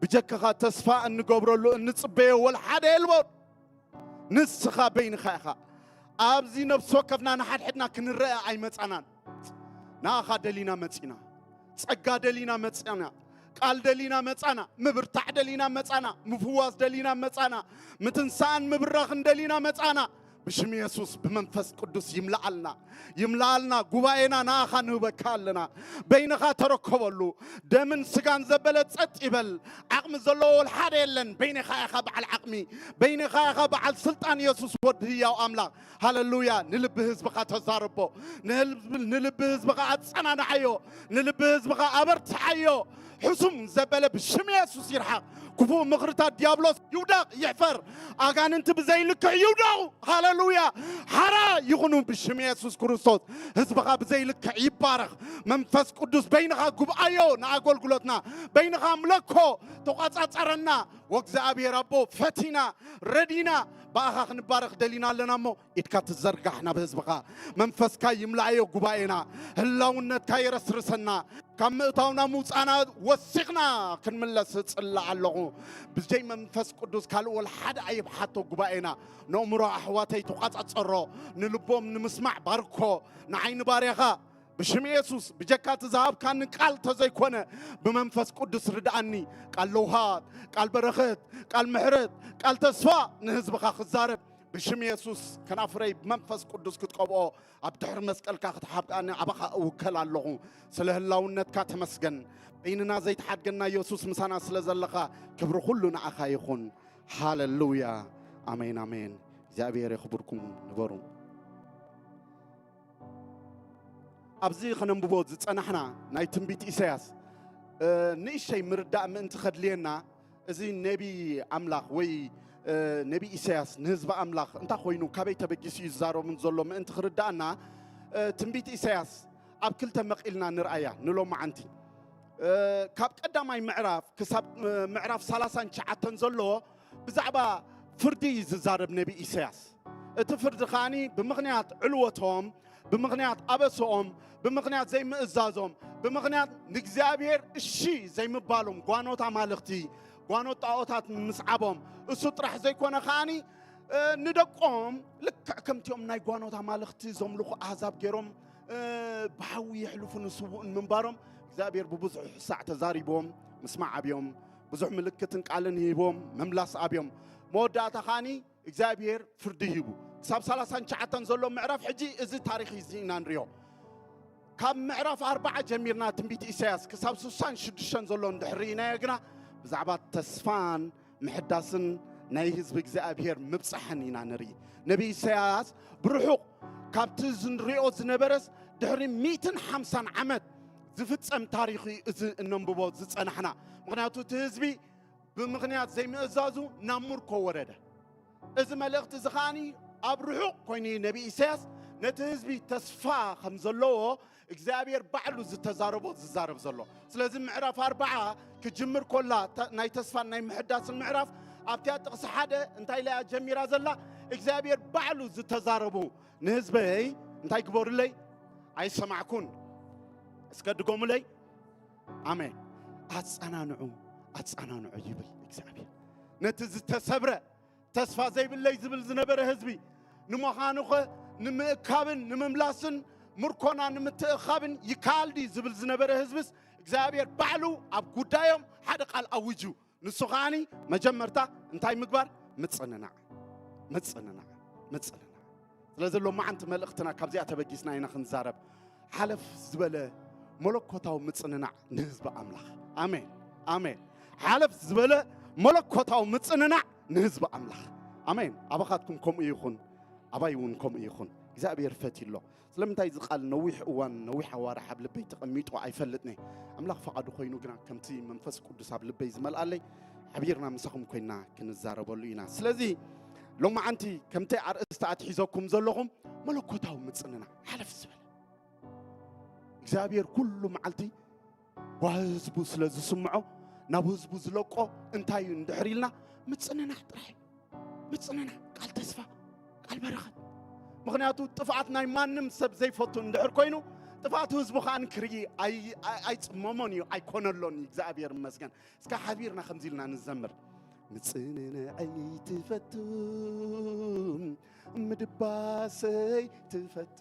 ብጀካኻ ተስፋ እንገብረሉ እንጽበዮ ወላ ሓደ የልቦን። ንስኻ በይንኻ ኢኻ። ኣብዚ ነፍሲ ወከፍና ንሓድሕድና ክንረአ ኣይመጻናን። ንኣኻ ደሊና መጺና። ጸጋ ደሊና መጻና። ቃል ደሊና መጻና። ምብርታዕ ደሊና መጻና። ምፍዋስ ደሊና መጻና። ምትንሳእን ምብራኽን ደሊና መጻና። ብሽም የሱስ ብመንፈስ ቅዱስ ይምልኣልና፣ ይምልኣልና። ጉባኤና ንኣኻ ንህበካ ኣለና። በይንኻ ተረከበሉ። ደምን ስጋን ዘበለ ጸጥ ይበል። ዓቕሚ ዘለዎ ወላ ሓደ የለን። በይንኻ ኢኻ በዓል ዓቕሚ፣ በይንኻ ኢኻ በዓል ስልጣን። የሱስ ወዲ ህያው ኣምላኽ፣ ሃለሉያ። ንልቢ ህዝብኻ ተዛረቦ፣ ንህልብ-፣ ንልቢ ህዝብኻ ኣጸናንዓዮ፣ ንልቢ ህዝብኻ ኣበርትዓዮ። ሕሱም ዘበለ ብሽም የሱስ ይርሓቕ። ክፉእ ምኽርታት ዲያብሎስ ይውደቕ፣ ይሕፈር። ኣጋንንቲ ብዘይልክዕ ይውደቑ። ሃለሉያ። ሓራ ይኹኑ ብሽም የሱስ ክርስቶስ። ህዝብኻ ብዘይልክዕ ይባረኽ። መንፈስ ቅዱስ በይንኻ ጉብኣዮ ንኣገልግሎትና፣ በይንኻ ምለኮ፣ ተቋጻጸረና። ወእግዚኣብሔር ኣቦ፣ ፈቲና፣ ረዲና፣ ብኣኻ ክንባረኽ ደሊና ኣለና እሞ፣ ኢድካ ትዘርጋሕ ናብ ህዝብኻ። መንፈስካ ይምላእዮ ጉባኤና። ህላውነትካ የረስርሰና። ካብ ምእታውና ምውፃእና ወሲኽና ክንምለስ እጽልእ ኣለኹ። ብዘይ መንፈስ ቅዱስ ካልእ ወላ ሓደ ኣይብሓቶ ጉባኤና። ነእምሮ ኣሕዋተይ ተቋጻጸሮ። ንልቦም ንምስማዕ ባርኮ። ንዓይ ንባርያኻ ብሽም የሱስ ብጀካ እቲ ዝሃብካኒ ቃል ተዘይኮነ፣ ብመንፈስ ቅዱስ ርድኣኒ። ቃል ለውሃት፣ ቃል በረኸት፣ ቃል ምሕረት፣ ቃል ተስፋ ንህዝብኻ ክዛረብ ብሽም የሱስ ከናፍረይ ብመንፈስ ቅዱስ ክትቀብኦ፣ ኣብ ድሕሪ መስቀልካ ክትሓብጣኒ ኣባኻ እውከል ኣለኹ። ስለ ህላውነትካ ተመስገን። በይንና ዘይትሓድገና የሱስ ምሳና ስለ ዘለኻ ክብሪ ኩሉ ንዓኻ ይኹን። ሃለሉያ። ኣሜን፣ ኣሜን። እግዚኣብሔር የኽብርኩም። ንበሩ። ኣብዚ ከነንብቦ ዝጸናሕና ናይ ትንቢት ኢሳያስ፣ እ፣ ንእሽተይ ምርዳእ ምእንቲ ከድልየና፣ እዚ ነቢ ኣምላኽ ወይ፣ እ፣ ነቢ ኢሳያስ ንህዝቢ ኣምላኽ እንታይ ኮይኑ፣ ካበይ ተበጊሱ እዩ ዝዛረቦም ዘሎ ምእንቲ ክርዳእና፣ እ፣ ትንቢት ኢሳያስ ኣብ ክልተ መቒልና ንርኣያ ንሎማዓንቲ። እ፣ ካብ ቀዳማይ ምዕራፍ ክሳብ፣ እ፣ ምዕራፍ ሰላሳን ትሽዓተን ዘሎ ብዛዕባ ፍርዲ እዩ ዝዛረብ ነቢ ኢሳያስ። እቲ ፍርዲ ከኣኒ ብምኽንያት ዕልወቶም፣ ብምኽንያት ኣበስኦም፣ ብምኽንያት ዘይምእዛዞም፣ ብምኽንያት ንእግዚኣብሔር እሺ ዘይምባሎም፣ ጓኖት ኣማልኽቲ፣ ጓኖት ጣዖታት ምስዓቦም፣ እሱ ጥራሕ ዘይኮነ ከኣኒ፣ እ፣ ንደቆም ልክዕ ከምቲኦም ናይ ጓኖት ኣማልኽቲ ዘምልኹ ኣህዛብ ገይሮም፣ እ፣ ብሓዊ የሕልፉ ንስውእን ምንባሮም እግዚኣብሔር ብብዙሕ ሳዕ ተዛሪቦም፣ ምስማዕ ኣብዮም፣ ብዙሕ ምልክትን ቃልን ሂቦም፣ ምምላስ ኣብዮም። መወዳእታ ከኣኒ እግዚኣብሔር ፍርዲ ሂቡ። ክሳብ ሰላሳን ትሽዓተን ዘሎ ምዕራፍ ሕጂ እዚ ታሪኽ እዚ ኢና ንሪኦ። ካብ ምዕራፍ ኣርባዓ ጀሚርና ትንቢት ኢሳያስ ክሳብ ስሳን ሽዱሽተን ዘሎ እንድሕር ርኢናዮ ግና ብዛዕባ ተስፋን ምሕዳስን ናይ ህዝቢ እግዚኣብሔር ምብጻሕን ኢና ንርኢ። ነቢ ኢሳያስ ብርሑቕ ካብቲ ዝንሪኦ ዝነበረስ ድሕሪ ሚእትን ሓምሳን ዓመት ዝፍጸም ታሪኽ እዩ እዚ እነንብቦ ዝጸናሕና። ምኽንያቱ እቲ ህዝቢ ብምኽንያት ዘይምእዛዙ ናብ ምርኮ ወረደ። እዚ መልእኽቲ እዚ ከኣኒ ኣብ ርሑቕ ኮይኑ እዩ ነቢ ኢሳያስ ነቲ ህዝቢ ተስፋ ከም ዘለዎ እግዚኣብሔር ባዕሉ ዝተዛረቦ ዝዛረብ ዘሎ። ስለዚ ምዕራፍ ኣርባዓ ክጅምር ኮላ ተ-፣ ናይ ተስፋን ናይ ምሕዳስን ምዕራፍ ኣብቲያ ጥቕሲ ሓደ እንታይ ኢላ እያ ጀሚራ ዘላ? እግዚኣብሔር ባዕሉ ዝተዛረቡ ንህዝበይ እንታይ ግበሩለይ? ኣይሰማዕኩን። እስከ ድገሙለይ። ኣሜን። ኣጸናንዑ፣ ኣጸናንዑ ይብል እግዚኣብሔር። ነቲ ዝተሰብረ ተስፋ ዘይብለይ ዝብል ዝነበረ ህዝቢ፣ ንምዃኑኸ ንምእካብን ንምምላስን ምርኮና ንምትእኻብን ይከኣል ድዩ ዝብል ዝነበረ ህዝብስ፣ እግዚኣብሔር ባዕሉ ኣብ ጉዳዮም ሓደ ቃል ኣዊጁ። ንሱ ከኣኒ መጀመርታ እንታይ ምግባር? ምጽንናዕ፣ ምጽንናዕ፣ ምጽንናዕ። ስለዚ ሎማዓንቲ መልእኽትና ካብዚኣ ተበጊስና ኢና ክንዛረብ። ሓለፍ ዝበለ መለኮታዊ ምጽንናዕ ንህዝቢ ኣምላኽ። ኣሜን፣ ኣሜን። ሓለፍ ዝበለ መለኮታዊ ምጽንናዕ ንህዝቢ ኣምላኽ። ኣሜን። ኣባኻትኩም ከምኡ ይኹን፣ ኣባይ እውን ከምኡ ይኹን። እግዚኣብሔር ፈትዩ ኣሎ። ስለምንታይ እዚ ቃል ነዊሕ እዋን፣ ነዊሕ ኣዋርሕ ኣብ ልበይ ተቐሚጡ ኣይፈልጥን እየ። ኣምላኽ ፈቓዱ ኮይኑ ግና ከምቲ መንፈስ ቅዱስ ኣብ ልበይ ዝመልኣለይ ሓቢርና ምሳኹም ኮይና ክንዛረበሉ ኢና። ስለዚ ሎማዓንቲ ከምቲ ኣርእስቲ ኣትሒዘኩም ዘለኹም መለኮታዊ ምጽንናዕ ሓለፍ ዝበለ እግዚኣብሔር ኩሉ መዓልቲ ጓሂ ህዝቡ ስለ ዝስምዖ ናብ ህዝቡ ዝለቆ እንታይ እዩ እንድሕር ኢልና ምጽንናዕ ጥራሕ እዩ። ምጽንናዕ፣ ቃል ተስፋ፣ ቃል በረኸት። ምኽንያቱ ጥፍኣት ናይ ማንም ሰብ ዘይፈቱ እንድሕር ኮይኑ ጥፍኣት ህዝቡ ከኣ ክርኢ ኣይ-፣ ኣይ-፣ ኣይጽመሞን እዩ፣ ኣይኮነሎን እዩ። እግዚኣብሔር ይመስገን። እስከ ሓቢርና ከምዚ ኢልና ንዘምር። ምጽንናዐይ ትፈቱ፣ ምድባሰይ ትፈቱ፣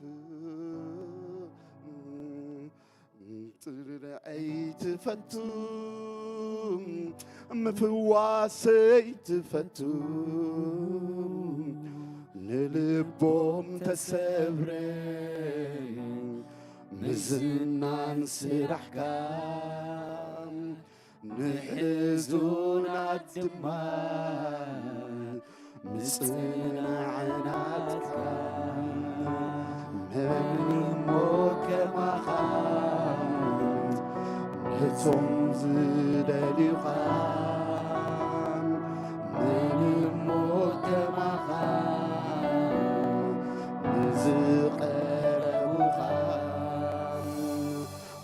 ምጽንናዐይ ትፈቱ፣ ምፍዋሰይ ትፈቱ፣ ንልቦም ተሰብረ ምዝናን ስራሕካ፣ ንሕዙናት ድማ ምጽንናዕ ናትካ። መን እሞ ከማኻ ነቶም ዝደልዩኻ፣ መን እሞ ከማኻ ንዝቐረቡኻ።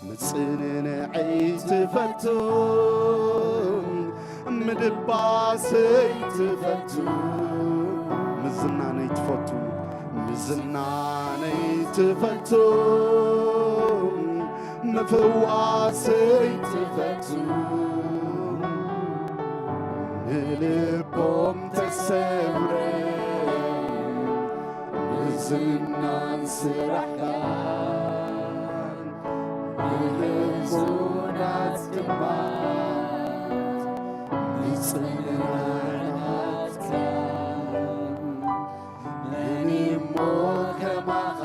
ምጽንናዓይ ትፈቱ፣ ምድባሰይ ትፈቱ፣ ምዝናነይ ትፈቱ፣ ምዝናነይ ትፈቱ፣ ምፍዋሰይ ትፈቱ። ንልቦም ተሰብረ ምዝናን ስራሕካን፣ ንሕዙናት ድማ ምጽንናዕ ናትካ። መን እሞ ከማኻ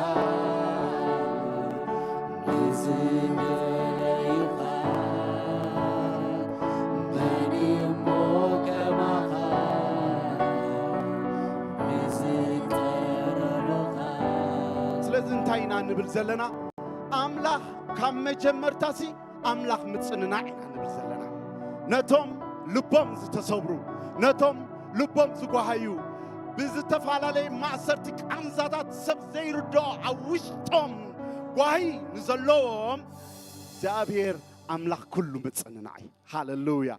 ንዝደለዩኻ፣ መን እሞ ከማኻ ንዝቀረቡኻ። ስለዚ እንታይ ኢና ንብል ዘለና? ኣምላኽ ካብ መጀመርታሲ ኣምላኽ ምጽንናዕ ኢና ንብል ዘለና። ነቶም ልቦም ዝተሰብሩ፣ ነቶም ልቦም ዝጓሃዩ፣ ብዝተፈላለየ ማእሰርቲ ቃንዛታት ሰብ ዘይርድኦ ኣብ ውሽጦም ጓሂ ንዘለዎም እግዚኣብሔር ኣምላኽ ኩሉ ምጽንናዕ እዩ። ሃሌሉያ።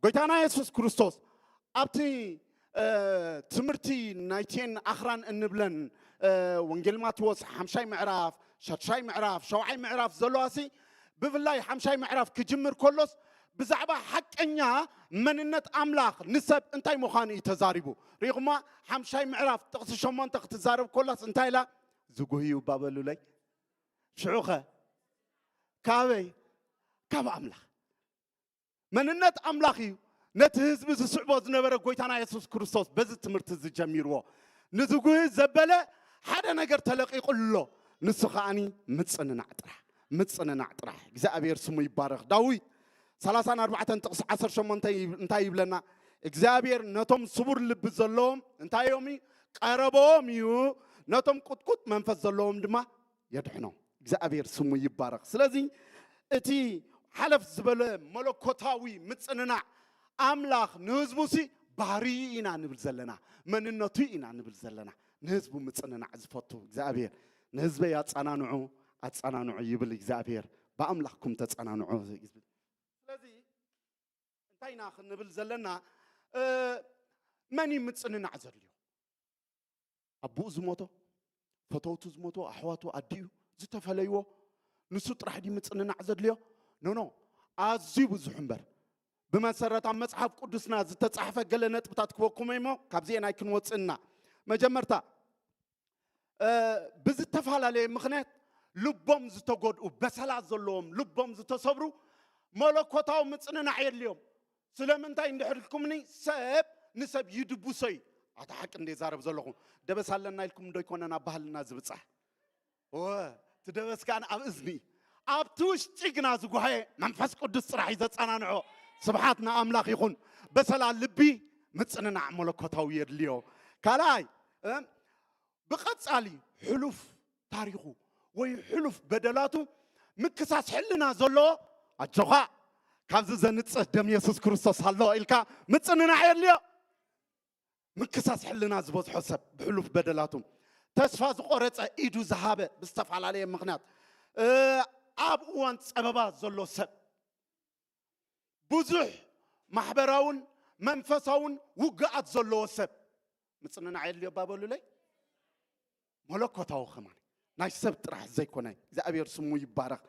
ጎይታና የሱስ ክርስቶስ ኣብቲ፣ እ፣ ትምህርቲ ናይቴን ኣኽራን እንብለን፣ እ፣ ወንጌል ማቴዎስ ሓምሻይ ምዕራፍ፣ ሻድሻይ ምዕራፍ፣ ሸውዓይ ምዕራፍ ዘለዋሲ፣ ብፍላይ ሓምሻይ ምዕራፍ ክጅምር ከሎስ ብዛዕባ ሓቀኛ መንነት ኣምላኽ ንሰብ እንታይ ምዃኑ እዩ ተዛሪቡ። ርኢኹማ? ሓምሻይ ምዕራፍ ጥቕሲ ሸሞንተ ክትዛረብ ከላስ እንታይ ኢላ? ዝጉህዩ እባ በሉለይ። ሽዑኸ? ካበይ? ካብ ኣምላኽ። መንነት ኣምላኽ እዩ ነቲ ህዝቢ ዝስዕቦ ዝነበረ ጎይታና የሱስ ክርስቶስ በዚ ትምህርቲ እዚ ጀሚርዎ። ንዝጉህ ዘበለ ሓደ ነገር ተለቒቑ ኣሎ። ንሱ ከኣኒ ምጽንናዕ ጥራሕ፣ ምጽንናዕ ጥራሕ። እግዚኣብሔር ስሙ ይባረኽ። ዳዊት ሰላሳን ኣርባዕተን ጥቕሲ ዓሰርተ ሸሞንተ ይብ-፣ እንታይ ይብለና? እግዚኣብሔር ነቶም ስቡር ልቢ ዘለዎም እንታይ እዮም እዩ? ቀረቦም እዩ። ነቶም ቁጥቁጥ መንፈስ ዘለዎም ድማ የድሕኖም። እግዚኣብሔር ስሙ ይባረኽ። ስለዚ እቲ ሓለፍ ዝበለ መለኮታዊ ምጽንናዕ ኣምላኽ ንህዝቡሲ ባህሪ ኢና ንብል ዘለና፣ መንነቱ ኢና ንብል ዘለና። ንህዝቡ ምጽንናዕ ዝፈቱ እግዚኣብሔር ንህዝበይ ኣጸናንዑ፣ ኣጸናንዑ ይብል እግዚኣብሔር። ብኣምላኽኩም ተጸናንዑ ይብል። ስለዚ እንታይ ኢና ክንብል ዘለና? እ፣ መን እዩ ምጽንናዕ ዘድልዮ? ኣቦኡ ዝሞቶ፣ ፈተውቱ ዝሞቶ፣ ኣሕዋቱ፣ ኣዲኡ ዝተፈለይዎ፣ ንሱ ጥራሕ ድዩ ምጽንናዕ ዘድልዮ? ኖ፣ ኖ፣ ኣዝዩ ብዙሕ እምበር። ብመሰረት ኣብ መጽሓፍ ቅዱስና ዝተጻሕፈ ገለ ነጥብታት ክበኩም እሞ ካብዚኤን ኣይክንወጽእና። መጀመርታ፣ እ፣ ብዝተፈላለየ ምኽንያት ልቦም ዝተጎድኡ፣ በሰላ ዘለዎም፣ ልቦም ዝተሰብሩ መለኮታዊ ምጽንናዕ የድልዮም። ስለምንታይ እንድሕር ኢልኩምኒ፣ ሰብ ንሰብ ይድብሶ እዩ። ኣታ ሓቂ እንደ ዛረብ ዘለኹ፣ ደበስ ኣለና ኢልኩም እንዶ ይኮነን ኣብ ባህልና ዝብጻሕ። ወ፣ ትደበስ ከኣን ኣብ እዝኒ፣ ኣብቲ ውሽጢ ግና ዝጓሃየ መንፈስ ቅዱስ ጥራሕ እዩ ዘጸናንዖ። ስብሓት ንኣምላኽ ይኹን። በሰላ ልቢ ምጽንናዕ መለኮታዊ የድልዮ። ካልኣይ፣ እ፣ ብቐጻሊ ሕሉፍ ታሪኹ ወይ ሕሉፍ በደላቱ ምክሳስ ሕልና ዘለዎ፣ ኣጆኻ፣ ካብዚ ዘንጽህ ደም የሱስ ክርስቶስ ኣሎ ኢልካ ምጽንናዕ የድልዮ። ምክሳስ ሕልና ዝበዝሖ ሰብ ብሕሉፍ በደላቱ፣ ተስፋ ዝቖረጸ፣ ኢዱ ዝሃበ ብዝተፈላለየ ምኽንያት፣ እ፣ ኣብ እዋን ጸበባ ዘሎ ሰብ፣ ብዙሕ ማሕበራውን መንፈሳውን ውግኣት ዘለዎ ሰብ ምጽንናዕ የድልዮ እባ በሉለይ። መለኮታዊ ከማን ናይ ሰብ ጥራሕ ዘይኮነ እግዚኣብሔር ስሙ ይባረኽ።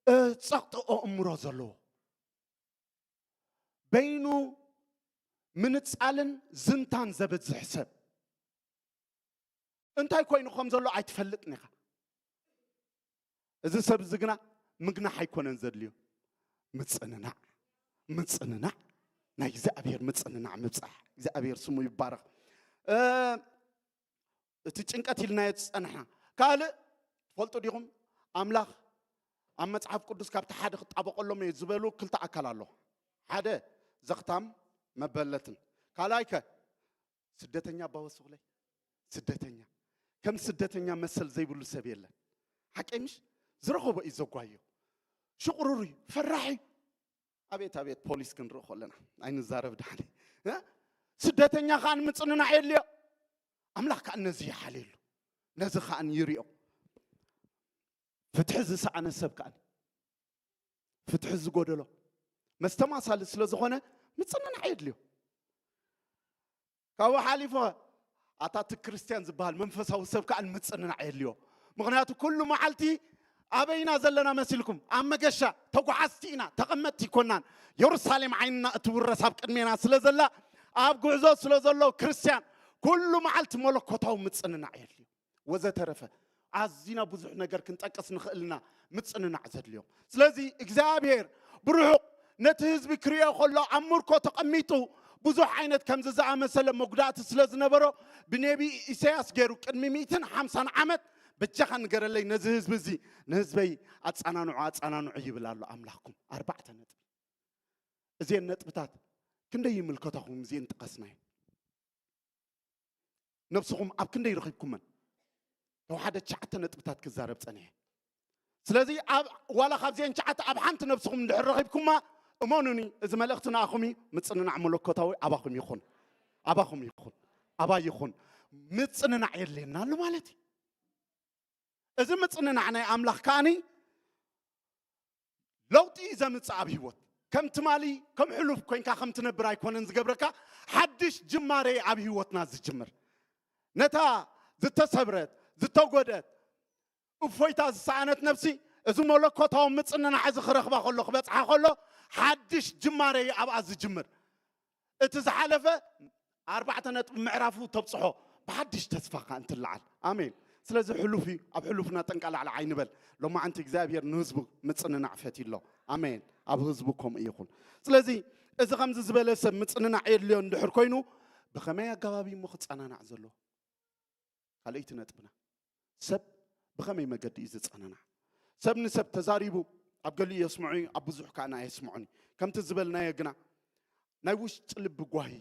እ፣ ጸቕጢ ኣእምሮ ዘለዎ፣ በይኑ ምንጻልን ዝንታን ዘበዝሕ ሰብ እንታይ ኮይኑ ከም ዘሎ ኣይትፈልጥን ኢኻ። እዚ ሰብ እዚ ግና ምግናሕ ኣይኮነን ዘድልዮ፣ ምጽንናዕ፣ ምጽንናዕ፣ ናይ እግዚኣብሔር ምጽንናዕ ምብጻሕ። እግዚኣብሔር ስሙ ይባረኽ። እ፣ እቲ ጭንቀት ኢልናዮ ዝጸንሕና። ካልእ ትፈልጡ ዲኹም? ኣምላኽ ኣብ መጽሓፍ ቅዱስ ካብቲ ሓደ ክጣበቐሎም እየ ዝበሉ ክልተ ኣካል ኣሎ። ሓደ ዘኽታም መበለትን። ካልኣይ ከ ስደተኛ ኣባ ወስኹለይ፣ ስደተኛ። ከም ስደተኛ መሰል ዘይብሉ ሰብ የለን። ሓቀይ ምሽ? ዝረኸቦ እዩ ዘጓዮ። ሽቕሩር እዩ፣ ፈራሕ እዩ። ኣቤት ኣቤት፣ ፖሊስ ክንርኢ ከለና ኣይንዛረብ ዳሕኒ። እ? ስደተኛ ከኣ ንምጽንናዕ የድልዮ። ኣምላኽ ከኣ ነዚ ይሓልየሉ፣ ነዚ ከኣ ይሪኦ። ፍትሒ ዝሰኣነ ሰብ ከኣ፣ ፍትሒ ዝጎደሎ መስተማሳሊ ስለ ዝኾነ ምጽንናዕ የድልዮ። ካብኡ ሓሊፎ ኣታ እቲ ክርስትያን ዝበሃል መንፈሳዊ ሰብ ከኣ ምጽንናዕ የድልዮ። ምኽንያቱ ኩሉ መዓልቲ ኣበይና ዘለና መሲልኩም? ኣብ መገሻ። ተጓዓዝቲ ኢና፣ ተቐመጥቲ ኣይኮናን። የሩሳሌም ዓይንና እትውረስ ኣብ ቅድሜና ስለ ዘላ፣ ኣብ ጉዕዞ ስለ ዘሎ ክርስትያን ኩሉ መዓልቲ መለኮታዊ ምጽንናዕ የድልዮ። ወዘተረፈ ኣዚና ብዙሕ ነገር ክንጠቅስ ንኽእል ኢና ምጽንናዕ ዘድልዮም። ስለዚ እግዚኣብሔር ብርሑቕ ነቲ ህዝቢ ክርእዮ ከሎ ኣብ ምርኮ ተቐሚጡ ብዙሕ ዓይነት ከምዚ ዝኣመሰለ መጉዳእቲ ስለ ዝነበሮ ብነቢ ኢሳያስ ገይሩ ቅድሚ ሚእትን ሓምሳን ዓመት በጃኻ ንገረለይ ነዚ ህዝቢ እዚ ንህዝበይ ኣጸናንዑ ኣጸናንዑ ይብል ኣሎ ኣምላኽኩም። ኣርባዕተ ነጥቢ። እዚአን ነጥብታት ክንደይ ይምልከታኹም እዚአን ጠቐስናዮ? ነብስኹም ኣብ ክንደይ ረኺብኩመን? ተወሓደ ትሽዓተ ነጥብታት ክዛረብ ጸኒሐ። ስለዚ ኣብ ዋላ ካብዚአን ትሽዓተ ኣብ ሓንቲ ነብስኹም እንድሕር ረኺብኩማ እመኑኒ እዚ መልእኽቲ ንኣኹም እዩ። ምጽንናዕ መለኮታዊ ኣባኹም ይኹን፣ ኣባኹም ይኹን፣ ኣባይ ይኹን። ምጽንናዕ የድልየና ኣሎ ማለት እዩ። እዚ ምጽንናዕ ናይ ኣምላኽ ከኣኒ ለውጢ እዩ ዘምጽእ ኣብ ህይወት። ከም ትማሊ ከም ሕሉፍ ኮይንካ ከም ትነብር ኣይኮነን ዝገብረካ። ሓድሽ ጅማሬ ኣብ ህይወትና ዝጅምር። ነታ ዝተሰብረት ዝተጎደት እፎይታ ዝሰኣነት ነፍሲ እዚ መለኮታዊ ምጽንናዕ እዚ ክረኽባ ከሎ ክበጽሓ ከሎ ሓድሽ ጅማሬ እዩ ኣብኣ ዝጅምር። እቲ ዝሓለፈ ኣርባዕተ ነጥቢ ምዕራፉ ተብጽሖ ብሓድሽ ተስፋ ከኣ እንትለዓል። ኣሜን። ስለዚ ሕሉፍ እዩ፣ ኣብ ሕሉፍና ጠንቃላዕላ ኣይንበል። ሎማዓንቲ እግዚኣብሔር ንህዝቡ ምጽንናዕ ፈትዩ ኣሎ። ኣሜን። ኣብ ህዝቡ ከምኡ ይኹን። ስለዚ እዚ ከምዚ ዝበለ ሰብ ምጽንናዕ የድልዮ እንድሕር ኮይኑ ብኸመይ ኣገባብ እዩ እሞ ክጸናናዕ ዘለዎ? ካልኣይቲ ነጥብና፣ ሰብ ብኸመይ መገዲ እዩ ዝጸናናዕ? ሰብ ንሰብ ተዛሪቡ ኣብ ገሊኡ የስምዖ እዩ፣ ኣብ ብዙሕ ከኣ ኣየስምዖን እዩ። ከምቲ ዝበልናዮ ግና ናይ ውሽጢ ልቢ ጓሂ፣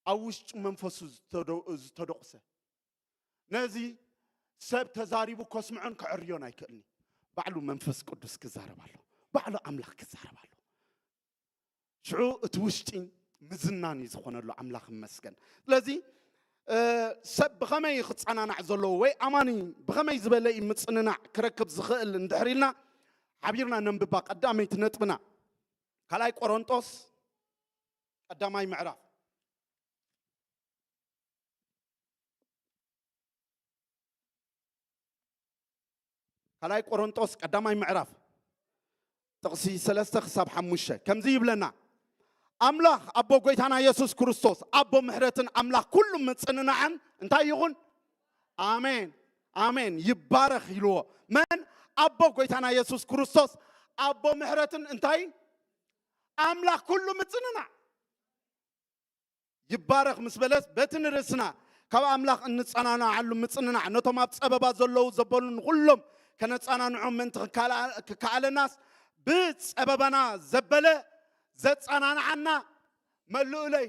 ኣብ ውሽጢ መንፈሱ ዝተደ-፣ ዝተደቑሰ፣ ነዚ ሰብ ተዛሪቡ ከስምዖን ከዕርዮን ኣይክእልን እዩ። ባዕሉ መንፈስ ቅዱስ ክዛረብ ኣሎ፣ ባዕሉ ኣምላኽ ክዛረብ ኣሎ። ሽዑ እቲ ውሽጢ ምዝናን እዩ ዝኾነሉ። ኣምላኽ ይመስገን። ስለዚ እ፣ ሰብ ብኸመይ ክጸናናዕ ዘለዎ ወይ ኣማኒ ብኸመይ ዝበለ እዩ ምጽንናዕ ክረክብ ዝኽእል እንድሕር ኢልና ሓቢርና ነንብባ። ቀዳመይቲ ነጥብና ካልኣይ ቆሮንጦስ ቀዳማይ ምዕራፍ፣ ካልኣይ ቆሮንጦስ ቀዳማይ ምዕራፍ ጥቕሲ ሰለስተ ክሳብ ሓሙሽተ ከምዚ ይብለና፣ ኣምላኽ ኣቦ ጎይታና የሱስ ክርስቶስ ኣቦ ምሕረትን ኣምላኽ ኩሉ ምጽንናዕን እንታይ ይኹን? ኣሜን፣ ኣሜን፣ ይባረኽ ኢልዎ። መን? ኣቦ ጎይታና የሱስ ክርስቶስ ኣቦ ምሕረትን እንታይ? ኣምላኽ ኩሉ ምጽንናዕ። ይባረኽ ምስ በለስ፣ በቲ ንርእስና ካብ ኣምላኽ እንጸናንዓሉ ምጽንናዕ፣ ነቶም ኣብ ጸበባ ዘለዉ ዘበሉ ንኹሎም ከነጸናንዖም ምእንቲ ክከላ-፣ ክከኣለናስ፣ ብጸበባና ዘበለ ዘጸናንዓና መልኡለይ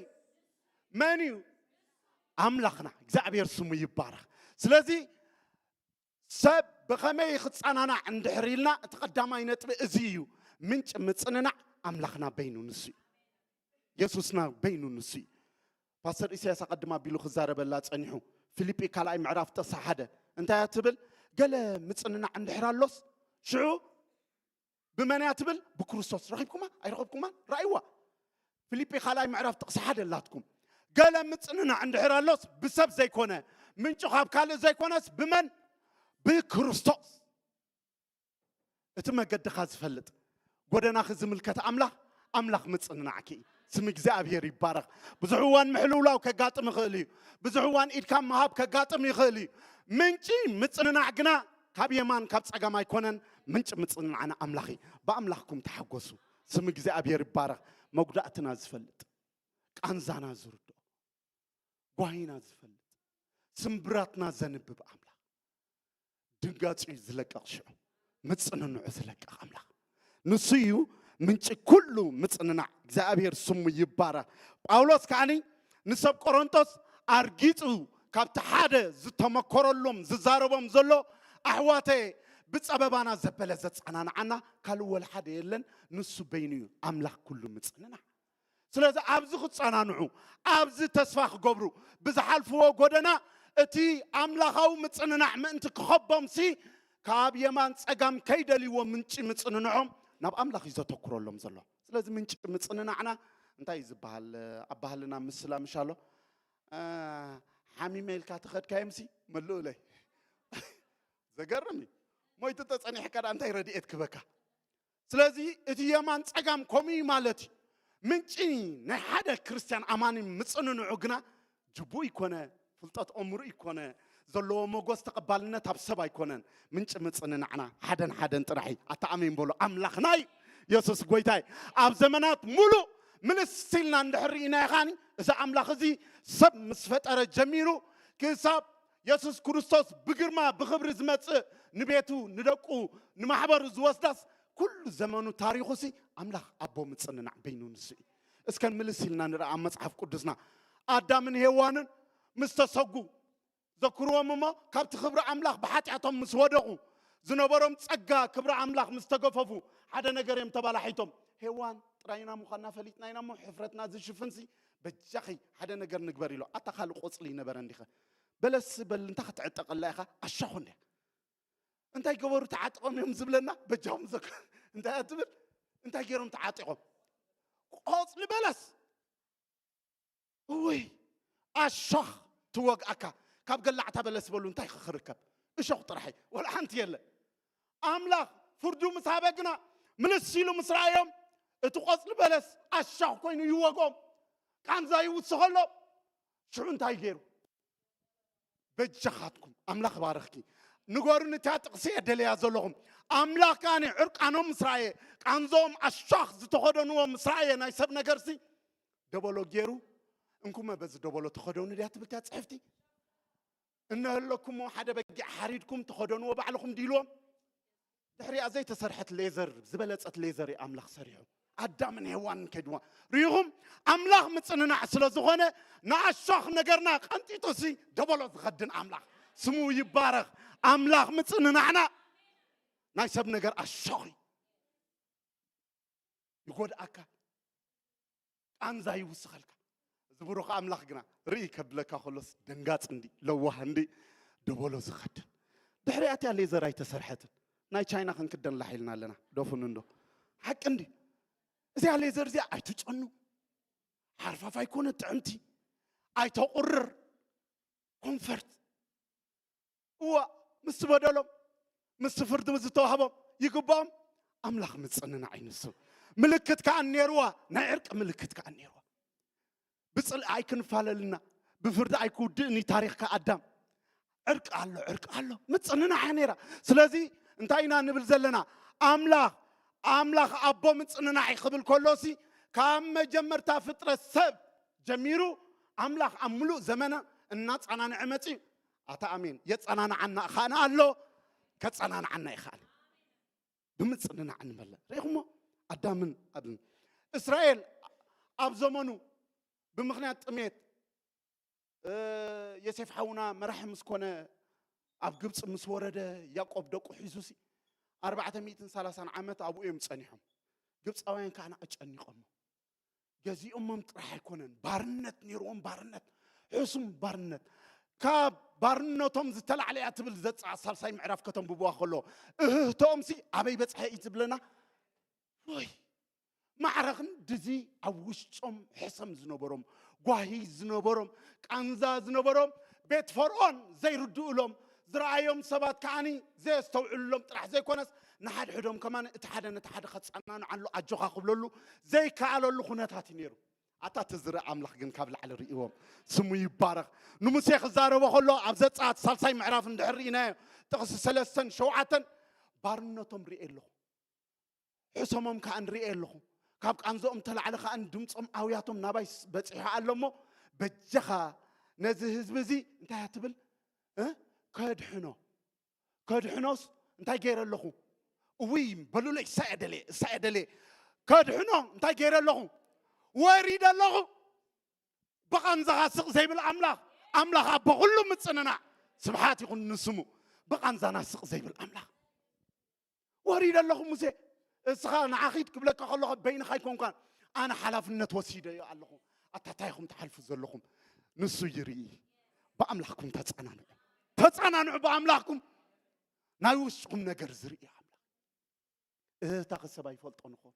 መን እዩ? ኣምላኽና። እግዚኣብሔር ስሙ ይባረኽ። ስለዚ ሰብ ብኸመይ ክጸናናዕ እንድሕር ኢልና፣ እቲ ቀዳማይ ነጥቢ እዚ እዩ። ምንጪ ምጽንናዕ ኣምላኽና በይኑ ንሱ እዩ። የሱስና በይኑ ንሱ እዩ። ፓስተር ኢሳያስ ኣቐድም ኣቢሉ ክዛረበላ ጸኒሑ፣ ፊልጲ ካልኣይ ምዕራፍ ጥቕሲ ሓደ እንታይ እያ ትብል? ገለ ምጽንናዕ እንድሕር ኣሎስ፣ ሽዑ ብመን እያ ትብል? ብክርስቶስ። ረኺብኩማ? ኣይረኸብኩማን? ረኣይዋ። ፊልጲ ካልኣይ ምዕራፍ ጥቕሲ ሓደ ኣላትኩም። ገለ ምጽንናዕ እንድሕር ኣሎስ፣ ብሰብ ዘይኮነ፣ ምንጩ ካብ ካልእ ዘይኮነስ፣ ብመን? ብክርስቶስ። እቲ መገድኻ ዝፈልጥ፣ ጎደናኺ ዝምልከት ኣምላኽ፣ ኣምላኽ ምጽንናዕኪ እዩ። ስም እግዚኣብሔር ይባረኽ። ብዙሕ እዋን ምሕልውላው ከጋጥም ይኽእል እዩ። ብዙሕ እዋን ኢድካ ምሃብ ከጋጥም ይኽእል እዩ። ምንጪ ምጽንናዕ ግና ካብ የማን ካብ ጸጋም ኣይኮነን። ምንጪ ምጽንናዕና ኣምላኽ እዩ። ብኣምላኽኩም ተሓጎሱ። ስም እግዚኣብሔር ይባረኽ። መጉዳእትና ዝፈልጥ፣ ቃንዛና ዝርድኦ፣ ጓሂና ዝፈልጥ፣ ስምብራትና ዘንብብ ኣምላኽ። ድንጋጺ እዩ ዝለቀቕ ሽዑ፣ ምጽንንዑ ዝለቀቕ ኣምላኽ። ንሱ እዩ ምንጪ ኩሉ ምጽንናዕ። እግዚኣብሔር ስሙ ይባረኽ። ጳውሎስ ከዓኒ ንሰብ ቆሮንቶስ ኣርጊጹ ካብቲ ሓደ ዝተመኮረሎም ዝዛረቦም ዘሎ፣ ኣሕዋተየ፣ ብጸበባና ዘበለ ዘጸናንዓና ካልእ ወላ ሓደ የለን፣ ንሱ በይኑ እዩ ኣምላኽ ኩሉ ምጽንናዕ። ስለዚ ኣብዚ ክጸናንዑ፣ ኣብዚ ተስፋ ክገብሩ፣ ብዝሓልፍዎ ጎደና እቲ ኣምላኻዊ ምጽንናዕ ምእንቲ ክኸቦምሲ፣ ካብ የማን ጸጋም ከይደልይዎ ምንጪ ምጽንንዖም ናብ ኣምላኽ እዩ ዘተኩረሎም ዘሎ። ስለዚ ምንጪ ምጽንናዕና እንታይ እዩ ዝበሃል? ኣባህልና ምስላ ምሻሎ፣ እ፣ ሓሚመ ኢልካ ተኸድካዮምሲ መልኡለይ። ዘገርም እዩ። ሞይቱ ተጸኒሕካ ደኣ እንታይ ረድኤት ክበካ? ስለዚ እቲ የማን ጸጋም ከምኡ እዩ ማለት እዩ። ምንጪ ናይ ሓደ ክርስትያን ኣማኒ ምጽንንዑ ግና ጅቡእ ይኮነ፣ ፍልጠት እምሩ ይኮነ፣ ዘለዎ መጎስ ተቐባልነት ኣብ ሰብ ኣይኮነን። ምንጪ ምጽንናዕና ሓደን ሓደን ጥራሕ እዩ። ኣታ ኣሜን በሎ። ኣምላኽናይ የሱስ ጎይታይ ኣብ ዘመናት ሙሉእ ምልስ ኢልና እንድሕር ርኢናዮ ኸዓኒ፣ እዚ ኣምላኽ እዚ ሰብ ምስ ፈጠረ ጀሚሩ ክሳብ የሱስ ክርስቶስ ብግርማ ብኽብሪ ዝመጽእ፣ ንቤቱ፣ ንደቁ፣ ንማሕበሩ ዝወስዳስ፣ ኩሉ ዘመኑ ታሪኹሲ ኣምላኽ ኣቦ ምጽንናዕ በይኑ ንሱ እዩ። እስከ ምልስ ኢልና ንርኣ ኣብ መጽሓፍ ቅዱስና። ኣዳምን ሄዋንን ምስ ተሰጉ ዘክርዎም እሞ፣ ካብቲ ክብሪ ኣምላኽ ብሓጢኣቶም ምስ ወደቑ፣ ዝነበሮም ጸጋ ክብሪ ኣምላኽ ምስ ተገፈፉ፣ ሓደ ነገር እዮም ተባላሒቶም። ሄዋን ጥራይና ምዃንና ፈሊጥና ኢና እሞ፣ ሕፍረትና ዝሽፍንሲ በጃኺ ሓደ ነገር ንግበር ኢሎ። ኣታ ካልእ ቆጽሊ ይነበረ እንዲኸ? በለስ በል እንታ ክትዕጠቐላ ኢኻ? ኣሻኹ እንድያ። እንታይ ገበሩ ተዓጢቖም እዮም ዝብለና? በጃኹም ዘክ-፣ እንታይ እያ ትብል? እንታይ ገይሮም ተዓጢቖም? ቆጽሊ በለስ። እውይ፣ ኣሻኽ ትወግኣካ። ካብ ገላዕታ በለስ በሉ እንታይ ክርከብ? እሾኽ ጥራሕ እዩ። ወላ ሓንቲ የለ። ኣምላኽ ፍርዱ ምስ ሃበ ግና፣ ምልስ ኢሉ ምስ ረኣዮም፣ እቲ ቆጽሊ በለስ ኣሻኽ ኮይኑ ይወግኦም። ቃንዛ ይውስኸሎም። ሽዑ እንታይ ገይሩ? በጃኻትኩም፣ ኣምላኽ ባረኽኪ። ንገሩኒ እታ ጥቕሲ እየ ደልያ ዘለኹም። ኣምላኽ ከኣኒ ዕርቃኖም ምስ ረኣየ፣ ቃንዞኦም ኣሻኽ ዝተኸደንዎ ምስ ረኣየ፣ ናይ ሰብ ነገርሲ ደበሎ ገይሩ፣ እንኩመ በዚ ደበሎ ተኸደኑ ድያ ትብል እታ ጽሕፍቲ? እነሀለኩሞ ሓደ በጊዕ ሓሪድኩም ተኸደንዎ ባዕልኹም ዲልዎም። ድሕሪኣ ዘይተሰርሐት ሌዘር፣ ዝበለጸት ሌዘር እዩ ኣምላኽ ሰሪሑ። ኣዳምን ሄዋንን ከይድዋ። ርኢኹም? ኣምላኽ ምጽንናዕ ስለ ዝኾነ፣ ንኣሻኽ ነገርና ቀንጢጡሲ ደበሎ ዝኸድን ኣምላኽ ስሙ ይባረኽ። ኣምላኽ ምጽንናዕና፣ ናይ ሰብ ነገር ኣሻኽ እዩ። ይጎድኣካ፣ ቃንዛ ይውስኸልካ። እዚ ብሩኽ ኣምላኽ ግና ርኢ ከብለካ ከሎስ ደንጋጽ እንዲ፣ ለዋህ እንዲ፣ ደበሎ ዝኸድን። ድሕሪኣ እቲኣ ሌዘር ኣይተሰርሐትን። ናይ ቻይና ክንክደን ላሕ ኢልና ኣለና። ደፉን እንዶ። ሓቂ እንዲ። እዚኣ ሌዘር እዚኣ ኣይትጨኑ። ሓርፋፍ ኣይኮነ ጥዕምቲ። ኣይተቑርር። ኮንፈርት። እዋ፣ ምስ በደሎም፣ ምስ ፍርዲ ዝተዋህቦም ይግባኦም። ኣምላኽ ምጽንናዕ እዩ ንሱ። ምልክት ከኣ ነይርዋ፣ ናይ ዕርቂ ምልክት ከኣ ነይርዋ። ብጽልኢ ኣይክንፋለልና፣ ብፍርዲ ኣይክውድእን እዩ ታሪኽካ ኣዳም። ዕርቂ ኣሎ፣ ዕርቂ ኣሎ። ምጽንናዕ እያ ነይራ። ስለዚ እንታይ ኢና ንብል ዘለና? ኣምላኽ፣ ኣምላኽ ኣቦ ምጽንናዕ እዩ ክብል ከሎሲ፣ ካብ መጀመርታ ፍጥረት ሰብ ጀሚሩ ኣምላኽ ኣብ ምሉእ ዘመና እናጸናንዐ መጺኡ። ኣታ ኣሜን። የጸናንዓና ኸኣነ ኣሎ፣ ከጸናንዓና ይኸኣል። ብምጽንናዕ ንመለእ። ርኢኹሞ? ኣዳምን ኣድን። እስራኤል ኣብ ዘመኑ ብምኽንያት ጥሜት፣ እ፣ ዮሴፍ ሓውና መራሒ ምስ ኮነ፣ ኣብ ግብጺ ምስ ወረደ፣ ያዕቆብ ደቁ ሒዙሲ፣ ኣርባዕተ ሚእትን ሰላሳን ዓመት ኣብኡ እዮም ጸኒሖም። ግብጻውያን ከኣ ንዓ ጨኒቖሞ። ገዚኦሞም ጥራሕ ኣይኮነን፣ ባርነት ነይርዎም፣ ባርነት፣ ሕሱም ባርነት። ካብ ባርነቶም ዝተላዕለ እያ ትብል ዘጸኣት ሳልሳይ ምዕራፍ ከተንብብዋ ከሎ፣ እህህቶኦምሲ ኣበይ በጽሐ እዩ ትብለና? ወይ ማዕረ ክንድዚ ኣብ ውሽጦም ሕሰም ዝነበሮም፣ ጓሂ ዝነበሮም፣ ቃንዛ ዝነበሮም፣ ቤት ፈርዖን ዘይርድኡሎም፣ ዝረኣዮም ሰባት ከዓኒ ዘየስተውዕሉሎም ጥራሕ ዘይኮነስ፣ ንሓድሕዶም ከማን እቲ ሓደ ነቲ ሓደ ከጸናንዓሉ፣ ኣጆኻ ክብለሉ ዘይከኣለሉ ኩነታት እዩ ነይሩ። ኣታ እቲ ዝርኢ ኣምላኽ ግን ካብ ላዕሊ ርእይዎም፣ ስሙ ይባረኽ። ንሙሴ ክዛረቦ ከሎ ኣብ ዘጸኣት ሳልሳይ ምዕራፍ እንድሕር ርኢናዮ፣ ጥቕሲ ሰለስተን ሸውዓተን፣ ባርነቶም ርእየ ኣለኹ፣ ሕሰሞም ከኣ ንርእየ ኣለኹ፣ ካብ ቃንዝኦም ተላዕለ ከኣ ድምጾም ኣውያቶም ናባይ ስ-፣ በጺሑ ኣሎ እሞ፣ በጃኻ ነዚ ህዝቢ እዚ እንታይ እያ ትብል? እ? ከድሕኖ። ከድሕኖስ እንታይ ገይረ ኣለኹ? እውይ፣ በሉለይ፣ እሳ እየ ደልየ፣ እሳ እየ ደልየ። ከድሕኖ እንታይ ገይረ ኣለኹ? ወሪደ ኣለኹ። ብቓንዛኻ ስቕ ዘይብል ኣምላኽ፣ ኣምላኽ ኣቦ ኩሉ ምጽንናዕ፣ ስብሓት ይኹን ንስሙ። ብቓንዛና ስቕ ዘይብል ኣምላኽ። ወሪደ ኣለኹ ሙሴ፣ እስኻ ንዓኺድ ክብለካ ከለኹ በይንኻ ኣይኮንኳን፣ ኣነ ሓላፍነት ወሲደዮ ኣለኹ። ኣታ እንታይ ኢኹም ትሓልፉ ዘለኹም? ንሱ ይርኢ። ብኣምላኽኩም ተጸናንዑ። ተጸናንዑ ብኣምላኽኩም። ናይ ውሽጥኩም ነገር ዝርኢ ኣምላኽ። እታ ኸሰብ ኣይፈልጦ ንኾን።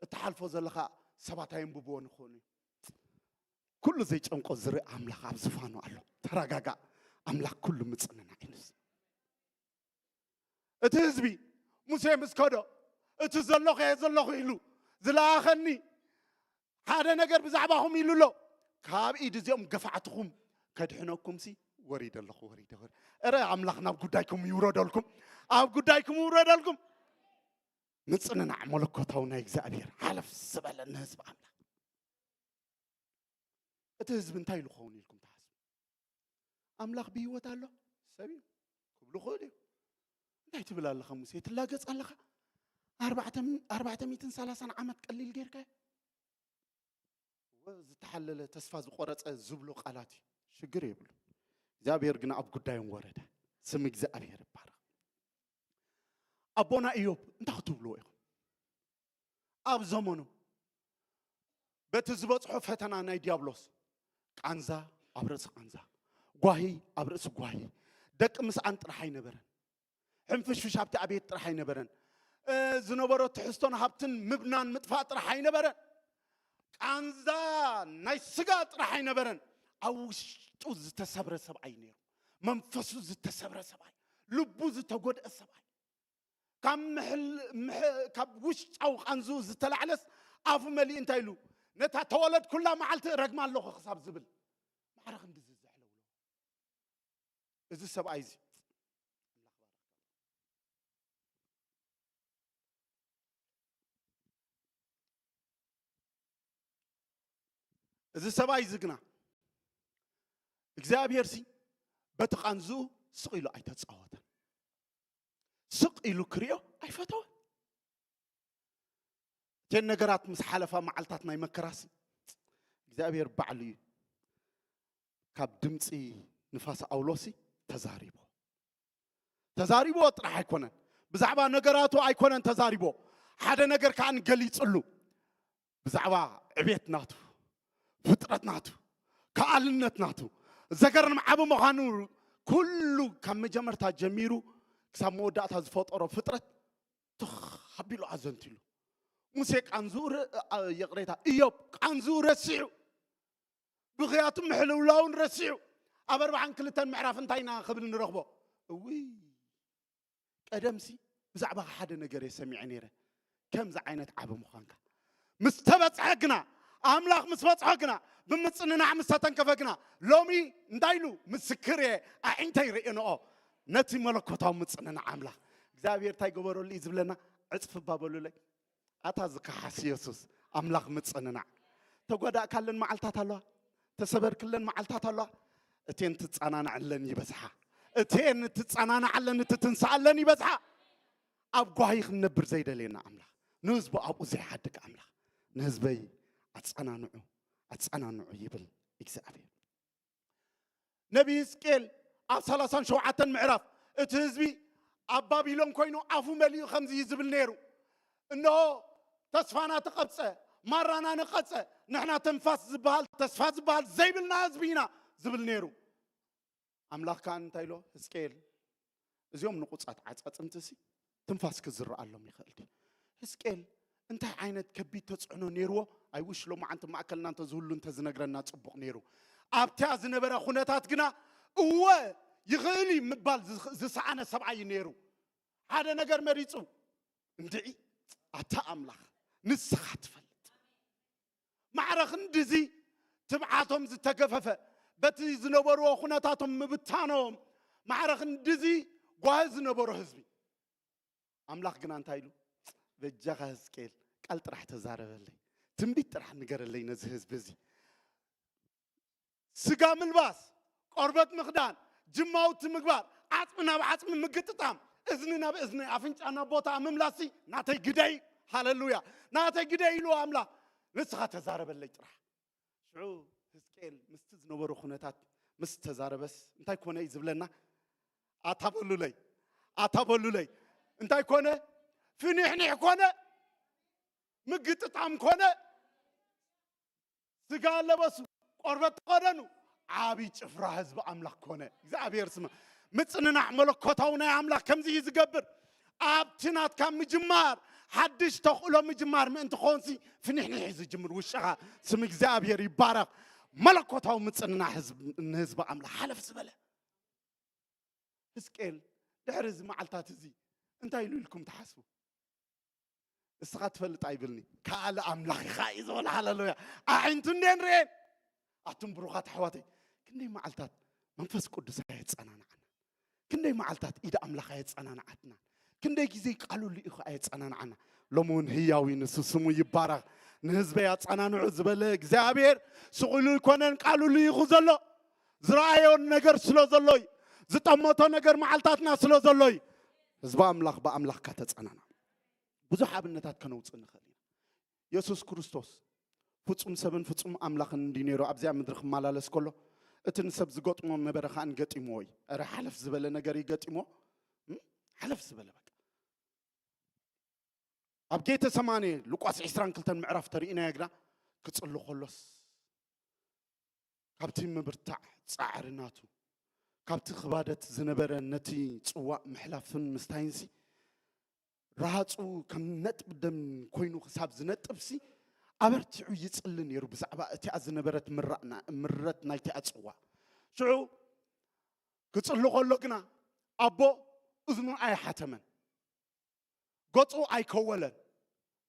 እትሓልፎ ዘለኻ ሰባት ኣየንብብዎ ንኾን እዩ። ኩሉ ዘይጨንቆ ዝርኢ ኣምላኽ ኣብ ዝፋኑ ኣሎ። ተረጋጋእ። ኣምላኽ ኩሉ ምጽንናዕ እዩ ንሱ። እቲ ህዝቢ ሙሴ ምስ ከዶ፣ እቲ ዘለኹ እየ ዘለኹ ኢሉ ዝለኣኸኒ ሓደ ነገር ብዛዕባኹም ኢሉ ኣሎ። ካብ ኢድ እዚኦም ገፋዕትኹም ከድሕነኩምሲ ወሪደ ኣለኹ፣ ወሪደ፣ ወሪደ። እረ ኣምላኽ ናብ ጉዳይኩም ይውረደልኩም፣ ኣብ ጉዳይኩም ይውረደልኩም። ምጽንናዕ መለኮታዊ ናይ እግዚኣብሔር ሓለፍ ዝበለ ንህዝቢ ኣምላኽ። እቲ ህዝቢ እንታይ ኢሉ ክኸውን ኢልኩም ትሓስቡ? ኣምላኽ ብህይወት ኣሎ ሰብ እዩ ክብሉ ክእሉ እዩ። እንታይ ትብል ኣለኻ ሙሴ? ትላገጽ ኣለኻ? ኣርባዕተ ሚ-፣ ኣርባዕተ ሚእትን ሰላሳን ዓመት ቀሊል ጌርካ? እወ፣ ዝተሓለለ ተስፋ ዝቆረጸ ዝብሎ ቃላት እዩ። ሽግር የብሉ። እግዚኣብሔር ግን ኣብ ጉዳዮም ወረደ። ስም እግዚኣብሔር ይባረኽ። ኣቦና ኢዮብ እንታይ ክትብልዎ ኢኹም? ኣብ ዘመኑ በቲ ዝበጽሖ ፈተና ናይ ዲያብሎስ ቃንዛ ኣብ ርእሲ ቃንዛ፣ ጓሂ ኣብ ርእሲ ጓሂ፣ ደቂ ምስኣን ጥራሕ ኣይነበረን፣ ሕንፍሽፍሽ ኣብቲ ኣቤት ጥራሕ ኣይነበረን፣ እ፣ ዝነበሮ ትሕዝቶን ሃብትን ምብናን ምጥፋእ ጥራሕ ኣይነበረን፣ ቃንዛ ናይ ስጋ ጥራሕ ኣይነበረን። ኣብ ውሽጡ ዝተሰብረ ሰብኣይ ነይሩ፣ መንፈሱ ዝተሰብረ ሰብኣይ፣ ልቡ ዝተጎድአ ሰብኣይ። ካብ ምሕል-፣ ምሕ-፣ ካብ ውሽጣዊ ቃንዝኡ ዝተላዕለስ ኣፉ መሊኡ እንታይ ኢሉ? ነታ ተወለድኩላ መዓልቲ እረግማ ኣለኹ ክሳብ ዝብል። ማዕረ ክንድዚ ዘሕለውሎ። እዚ ሰብኣይ እዚ፣ እዚ ሰብኣይ እዚ ግና እግዚኣብሔር ሲ በቲ ቃንዝኡ ስቕ ኢሉ ኣይተጻወተን። ስቕ ኢሉ ክሪኦ ኣይፈተወን። እተን ነገራት ምስ ሓለፋ መዓልታት ናይ መከራሲ እግዚኣብሔር ባዕሉ እዩ ካብ ድምፂ ንፋስ ኣውሎሲ ተዛሪቦ። ተዛሪቦ ጥራሕ ኣይኮነን፣ ብዛዕባ ነገራቱ ኣይኮነን ተዛሪቦ፣ ሓደ ነገር ከኣ ገሊጽሉ። ብዛዕባ ዕቤት ናቱ፣ ፍጥረት ናቱ፣ ከኣልነት ናቱ፣ ዘገርም ዓቢ ምዃኑ፣ ኩሉ ካብ መጀመርታ ጀሚሩ ክሳብ መወዳእታ ዝፈጠሮ ፍጥረት ትኽ ኣቢሉ ኣዘንቲሉ። ሙሴ ቃንዝኡ ረ-፣ ኣ-፣ ይቕሬታ፣ ኢዮብ ቃንዝኡ ረሲዑ፣ ብኽያቱ ምሕልውላውን ረሲዑ፣ ኣብ ኣርባዓን ክልተን ምዕራፍ እንታይ ኢና ክብል ንረኽቦ? እውይ፣ ቀደምሲ ብዛዕባኻ ሓደ ነገር እየ ሰሚዐ ነይረ፣ ከምዚ ዓይነት ዓቢ ምዃንካ። ምስ ተበጽሐ ግና፣ ኣምላኽ ምስ በጽሖ ግና፣ ብምጽንናዕ ምስ ተተንከፈ ግና፣ ሎሚ እንታይ ኢሉ? ምስክር እየ፣ ኣዒንተይ ርእየንኦ። ነቲ መለኮታዊ ምጽንናዕ ኣምላኽ። እግዚኣብሔር እንታይ ገበረሉ እዩ ዝብለና? ዕጽፍ እባ በሉለይ። ኣታ ዝከሓስ የሱስ፣ ኣምላኽ ምጽንናዕ። ተጓዳእካለን መዓልታት ኣለዋ፣ ተሰበርክለን መዓልታት ኣለዋ። እተን ትጸናናዕለን ይበዝሓ፣ እተን ትጸናናዓለን እትትንስኣለን ይበዝሓ። ኣብ ጓሂ ክንነብር ዘይደልየና ኣምላኽ፣ ንህዝቡ ኣብኡ ዘይሓድግ ኣምላኽ፣ ንህዝበይ ኣጸናንዑ፣ ኣጸናንዑ ይብል እግዚኣብሔር። ነቢ ህዝቅኤል ኣብ ሰላሳን ሸውዓተን ምዕራፍ፣ እቲ ህዝቢ ኣብ ባቢሎን ኮይኑ ኣፉ መሊኡ ከምዚ እዩ ዝብል ነይሩ፣ እንሆ ተስፋና ተቐብጸ፣ ማራና ነቐጸ፣ ንሕና ትንፋስ ዝበሃል፣ ተስፋ ዝበሃል ዘይብልና ህዝቢ ኢና ዝብል ነይሩ። ኣምላኽ ከኣ እንታይ ኢሎ? ህዝቅኤል፣ እዚኦም ንቑጻት ዓጻጽምትሲ ትንፋስ ክዝረኣሎም ይኽእል ድዩ? ህዝቅኤል እንታይ ዓይነት ከቢድ ተጽዕኖ ነይርዎ? ኣይውሽ ሎማዓንቲ ማእከልና እንተዝህሉ እንተዝነግረና ጽቡቕ ነይሩ። ኣብታ ዝነበረ ኩነታት ግና እወ ይኽእል እዩ ምባል ዝኽ-፣ ዝሰኣነ ሰብኣይ እዩ ነይሩ። ሓደ ነገር መሪጹ፣ እንድዒ ኣታ ኣምላኽ ንስኻ ትፈልጥ። ማዕረ ክንድዚ ትብዓቶም ዝተገፈፈ፣ በቲ ዝነበርዎ ኩነታቶም ምብታኖም፣ ማዕረ ክንድዚ ጓሂ ዝነበሮ ህዝቢ። ኣምላኽ ግና እንታይ ኢሉ? በጃኻ ህዝቅኤል ቃል ጥራሕ ተዛረበለይ፣ ትንቢት ጥራሕ ንገረለይ ነዚ ህዝቢ እዚ። ስጋ ምልባስ፣ ቆርበት ምኽዳን፣ ጅማውቲ ምግባር፣ ዓጽሚ ናብ ዓጽሚ ምግጥጣም፣ እዝኒ ናብ እዝኒ፣ ኣፍንጫ ናብ ቦታ ምምላሲ ናተይ ግደይ። ሃለሉያ። ናተይ ግደይ ኢሉ ኣምላኽ። ንስኻ ተዛረበለይ ጥራሕ። ሽዑ ህዝቅኤል ምስቲ ዝነበሩ ኩነታት ምስ ተዛረበስ እንታይ ኮነ እዩ ዝብለና? ኣታ በሉለይ፣ ኣታ በሉለይ። እንታይ ኮነ? ፍኒሕኒሕ ኮነ፣ ምግጥጣም ኮነ፣ ስጋ ለበሱ፣ ቆርበት ተኸደኑ። ዓቢ ጭፍራ ህዝቢ ኣምላኽ ኮነ። እግዚኣብሔር ስማ። ምጽንናዕ መለኮታዊ ናይ ኣምላኽ ከምዚ እዩ ዝገብር። ኣብቲ ናትካ ምጅማር፣ ሓድሽ ተኽእሎ ምጅማር ምእንቲ ኾንሲ፣ ፍኒሕኒሕ እዩ ዝጅምር ውሽኻ። ስም እግዚኣብሔር ይባረኽ። መለኮታዊ ምጽንናዕ ህዝብ-፣ ንህዝቢ ኣምላኽ ሓለፍ ዝበለ። ህዝቅኤል ድሕሪ እዚ መዓልታት እዚ እንታይ ኢሉ ኢልኩም ትሓስቡ? እስኻ ትፈልጥ ኣይብልኒ፣ ካልእ ኣምላኽ ኢኻ እዩ ዝበል። ሃለሉያ። ኣዒንቱ እንዴ ንርእየን። ኣቱም ብሩኻት ኣሕዋተይ፣ ክንደይ መዓልታት መንፈስ ቅዱስ ኣየጸናንዓና፣ ክንደይ መዓልታት ኢድ ኣምላኽ ኣየጸናንዓትና፣ ክንደይ ግዜ ቃሉ ልኢኹ ኣየጸናንዓና። ሎሚ እውን ህያው እዩ፣ ንሱ ስሙ ይባረኽ። ንህዝበይ ኣጸናንዑ ዝበለ እግዚኣብሔር ስቕ ኢሉ ኣይኮነን ቃሉ ልኢኹ ዘሎ። ዝረኣዮ ነገር ስለ ዘሎ እዩ። ዝጠመቶ ነገር መዓልታትና ስለ ዘሎ እዩ። ህዝቢ ኣምላኽ ብኣምላኽካ ተጸናናዕ። ብዙሕ ኣብነታት ከነውጽእ ንኽእል ኢና። የሱስ ክርስቶስ ፍጹም ሰብን ፍጹም ኣምላኽን እንዲ ነይሩ ኣብዚኣ ምድሪ ክመላለስ ከሎ፣ እቲ ንሰብ ዝገጥሞ ነበረ ኸኣ ገጢምዎ እዩ። እረ ሓለፍ ዝበለ ነገር እዩ ገጢምዎ። እም? ሓለፍ ዝበለ በቃ። ኣብ ጌተ ሰማኔ ሉቃስ ዕስራን ክልተን ምዕራፍ ተርእይናዮ ግና ክጽሊ ከሎስ፣ ካብቲ ምብርታዕ ጻዕሪ ናቱ፣ ካብቲ ክባደት ዝነበረ ነቲ ጽዋእ ምሕላፍን ምስታይንሲ፣ ረሃጹ ከም ነጥቢ ደም ኮይኑ ክሳብ ዝነጥብሲ፣ ኣበርቲዑ ይጽሊ ነይሩ ብዛዕባ እቲኣ ዝነበረት ምራእና-፣ ምረት ናይቲኣ ጽዋእ። ሽዑ ክጽሊ ከሎ ግና፣ ኣቦ እዝኑ ኣይሓተመን፣ ገጹ ኣይከወለን።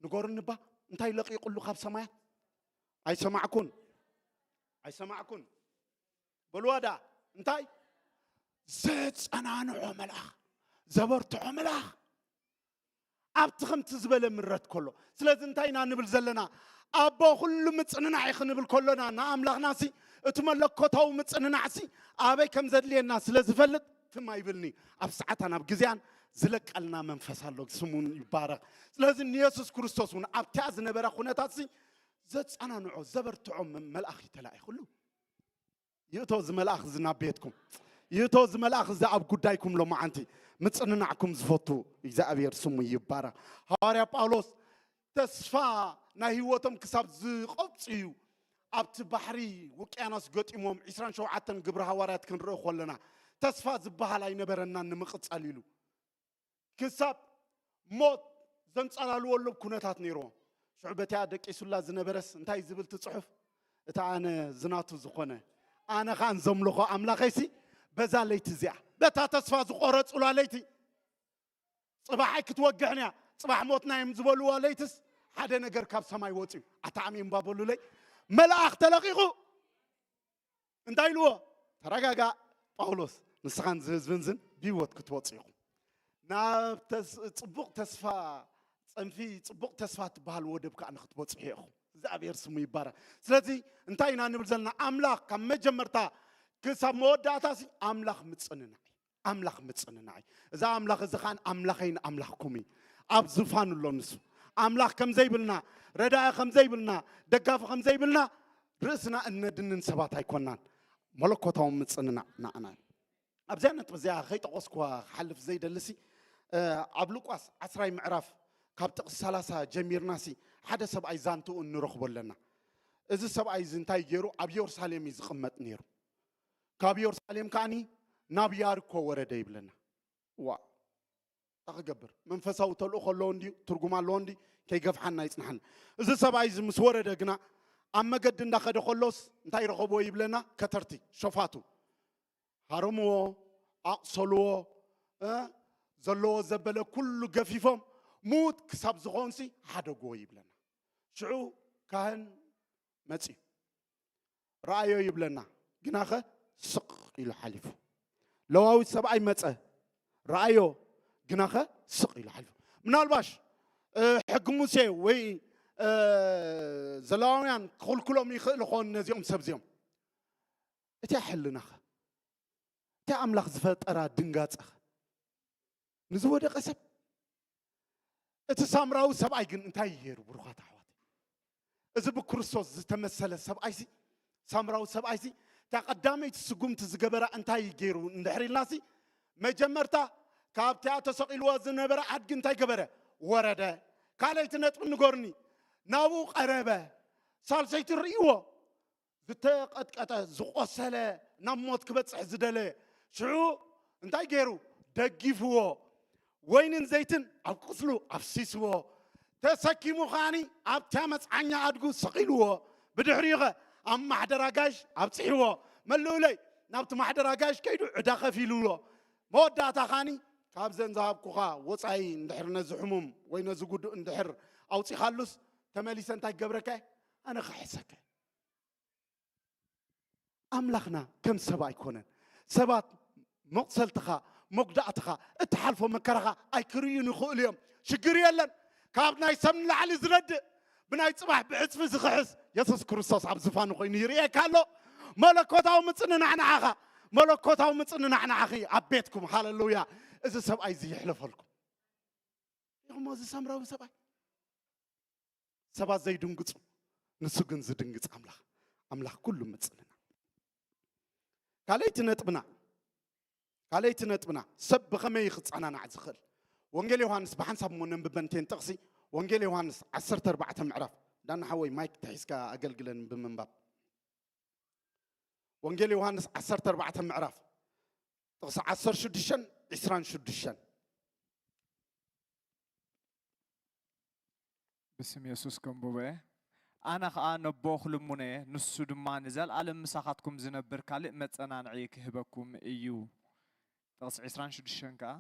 ንገሩኒ እባ፣ እንታይ ለቂቑሉ ካብ ሰማያት? ኣይሰማዕኩን፣ ኣይሰማዕኩን። በልዋ ደኣ፣ እንታይ? ዘጸናንዖ መልኣኽ፣ ዘበርትዖ መልኣኽ። ኣብቲ ከምቲ ዝበለ ምረት ከሎ። ስለዚ እንታይ ኢና ንብል ዘለና? ኣቦ ኩሉ ምጽንናዕ እዩ ክንብል ከሎና፣ ንኣምላኽናሲ እቲ መለኮታዊ ምጽንናዕሲ ኣበይ ከም ዘድልየና ስለ ዝፈልጥ፣ ትም ኣይብልኒ። ኣብ ሰዓታን ኣብ ግዜኣን ዝለቀልና መንፈስ ኣሎ፣ ስሙ ይባረኽ። ስለዚ ንየሱስ ክርስቶስ እውን ኣብቲኣ ዝነበረ ኩነታትሲ ዘጸናንዖ፣ ዘበርትዖ መ-፣ መልኣኽ እዩ ተላኢኹሉ። ይእቶ እዚ መልኣኽ እዚ ናብ ቤትኩም። ይእቶ እዚ መልኣኽ እዚ ኣብ ጉዳይኩም ሎማዓንቲ። ምጽንናዕኩም ዝፈቱ እግዚኣብሔር ስሙ ይባረኽ። ሃዋርያ ጳውሎስ ተስፋ ናይ ህይወቶም ክሳብ ዝቐጽዩ ኣብቲ ባሕሪ ውቅያኖስ ገጢሞም ዒስራን ሸውዓተን ግብሪ ሃዋርያት ክንርኢ ከለና ተስፋ ዝበሃል ኣይነበረናን ንምቕጻል ኢሉ። ክሳብ ሞት ዘንጸላልወሉ ኩነታት ነይርዎ። ሽዑ በቲኣ ደቂሱላ ዝነበረስ እንታይ ዝብል እቲ ጽሑፍ? እቲ ኣነ ዝናቱ ዝኾነ፣ ኣነ ኸኣ ዘምልኾ ኣምላኸይሲ በዛ ለይቲ እዚኣ፣ በታ ተስፋ ዝቖረጹላ ለይቲ፣ ጽባሕ ኣይክትወግሕን እያ፣ ጽባሕ ሞትና እዮም ዝበልዋ ለይትስ ሓደ ነገር ካብ ሰማይ ወጽዩ። ኣታ ኣሜን እባ በሉለይ። መልኣኽ ተለቒቑ እንታይ ኢልዎ? ተረጋጋእ ጳውሎስ፣ ንስኻን ዝህዝብን ዝን ብህይወት ክትወፁ ኢኹም። ናብ ተስ-፣ ፅቡቕ ተስፋ፣ ፀንፊ ፅቡቕ ተስፋ ትበሃል ወደብ ከዓ ንክትበፅሑ ኢኹም። እግዚኣብሔር ስሙ ይባረክ። ስለዚ እንታይ ኢና ንብል ዘለና? ኣምላኽ ካብ መጀመርታ ክሳብ መወዳእታ ሲ ኣምላኽ ምፅንናዕ እዩ። ኣምላኽ ምፅንናዕ እዩ። እዛ ኣምላኽ እዚ ከዓ ኣምላኸይን ኣምላኽኩም እዩ። ኣብ ዙፋን ኣሎ ንሱ። ኣምላኽ ከም ዘይብልና፣ ረዳኢ ከም ዘይብልና፣ ደጋፊ ከም ዘይብልና ርእስና እነድንን ሰባት ኣይኮናን። መለኮታዊ ምጽንናዕ ንዓና እዩ። ኣብዚኣ ነጥቢ እዚኣ ከይጠቐስኩዋ ክሓልፍ ዘይደልሲ፣ እ፣ ኣብ ሉቃስ ዓስራይ ምዕራፍ ካብ ጥቕሲ ሰላሳ ጀሚርናሲ ሓደ ሰብኣይ ዛንትኡ እንረኽቦ ኣለና። እዚ ሰብኣይ እዚ እንታይ ገይሩ? ኣብ የሩሳሌም እዩ ዝቕመጥ ነይሩ። ካብ የሩሳሌም ከኣኒ ናብ ያሪኮ ወረደ ይብለና። ዋ፣ እንታይ ክገብር? መንፈሳዊ ተልእኾ ኣለዎ እንድዩ፣ ትርጉም ኣለዎ እንድዩ፣ ከይገፍሓና ይጽንሓና። እዚ ሰብኣይ እዚ ምስ ወረደ ግና፣ ኣብ መገዲ እንዳኸደ ከሎስ እንታይ ረኸብዎ ይብለና? ከተርቲ፣ ሸፋቱ። ሃረምዎ፣ ኣቕሰልዎ፣ እ፣ ዘለዎ ዘበለ ኩሉ ገፊፎም፣ ምዉት ክሳብ ዝኾንሲ ሓደግዎ ይብለና። ሽዑ ካህን መጺኡ። ረኣዮ ይብለና፣ ግናኸ ስቕ ኢሉ ሓሊፉ። ለዋዊ ሰብኣይ መጸ፣ ረኣዮ፣ ግናኸ ስቕ ኢሉ ሓሊፉ። ምናልባሽ፣ እ፣ ሕጊ ሙሴ ወይ፣ እ፣ ዘለዋውያን ክኽልክሎም ይኽእል ኾን ነዚኦም ሰብ እዚኦም። እቲ ሕልናኸ? እቲ ኣምላኽ ዝፈጠራ ድንጋጸ ንዝወደቐ ሰብ። እቲ ሳምራዊ ሰብኣይ ግን እንታይ ገይሩ? ብሩኻት ኣሕዋት፣ እዚ ብክርስቶስ ዝተመሰለ ሰብኣይሲ፣ ሳምራዊ ሰብኣይሲ፣ እታ ቀዳመይቲ ስጉምቲ ዝገበራ እንታይ ገይሩ እንድሕር ኢልናሲ፣ መጀመርታ ካብቲ ተሰቒልዎ ዝነበረ ኣድጊ እንታይ ገበረ? ወረደ። ካልኣይቲ ነጥቢ ንገሩኒ። ናብኡ ቀረበ። ሳልሰይቲ ርእይዎ። ዝተቐጥቀጠ፣ ዝቖሰለ፣ ናብ ሞት ክበጽሕ ዝደለየ። ሽዑ እንታይ ገይሩ? ደጊፍዎ። ወይንን ዘይትን ኣብ ቁስሉ ኣፍሲስዎ። ተሰኪሙ ከኣኒ ኣብታ መጽዓኛ ኣድጉ ሰቒልዎ። ብድሕሪኡ ኸ ኣብ ማሕደር ኣጋይሽ ኣብጺሕዎ። መልኡለይ ናብቲ ማሕደር ኣጋይሽ ከይዱ ዕዳ ከፊልዎ። መወዳእታ ከኣኒ ካብዘን ዝሃብኩኻ ወጻኢ እንድሕር ነዚ ሕሙም ወይ ነዚ ጉዱእ እንድሕር ኣውጺኻሉስ ተመሊሰ እንታይ ክገብረካ እየ? ኣነ ክሕሰካ እየ። ኣምላኽና ከም ሰብ ኣይኮነን። ሰባት መቑሰልትኻ፣ መጉዳእትኻ፣ እትሓልፎ መከራኻ ኣይክርእዩን ይኽእሉ እዮም። ሽግር የለን። ካብ ናይ ሰብ ንላዕሊ ዝረድእ፣ ብናይ ጽባሕ ብዕጽፊ ዝኽሕስ የሱስ ክርስቶስ ኣብ ዝፋኑ ኮይኑ ይርእየካ ኣሎ። መለኮታዊ ምጽንናዕ ንዓኻ፣ መለኮታዊ ምጽንናዕ ንዓኺ ኣብ ቤትኩም። ሃለሉያ! እዚ ሰብኣይ እዚ ይሕለፈልኩም። ኢኹሞ እዚ ሳምራዊ ሰብኣይ ሰባት ዘይድንግጹ፣ ንሱ ግን ዝድንግጽ ኣምላኽ፣ ኣምላኽ ኩሉ ምጽንና። ካልኣይቲ ነጥብና፣ ካልኣይቲ ነጥብና፣ ሰብ ብኸመይ ክጸናናዕ ዝኽእል? ወንጌል ዮሃንስ ብሓንሳብ እሞ ነንብበን እተን ጥቕሲ፣ ወንጌል ዮሃንስ ዓሰርተ ኣርባዕተ ምዕራፍ፣ ዳና ሓወይ ማይክ ተሒዝካ ኣገልግለን ብምንባብ። ወንጌል ዮሃንስ ዓሰርተ ኣርባዕተ ምዕራፍ፣ ጥቕሲ ዓሰርተ ሽዱሽተን ዕስራን ሽዱሽተን። ብስም የሱስ ከንብቦ እየ። ኣነ ኸኣ ነቦ ክልምኖ እየ፣ ንሱ ድማ ንዘለኣለም ምሳኻትኩም ዝነብር ካልእ መጸናንዒ ክህበኩም እዩ። ጥቕሲ ዕስራን ሽዱሽተን ከኣ፣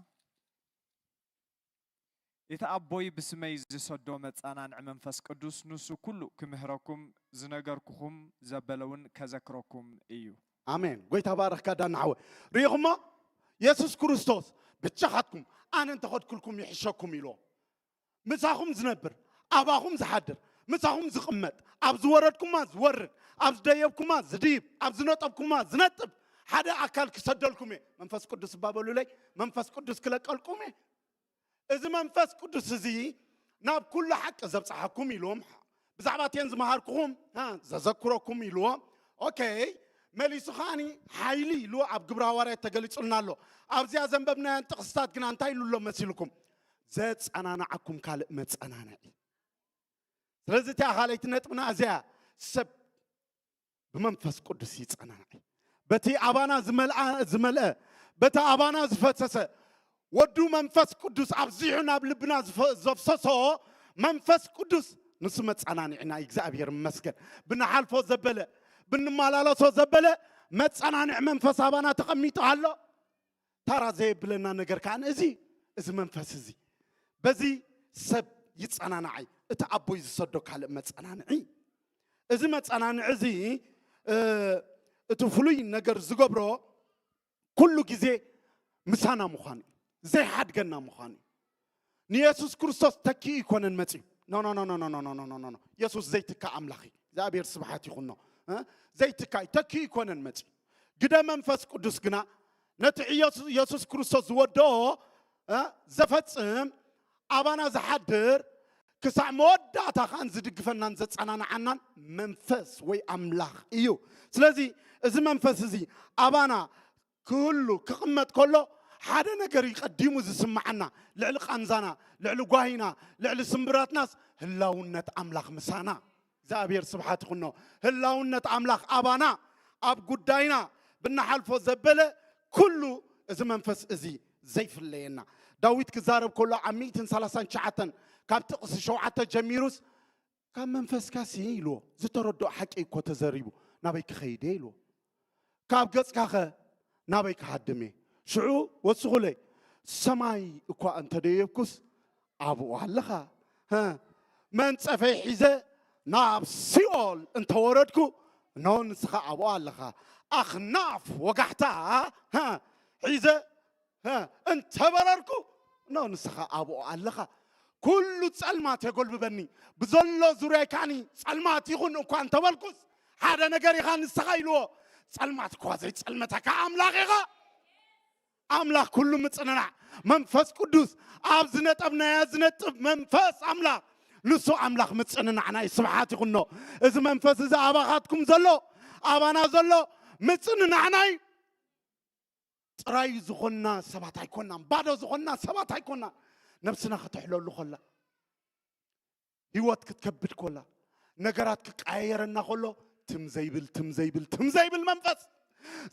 እቲ ኣቦይ ብስመይ ዝሰዶ መጸናንዒ መንፈስ ቅዱስ፣ ንሱ ኩሉ ክምህረኩም፣ ዝነገርኩኹም ዘበለውን ከዘክረኩም እዩ። ኣሜን። ጎይታ ባረኽካ ዳና ሓወ። ርኢኹሞ? የሱስ ክርስቶስ ብቻኻትኩም ኣነ እንተኸድኩልኩም ይሕሸኩም ኢልዎም። ምሳኹም ዝነብር፣ ኣባኹም ዝሓድር፣ ምሳኹም ዝቕመጥ፣ ኣብ ዝወረድኩማ ዝወርድ፣ ኣብ ዝደየብኩማ ዝድይብ፣ ኣብ ዝነጠብኩማ ዝነጥብ ሓደ ኣካል ክሰደልኩም እየ። መንፈስ ቅዱስ እባ በሉለይ፣ መንፈስ ቅዱስ ክለቀልኩም እየ። እዚ መንፈስ ቅዱስ እዚ ናብ ኩሉ ሓቂ ዘብጽሓኩም ኢልዎም፣ ብዛዕባ እተን ዝመሃርኩኹም እ፣ ዘዘክረኩም ኢልዎም። ኦኬ፣ መሊሱ ከዓኒ ሓይሊ ኢሉ ኣብ ግብረ ሃዋርያት ተገሊጹልና ኣሎ። ኣብዚኣ ዘንበብናያን ጥቕስታት ግና እንታይ ኢሉ ኣሎ መሲልኩም? ዘጸናንዓኩም ካልእ መጸናንዒ። ስለዚ እቲኣ ካልኣይቲ ነጥብና እዚኣ፣ ሰብ ብመንፈስ ቅዱስ ይጸናንዕ። በቲ ኣባና ዝመልኣ፣ ዝመልአ፣ በቲ ኣባና ዝፈሰሰ ወዱ መንፈስ ቅዱስ ኣብዚሑ ናብ ልብና ዝፈ-፣ ዘፍሰሶ መንፈስ ቅዱስ ንሱ መጸናንዕና እዩ። እግዚኣብሔር ይመስገን። ብንሓልፎ ዘበለ፣ ብንመላለሶ ዘበለ መጸናንዒ መንፈስ ኣባና ተቐሚጡ ኣሎ። ታራ ዘየብለና ነገር ከኣ እዚ፣ እዚ መንፈስ እዚ በዚ ሰብ ይጸናናዓይ። እቲ ኣቦይ ዝሰዶ ካልእ መጸናንዒ። እዚ መጸናንዒ እዚ፣ እ፣ እቲ ፍሉይ ነገር ዝገብሮ ኩሉ ግዜ ምሳና ምዃኑ እዩ፣ ዘይሓድገና ምዃኑ እዩ። ንየሱስ ክርስቶስ ተኪኡ ይኮነን መጺኡ። ኖ፣ ኖ፣ ኖ፣ ኖ፣ ኖ፣ ኖ፣ ኖ፣ ኖ፣ ኖ፣ ኖ። የሱስ ዘይትካ ኣምላኽ እዩ። እግዚኣብሔር ስብሓት ይኹኖ። እ? ዘይትካ እዩ፣ ተኪኡ ይኮነን መጺኡ። ግደ መንፈስ ቅዱስ ግና ነቲ ኢየሱስ፣ የሱስ ክርስቶስ ዝወደኦ፣ እ፣ ዘፈጽም፣ ኣባና ዝሓድር፣ ክሳዕ መወዳእታ ከኣን ዝድግፈናን ዘጸናንዓናን መንፈስ ወይ ኣምላኽ እዩ። ስለዚ እዚ መንፈስ እዚ ኣባና ክህሉ ክቕመጥ ከሎ ሓደ ነገር እዩ ቀዲሙ ዝስምዓና፣ ልዕሊ ቃንዛና፣ ልዕሊ ጓሂና፣ ልዕሊ ስምብራትናስ ህላውነት ኣምላኽ ምሳና። እግዚኣብሔር ስብሓት ይኹኖ። ህላውነት ኣምላኽ ኣባና ኣብ ጉዳይና ብንሓልፎ ዘበለ ኩሉ እዚ መንፈስ እዚ ዘይፍለየና። ዳዊት ክዛረብ ከሎ ኣብ ሚእትን ሰላሳን ትሽዓተን ካብ ጥቕሲ ሸውዓተ ጀሚሩስ ካብ መንፈስካሲ ኢልዎ ዝተረድኦ ሓቂ እኮ ተዘሪቡ ናበይ ክኸይድ እየ ኢልዎ። ካብ ገጽካኸ ናበይ ክሃድም እየ? ሽዑ ወስኹለይ፣ ሰማይ እኳ እንተደየብኩስ ኣብኡ ኣለኻ። ሀ፣ መንጸፈይ ሒዘ ናብ ሲኦል እንተወረድኩ፣ እነሆ ንስኻ ኣብኡ ኣለኻ። ኣኽናፍ ወጋሕታ፣ ሀ፣ ሒዘ፣ ሀ፣ እንተበረርኩ፣ እነሆ ንስኻ ኣብኡ ኣለኻ። ኩሉ ጸልማት የጎልብበኒ፣ ብዘሎ ዙርያይ ከኣኒ ጸልማት ይኹን እኳ እንተበልኩስ፣ ሓደ ነገር ኢኻ ንስኻ ኢልዎ፣ ጸልማት እኳ ዘይጸልመተካ ኣምላኽ ኢኻ። ኣምላኽ ኩሉ ምጽንናዕ፣ መንፈስ ቅዱስ ኣብ ዝነጠብናያ ዝነጥብ መንፈስ ኣምላኽ፣ ንሱ ኣምላኽ ምጽንናዕና እዩ። ስብሓት ይኹኖ። እዚ መንፈስ እዚ ኣባኻትኩም ዘሎ፣ ኣባና ዘሎ ምጽንናዕና እዩ። ጥራይ ዝኾንና ሰባት ኣይኮናን፣ ባዶ ዝኾንና ሰባት ኣይኮናን። ነብስና ከተሕለሉ ከላ፣ ህይወት ክትከብድ ኮላ፣ ነገራት ክቀያየረና ከሎ፣ ትም ዘይብል፣ ትም ዘይብል፣ ትም ዘይብል መንፈስ፣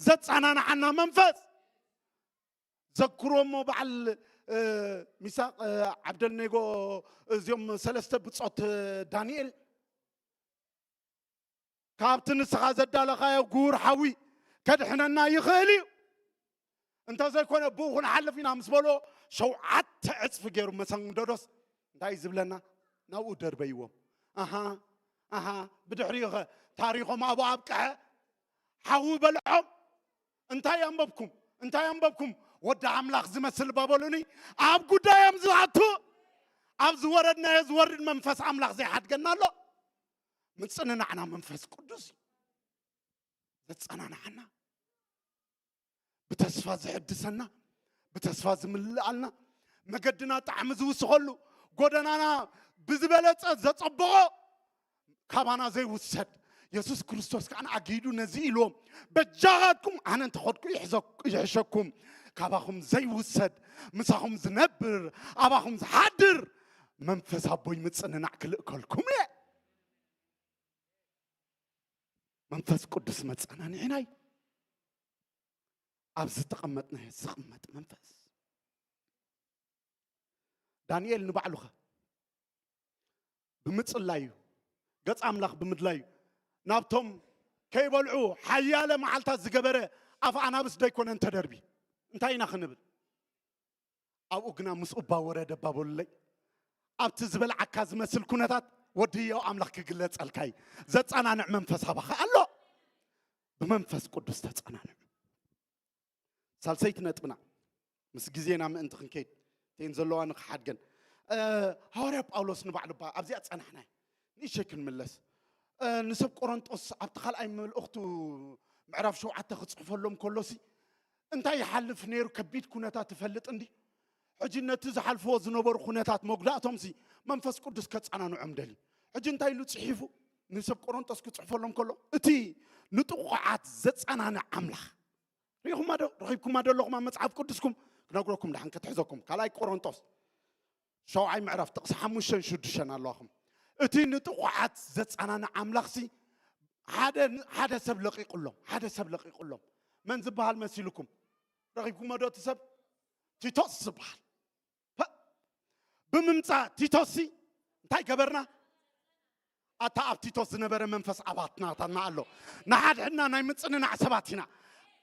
ዘጸናንዓና መንፈስ። ዘክሮ እሞ በዓል፣ እ፣ ሚሳቅ፣ እ፣ ዓብደልኔጎ፣ እዚኦም ሰለስተ ብጾት፣ እ፣ ዳንኤል፣ ካብቲ ንስኻ ዘዳለኻዮ ጉር ሓዊ ከድሕነና ይኽእል እዩ። እንተዘይኮነ ብኡ ክንሓልፍ ኢና ምስ በሎ፣ ሸውዓተ ዕጽፊ ገይሩ መሰንገዶስ እንታይ እዩ ዝብለና? ናብኡ ደርበይዎም። ኣሃ፣ ኣሃ፣ ብድሕሪኡ ኸ ታሪኾም ኣብኡ ኣብቅዐ፣ ሓዊ በልዖም። እንታይ ኣንበብኩም? እንታይ ኣንበብኩም? ወዲ ኣምላኽ ዝመስል ባበሉኒ ኣብ ጉዳዮም ዝኣቱ፣ ኣብ ዝወረድናዮ ዝወርድ መንፈስ ኣምላኽ ዘይሓድገና ኣሎ። ምጽንናዕና መንፈስ ቅዱስ እዩ ዘጸናንዓና፣ ብተስፋ ዝሕድሰና፣ ብተስፋ ዝምልኣልና፣ መገድና ጣዕሚ ዝውስኸሉ፣ ጎደናና ብዝበለጸ ዘጸብቖ፣ ካባና ዘይውሰድ። የሱስ ክርስቶስ ከኣ ኣጊዱ ነዚ ኢልዎም፣ በጃኻትኩም ኣነ እንተኸድኩ ይሕዘኩ-፣ ይሕሸኩም፣ ካባኹም ዘይውሰድ፣ ምሳኹም ዝነብር፣ ኣባኹም ዝሓድር መንፈስ ኣቦይ ምጽንናዕ ክልእከልኩም እየ። መንፈስ ቅዱስ መጸናንዒና እዩ። ኣብ ዝተቐመጥናዮ ዝቕመጥ መንፈስ። ዳንኤል ንባዕሉኸ ብምጽላዩ፣ ገጽ ኣምላኽ ብምድላዩ፣ ናብቶም ከይበልዑ ሓያለ መዓልታት ዝገበረ ኣፍ ኣናብስ ደይኮነን ተደርቢ። እንታይ ኢና ክንብል? ኣብኡ ግና ምስኡ እባ ወረደ እባ በሉለይ። ኣብቲ ዝበልዓካ ዝመስል ኩነታት ወዲ ህያው ኣምላኽ ክግለጸልካ እዩ። ዘጸናንዕ መንፈስ ኣባኻ ኣሎ። ብመንፈስ ቅዱስ ተጸናንዑ። ሳልሰይቲ ነጥብና፣ ምስ ግዜና ምእንቲ ክንከይድ፣ እተን ዘለዋ ንኽሓድገን። እ፣ ሃዋርያ ጳውሎስ ንባዕሉ እባ ኣብዚኣ ጸናሕና፣ ንእሸይ ክንምለስ። እ፣ ንሰብ ቆሮንጦስ ኣብቲ ካልኣይ መልእኽቱ ምዕራፍ ሸውዓተ ክጽሕፈሎም ከሎሲ፣ እንታይ ይሓልፍ ነይሩ ከቢድ ኩነታት ትፈልጥ እንዲ? ሕጂ ነቲ ዝሓልፍዎ ዝነበሩ ኩነታት መጉዳእቶምሲ መንፈስ ቅዱስ ከጸናንዖም ደልዩ። ሕጂ እንታይ ኢሉ ጽሒፉ? ንሰብ ቆሮንጦስ ክጽሕፈሎም ከሎ፣ እቲ ንጥቑዓት ዘጸናንዕ ኣምላኽ። ርኢኹማ ዶ? ረኺብኩማ ዶ ኣለኹም ኣብ መጽሓፍ ቅዱስኩም? ክነግረኩም ደሓን ክትሕዘኩም። ካልኣይ ቆሮንጦስ ሸውዓይ ምዕራፍ ጥቕሲ ሓሙሽተን ሽዱሽተን ኣለዋኹም። እቲ ንጥቑዓት ዘጸናንዕ ኣምላኽሲ ሓደ፣ ሓደ ሰብ ለቒቑሎም፣ ሓደ ሰብ ለቒቑሎም። መን ዝበሃል መሲልኩም? ረኺብኩሞ ዶ እቲ ሰብ? ቲቶስ ዝበሃል። ፐ-፣ ብምምጻእ ቲቶስሲ እንታይ ገበርና? ኣታ ኣብ ቲቶስ ዝነበረ መንፈስ ኣባትናታና ኣሎ። ንሓድሕድና ናይ ምጽንናዕ ሰባት ኢና።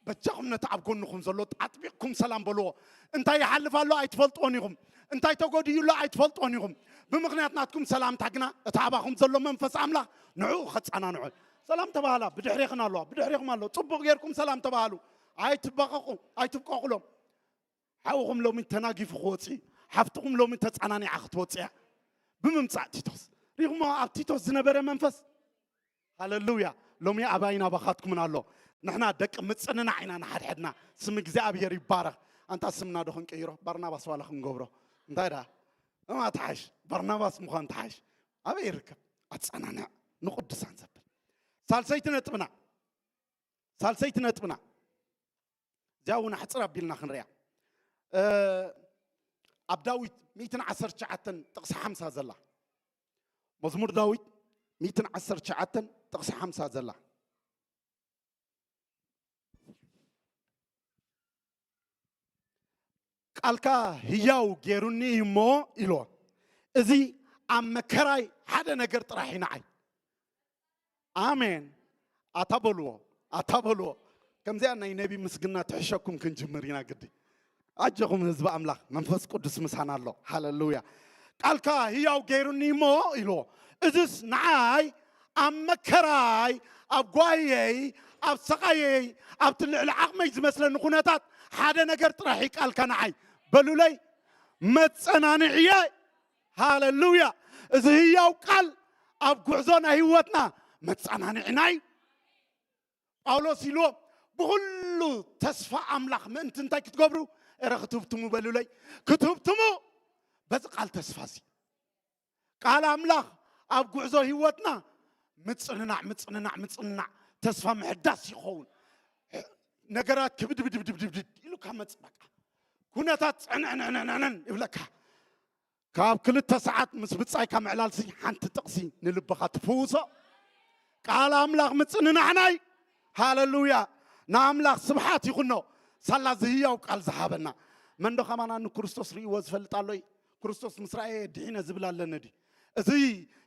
በጃኹም ነቲ ኣብ ጎንኹም ዘሎ ኣጥቢቕኩም ሰላም በልዎ። እንታይ ይሓልፍ ኣሎ ኣይትፈልጥዎን ኢኹም። እንታይ ተጎድዩ ኣሎ ኣይትፈልጥዎን ኢኹም። ብምኽንያት ናትኩም ሰላምታ ግና እቲ ኣባኹም ዘሎ መንፈስ ኣምላኽ ንዕኡ ኸጸናንዖ። ሰላም ተባህላ፣ ብድሕሬኽን ኣለዋ፣ ብድሕሬኹም ኣሎ። ጽቡቕ ጌርኩም ሰላም ተባህሉ። ኣይትበቐቑ፣ ኣይትብቀቑሎም። ሓውኹም ሎሚ ተናጊፉ ክወጽእ እዩ። ሓፍትኹም ሎሚ ተጸናኒዓ ክትወጽእ እያ። ብምምጻእ ቲቶስ። ሪኹሞ ኣብ ቲቶስ ዝነበረ መንፈስ። ሃሌሉያ። ሎሚ ኣባይን ኣባኻትኩምን ኣሎ። ንሕና ደቂ ምጽንናዕ ኢና ንሓድሕድና። ስም እግዚኣብሔር ይባረኽ። ኣንታ ስምና ዶ ክንቀይሮ? ባርናባስ ዋላ ክንገብሮ። እንታይ ደኣ? እማ ተሓሽ። ባርናባስ ምዃን ተሓሽ። ኣበይ ይርከብ? ኣጸናንዕ ንቅዱሳን ዘብል። ሳልሰይቲ ነጥብና። ሳልሰይቲ ነጥብና። እዚኣ እውን ኣሕጽር ኣቢልና ክንሪኣ። እ፣ ኣብ ዳዊት ሚእትን ዓሰርተ ትሽዓተን ጥቕሲ ሓምሳ ዘላ። መዝሙር ዳዊት ሚእትን ዓሰርተ ትሽዓተን ጥቕሲ ሓምሳ ዘላ። ቃልካ ህያው ጌሩኒ እዩ እሞ ኢልዎ። እዚ ኣብ መከራይ ሓደ ነገር ጥራሕ እዩ ንዓይ። ኣሜን። ኣታ በልዎ፣ ኣታ በልዎ። ከምዚኣ ናይ ነቢ ምስግና ትሕሸኩም ክንጅምር ኢና ግዲ። ኣጀኹም ህዝቢ ኣምላኽ፣ መንፈስ ቅዱስ ምሳና ኣሎ። ሃሌሉያ። ቃልካ ህያው ገይሩኒ እሞ ኢልዎ። እዝስ ንዓይ ኣብ መከራይ፣ ኣብ ጓየይ፣ ኣብ ሰቓየይ፣ ኣብቲ ልዕሊ ዓቕመይ ዝመስለኒ ኩነታት ሓደ ነገር ጥራሕ እዩ ቃልካ ንዓይ። በሉለይ፣ መጸናንዕየ። ሃሌሉያ። እዚ ህያው ቃል ኣብ ጉዕዞ ናይ ህይወትና መጸናንዕና እዩ። ጳውሎስ ኢልዎም፣ ብኹሉ ተስፋ ኣምላኽ ምእንቲ እንታይ ክትገብሩ? እረ ክትህብትሙ በሉለይ፣ ክትህብትሙ በዚ ቃል ተስፋ እዚ። ቃል ኣምላኽ ኣብ ጉዕዞ ህይወትና ምጽንናዕ፣ ምጽንናዕ፣ ምጽንናዕ፣ ተስፋ ምሕዳስ ይኸውን። ነገራት ክብድብድብድብድብድ ኢሉ ካብ መጽእ በቃ ኩነታት ጸንዕንዕንዕንዕን ይብለካ። ካብ ክልተ ሰዓት ምስ ብጻይካ ምዕላልሲ ሓንቲ ጥቕሲ ንልብኻ ትፍውሶ። ቃል ኣምላኽ ምጽንናዕናይ። ሃለሉያ። ንኣምላኽ ስብሓት ይኹኖ። ሳላ ዝህያው ቃል ዝሃበና። መን ዶ ከማና ንክርስቶስ ርእይዎ ዝፈልጥ ኣሎ እዩ? ክርስቶስ ምስ ረኣየ ድሒነ ዝብል ኣለኒ ድዩ? እዚ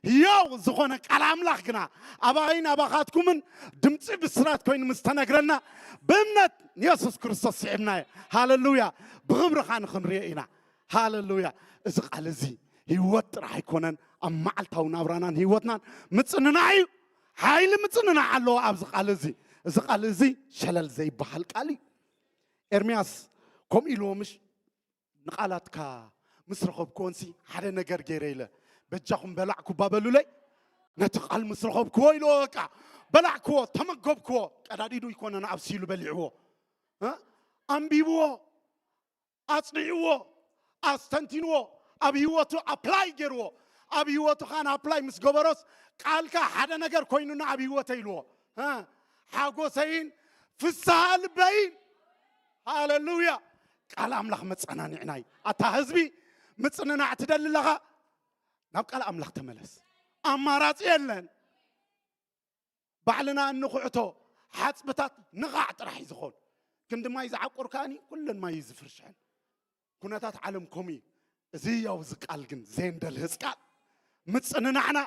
ህያው ዝኾነ ቃል ኣምላኽ ግና ኣባይን ኣባኻትኩምን ድምፂ ብስራት ኮይኑ ምስ ተነግረና ብእምነት ንየሱስ ክርስቶስ ስዒብናዮ። ሃለሉያ። ብኽብሪ ኸዓ ንኽንሪኦ ኢና። ሃለሉያ። እዚ ቃል እዚ ህይወት ጥራሕ ኣይኮነን፣ ኣብ መዓልታዊ ናብራናን ህይወትናን ምጽንናዕ እዩ። ሓይሊ ምጽንናዕ ኣለዎ ኣብዚ ቃል እዚ። እዚ ቃል እዚ ሸለል ዘይበሃል ቃል እዩ። ኤርምያስ ከምኡ ኢልዎ ምሽ ንቓላትካ ምስ ረኸብክዎንሲ ሓደ ነገር ገይረ ኢለ በጃኹም በላዕኩ ባበሉለይ ነቲ ቃል ምስ ረኸብክዎ ኢልዎ በቃ በላዕክዎ ተመገብክዎ። ቀዳዲዱ ይኮነን ኣብሲሉ በሊዕዎ እ? ኣንቢብዎ ኣጽኒዕዎ ኣስተንቲንዎ ኣብ ህይወቱ ኣፕላይ ገይርዎ ኣብ ህይወቱ ኻን ኣፕላይ ምስ ገበሮስ ቃልካ ሓደ ነገር ኮይኑና ኣብ ህይወተ ኢልዎ እ? ሓጎሰይን ፍስሃ ልበይን ሃለሉያ። ቃል ኣምላኽ መጸናንዕና እዩ። ኣታ ህዝቢ ምጽንናዕ ትደሊ ኣለኻ? ናብ ቃል ኣምላኽ ተመለስ። ኣማራጺ የለን። ባዕልና እንኹዕቶ ሓጽብታት ንቓዕ ጥራሕ እዩ ዝኾን። ክንዲ ማይ ዝዓቁር ከኣኒ ኩለን ማይ እዩ ዝፍርሽሐን። ኩነታት ዓለም ከምኡ እዩ። እዚ ያው እዚ ቃል ግን ዘየንደልህጽ ቃል ምጽንናዕና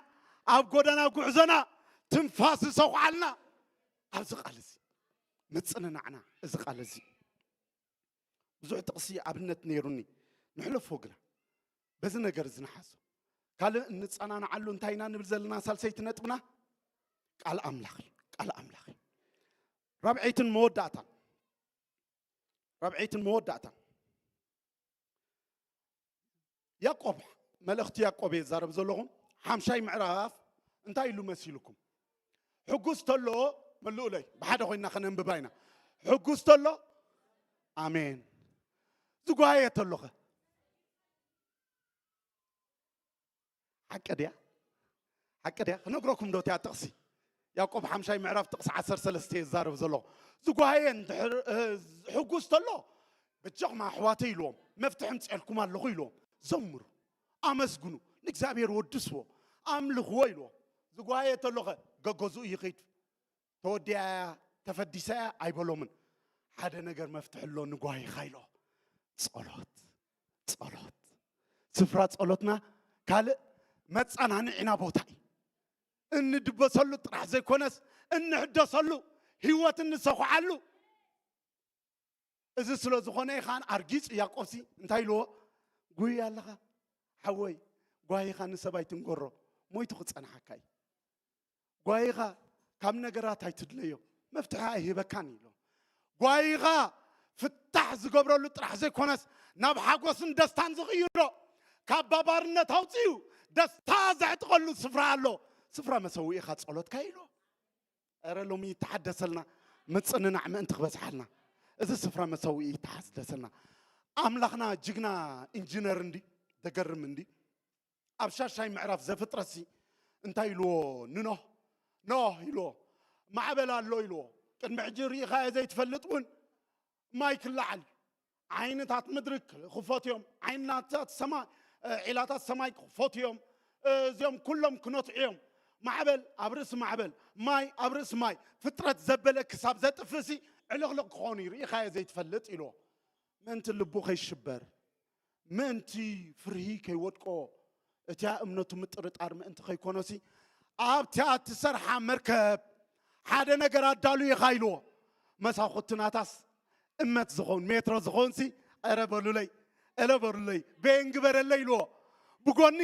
ኣብ ጎደና ጉዕዞና ትንፋስ ዝሰኹዓልና ኣብዚ ቃል እዚ ምጽንናዕና እዚ ቃል እዚ ብዙሕ ጥቕሲ ኣብነት ነይሩኒ ንሕለፎ ግና በዚ ነገር እዚ ንሓዞ ካልእ እንጸናንዓሉ እንታይ ኢና ንብል ዘለና ሳልሰይቲ ነጥብና ቃል ኣምላኽ እዩ ቃል ኣምላኽ እዩ ራብዐይትን መወዳእታን ራብዐይትን መወዳእታን ያዕቆብ መልእኽቲ ያዕቆብ እየ ዝዛረብ ዘለኹ ሓምሻይ ምዕራፍ እንታይ ኢሉ መሲልኩም ሕጉስ ተሎ መልኡለይ ብሓደ ኮይና ከነንብባ ኢና ሕጉስ ተሎ ኣሜን ዝጓየ ተሎኸ ሓቂ ድያ ሓቂ ድያ ክነግረኩም ዶ እቲያ ጥቕሲ ያዕቆብ ሓምሻይ ምዕራፍ ጥቕሲ ዓሰርተ ሰለስተ እየ ዝዛረብ ዘለኹ ዝጓየ እንድሕር ሕጉስ ተሎ በጃኹም ኣሕዋተይ ኢልዎም መፍትሒ ምፅኤልኩም ኣለኹ ኢልዎም ዘምሩ ኣመስግኑ ንእግዚኣብሔር ወድስዎ ኣምልኽዎ ኢልዎም ዝጓየ ተሎኸ ገገዝኡ ይኸይድ ተወዲኣያ ተፈዲሳያ ኣይበሎምን ሓደ ነገር መፍትሒ ኣሎ ንጓይኻ ኢሎ ጸሎት ጸሎት ስፍራ ጸሎትና ካልእ መጸናንዒና ቦታ እዩ እንድበሰሉ ጥራሕ ዘይኮነስ እንሕደሰሉ ህይወት እንሰኹዓሉ እዚ ስለ ዝኾነ ኢኻን ኣርጊጹ ያዕቆብሲ እንታይ ኢልዎ ጉይ ኣለኻ ሓወይ ጓይኻ ንሰብ ኣይትንገሮ ሞይቱ ክጸንሓካ እዩ ጓይኻ ካብ ነገራት ኣይትድለዮ መፍትሒ ኣይህበካን ኢሎ ጓይኻ ፍታሕ ዝገብረሉ ጥራሕ ዘይኮነስ ናብ ሓጎስን ደስታን ዝቕይሮ ካብ ባባርነት ኣውፅኡ ደስታ ዘዕጥቐሉ ስፍራ ኣሎ ስፍራ መሰውኢኻ ጸሎትካ ኢሎ ረ ሎሚ ይተሓደሰልና ምፅንናዕ ምእንቲ ክበዝሓልና እዚ ስፍራ መሰውኢ ይተሓደሰልና ኣምላኽና ጅግና ኢንጂነር እንዲ ደገርም እንዲ ኣብ ሻሻይ ምዕራፍ ዘፍጥረሲ እንታይ ኢልዎ ንኖህ ኖህ ኢልዎ ማዕበል ኣሎ ኢልዎ ቅድሚ ሕጂ ርኢኻዮ ዘይትፈልጥ እውን ማይ ክለዓል ዓይነታት ምድሪ ክፈትዮም ዓይነታት ሰማይ ዒላታት ሰማይ ክፈትዮም እዚኦም ኩሎም ክነትዑ እዮም ማዕበል ኣብ ርእሲ ማዕበል ማይ ኣብ ርእሲ ማይ ፍጥረት ዘበለ ክሳብ ዘጥፍእሲ ዕልቕልቕ ክኾኑ እዩ ርኢኻዮ ዘይትፈልጥ ኢልዎ ምእንቲ ልቡ ከይሽበር ምእንቲ ፍርሂ ከይወድቆ እቲያ እምነቱ ምጥርጣር ምእንቲ ከይኮኖሲ ኣብቲያ እትሰርሓ መርከብ ሓደ ነገር ኣዳሉ ኢኻ ኢልዎ መሳኹቲ ናታስ እመት ዝኸውን ሜትሮ ዝኸውን ሲ ኧረ በሉለይ ኧረ በሉለይ ቤን ግበረለይ ኢልዎ ብጎኒ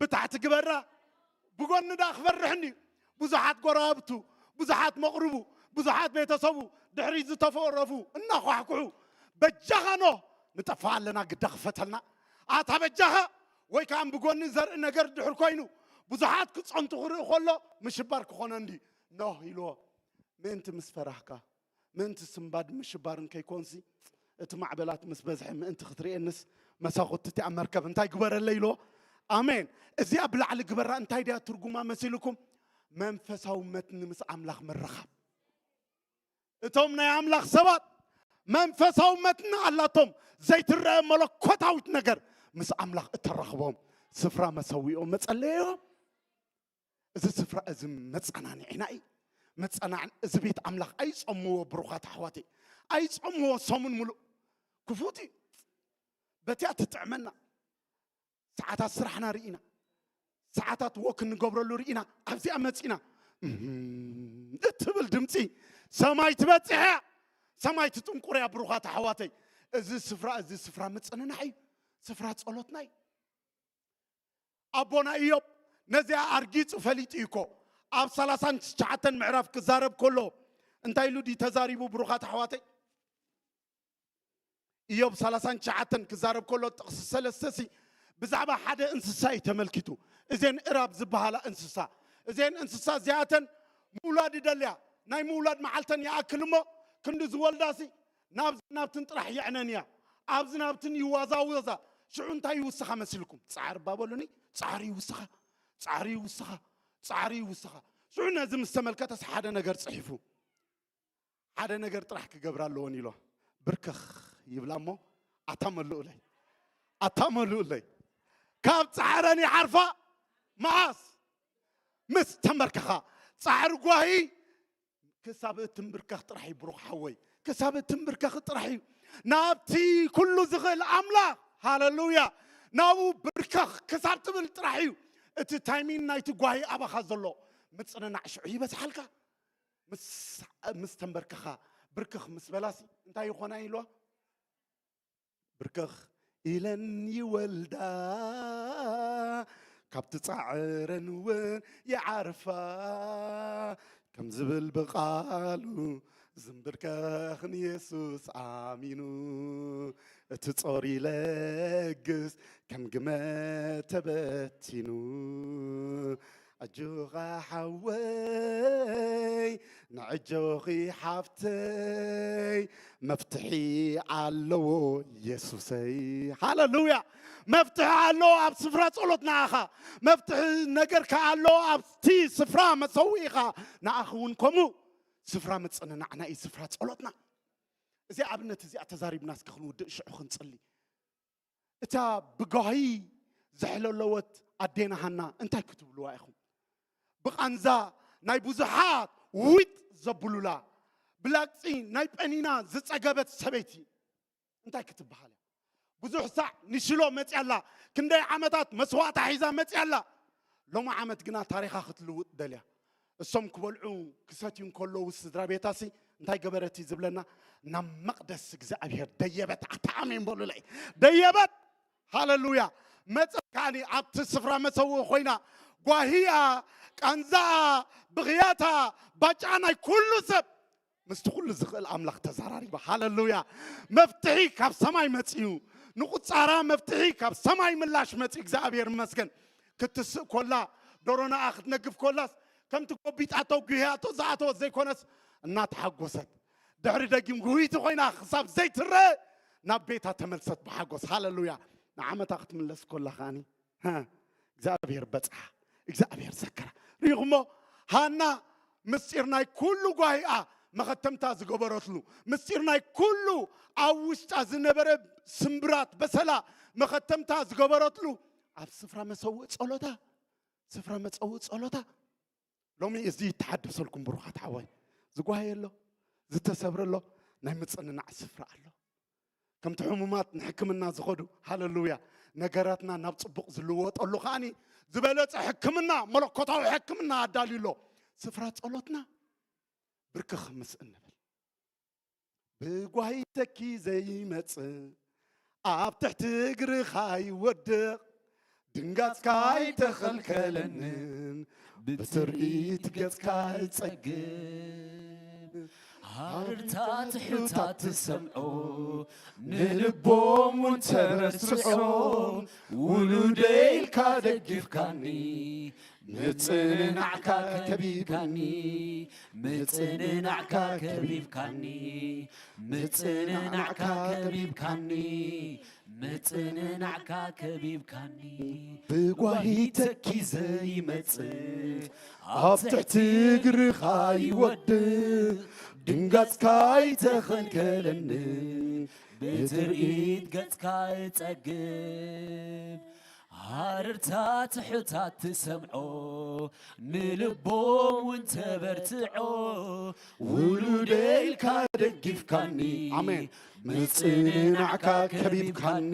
ብታሕቲ ግበራ ብጎኒ ዳ ክበርሕ እንድዩ ብዙሓት ጎረባብቱ ብዙሓት መቕርቡ ብዙሓት ቤተሰቡ ድሕሪ ዝተፈረፉ እናኳሕኩሑ በጃኻ ኖ ንጠፋ ኣለና ግዳ ክፈተልና ኣታ በጃኻ ወይ ከዓ ብጎኒ ዘርኢ ነገር ድሕር ኮይኑ ብዙሓት ክፀንቱ ክርኢ ከሎ ምሽባር ክኾነ እንዲ ኖህ ኢልዎ ምእንቲ ምስ ፈራህካ ምእንቲ ስምባድ ምሽባርን ከይኮንሲ እቲ ማዕበላት ምስ በዝሐ ምእንቲ ክትርእየንስ መሳኹቲ እቲ ኣብ መርከብ እንታይ ግበረለይ ኢልዎ? ኣሜን። እዚኣ ብላዕሊ ግበራ እንታይ ድያ ትርጉማ መሲልኩም? መንፈሳዊ መትኒ ምስ ኣምላኽ ምርኻብ። እቶም ናይ ኣምላኽ ሰባት መንፈሳዊ መትኒ ኣላቶም፣ ዘይትረአ መለኮታዊት ነገር ምስ ኣምላኽ እተራኽቦም ስፍራ መሰዊኦም መጸለዮም። እዚ ስፍራ እዚ መጸናንዒና እዩ። መጸናዕ እዚ ቤት ኣምላኽ ኣይጸምዎ ብሩኻት ኣሕዋተይ፣ ኣይጸምዎ ሰሙን ሙሉእ ክፉት እዩ። በቲያ ትጥዕመና ሰዓታት ስራሕና ርኢና፣ ሰዓታት ወክ እንገብረሉ ርኢና ኣብዚኣ መጺና እትብል ድምፂ ሰማይ ትበፅሕ እያ። ሰማይ ትጥንቁር እያ። ብሩኻት ኣሕዋተይ፣ እዚ ስፍራ እዚ ስፍራ ምፅንናዕ እዩ። ስፍራ ጸሎትና እዩ። ኣቦና ኢዮብ ነዚኣ ኣርጊጹ ፈሊጡ እዩ እኮ። ኣብ ሰላሳን ትሽዓተን ምዕራፍ ክዛረብ ከሎ እንታይ ኢሉ ድዩ ተዛሪቡ? ብሩኻት ኣሕዋተይ፣ ኢዮብ ሰላሳን ትሽዓተን ክዛረብ ከሎ ጥቕሲ ሰለስተ ሲ ብዛዕባ ሓደ እንስሳ እዩ ተመልኪቱ። እዘን እራብ ዝበሃላ እንስሳ፣ እዘን እንስሳ እዚኣተን ምውላድ ይደልያ። ናይ ምውላድ መዓልተን ይኣክል እሞ ክንዲ ዝወልዳሲ ናብዚ ናብትን ጥራሕ የዕነን እያ። ኣብዚ ናብትን ይዋዛወዛ። ሽዑ እንታይ ይውስኻ መሲልኩም? ጻዕሪ እባ በሉኒ። ጻዕሪ ይውስኻ፣ ጻዕሪ ይውስኻ፣ ጻዕሪ ይውስኻ። ሽዑ ነዚ ምስ ተመልከተስ ሓደ ነገር ጽሒፉ፣ ሓደ ነገር ጥራሕ ክገብራ ኣለዎን ኢሎ። ብርከኽ ይብላ እሞ ኣታ መልኡለይ፣ ኣታ መልኡለይ፣ ካብ ጻዕረን ይዓርፋ። መዓስ? ምስ ተንበርከኻ። ጻዕሪ ጓሂ ክሳብ እትንብርከኽ ጥራሕ እዩ፣ ብሩኽ ሓወይ፣ ክሳብ እትንብርከኽ ጥራሕ እዩ። ናብቲ ኩሉ ዝኽእል ኣምላኽ፣ ሃለሉያ፣ ናብኡ ብርከኽ ክሳብ ትብል ጥራሕ እዩ። እቲ ታይሚን ናይቲ ጓሂ ኣባኻ ዘሎ ምጽንናዕ ሽዑ ይበዝሓልካ። ምስ፣ ምስ ተንበርከኻ፣ ብርክኽ ምስ በላሲ እንታይ ይኾና ኢልዋ? ብርከኽ ኢለን ይወልዳ፣ ካብቲ ጻዕረን እውን ይዓርፋ። ከም ዝብል ብቓሉ ዝምብርከኽ ንየሱስ ኣሚኑ፣ እቲ ጾር ይለግስ ከም ግመ ተበቲኑ። ኣጆኻ ሓወይ፣ ንዕጆኺ ሓፍተይ፣ መፍትሒ ኣለዎ የሱሰይ። ሃለሉያ! መፍትሒ ኣለዎ ኣብ ስፍራ ጸሎት ንኣኻ። መፍትሒ ነገርካ ኣለዎ ኣብቲ ስፍራ መሰውኢኻ። ንኣኺ እውን ከምኡ። ስፍራ ምጽንናዕና እዩ ስፍራ ጸሎትና። እዚ ኣብነት እዚኣ ተዛሪብና እስከ ክንውድእ ሽዑ ክንጽሊ። እታ ብጓሂ ዘሕለለወት ኣዴና ሃና እንታይ ክትብልዋ ኢኹም? ብቓንዛ ናይ ብዙሓት ዊጥ ዘብሉላ፣ ብላግጺ ናይ ጴኒና ዝጸገበት ሰበይቲ እንታይ ክትበሃል እያ? ብዙሕ ሳዕ ንሽሎ መጽያ ኣላ፣ ክንደይ ዓመታት መስዋእታ ሒዛ መጽያ ኣላ። ሎሚ ዓመት ግና ታሪኻ ክትልውጥ ደልያ። እሶም ክበልዑ ክሰትዩ እንከለዉ ስድራ ቤታሲ እንታይ ገበረት እዩ ዝብለና? ናብ መቕደስ እግዚኣብሔር ደየበት። ኣታ ኣሜን በሉለይ። ደየበት። ሃለሉያ። መጸት ከኣኒ ኣብቲ ስፍራ መሰውኢ ኮይና ጓሂኣ፣ ቃንዛኣ፣ ብኽያታ፣ ባጫ ናይ ኩሉ ሰብ ምስቲ ኩሉ ዝኽእል ኣምላኽ ተዘራሪባ። ሃለሉያ። መፍትሒ ካብ ሰማይ መጺኡ። ንቁጻራ መፍትሒ ካብ ሰማይ ምላሽ መጺኡ። እግዚኣብሔር ይመስገን። ክትስእ ኮላ፣ ዶሮ ንኣ ክትነግፍ ኮላስ ከምቲ ጎቢጣቶ ጉህያቶ ዝኣተወት ዘይኮነስ እናተሓጎሰት ድሕሪ ደጊም ጉህይቲ ኮይና ክሳብ ዘይትረአ ናብ ቤታ ተመልሰት ብሓጎስ። ሃለሉያ። ንዓመታ ክትምለስ ኮላ ከኣኒ ሃ፣ እግዚኣብሔር በጽሓ፣ እግዚኣብሔር ዘከራ። ርኢኹሞ? ሃና ምስጢር ናይ ኩሉ ጓሂኣ መኸተምታ ዝገበረትሉ፣ ምስጢር ናይ ኩሉ ኣብ ውሽጣ ዝነበረ ስምብራት በሰላ መኸተምታ ዝገበረትሉ ኣብ ስፍራ መሰውእ ጸሎታ፣ ስፍራ መጸውእ ጸሎታ። ሎሚ እዚ ይተሓደሰልኩም ብሩኻት ሓዋይ። ዝጓየ ኣሎ፣ ዝተሰብረ ኣሎ፣ ናይ ምጽንናዕ ስፍራ ኣሎ። ከምቲ ሕሙማት ንሕክምና ዝኸዱ፣ ሃለሉያ፣ ነገራትና ናብ ጽቡቕ ዝልወጠሉ ከኣኒ ዝበለጸ ሕክምና፣ መለኮታዊ ሕክምና ኣዳልዩ ኣሎ። ስፍራ ጸሎትና ብርክኽ ምስ እንብል፣ ብጓሂ ተኪ ዘይመጽእ፣ ኣብ ትሕቲ እግርኻ ይወድቕ፣ ድንጋጽካ ኣይተኸልከለንን፣ ብትርኢት ገጽካ ይጸግብ። ሃረርታ ትሑታት ትሰምዖ፣ ንልቦም እውን ተበርትዖ። ውሉደይ ኢልካ ደጊፍካኒ፣ ምጽንናዕካ ከቢብካኒ፣ ምጽንናዕካ ከቢብካኒ፣ ምጽንናዕካ ከቢብካኒ፣ ምጽንናዕካ ከቢብካኒ። ብጓሂ ተኪዘ ይመጽእ፣ ኣብ ትሕቲ እግርኻ ይወድቕ፣ ድንጋጽካ ኣይተኸልከለኒ፣ ብትርኢት ገጽካ እጸግብ። ሃረርታ ትሑታት ትሰምዖ፣ ንልቦም እውን ተበርትዖ። ውሉደይ ኢልካ ደጊፍካኒ፣ ኣሜን። ምጽንናዕካ ከቢብካኒ፣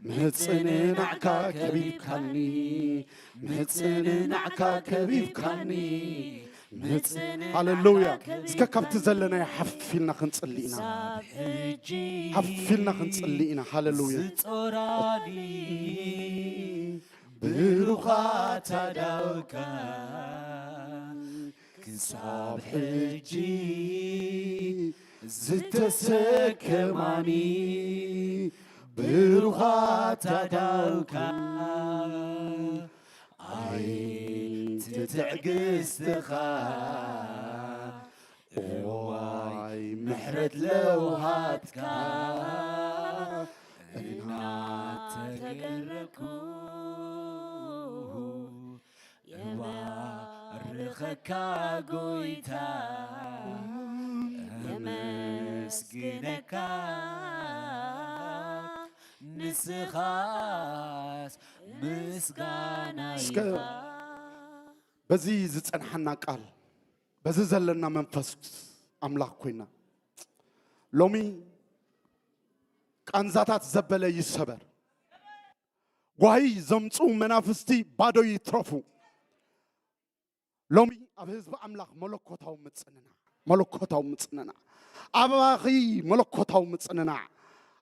ምጽንናዕካ ከቢብካኒ፣ ምጽንናዕካ ከቢብካኒ፣ ምጽንናዕካ ሃሌሉያ። እስከ ካብቲ ዘለናዮ ሓፍ ኢልና ክንጽሊ ኢና። ክሳብ ሕጂ ሓፍ ኢልና ክንጽሊ ኢና። ሃሌሉያ። ዝጾራኒ ብሩኻት ኣእዳውካ፣ ክሳብ ሕጂ ዝተሰከማኒ ብሩኻት ኣእዳውካ፣ ኣይትትዕግስትኻ እዋይ ምሕረት ለውሃትካ እናተገረምኩ እባርኸካ ጎይታ፣ የመስግነካ ንስኻስ ምስጋና እስከ ይኻ። በዚ ዝጸንሓና ቃል፣ በዚ ዘለና መንፈስ ኣምላኽ ኮይና፣ ሎሚ ቃንዛታት ዘበለ ይሰበር፣ ጓሂ ዘምጽኡ መናፍስቲ ባዶ ይትረፉ። ሎሚ ኣብ ህዝቢ ኣምላኽ መለኮታዊ ምጽንናዕ፣ መለኮታዊ ምጽንናዕ፣ ኣባኺ መለኮታዊ ምጽንናዕ፣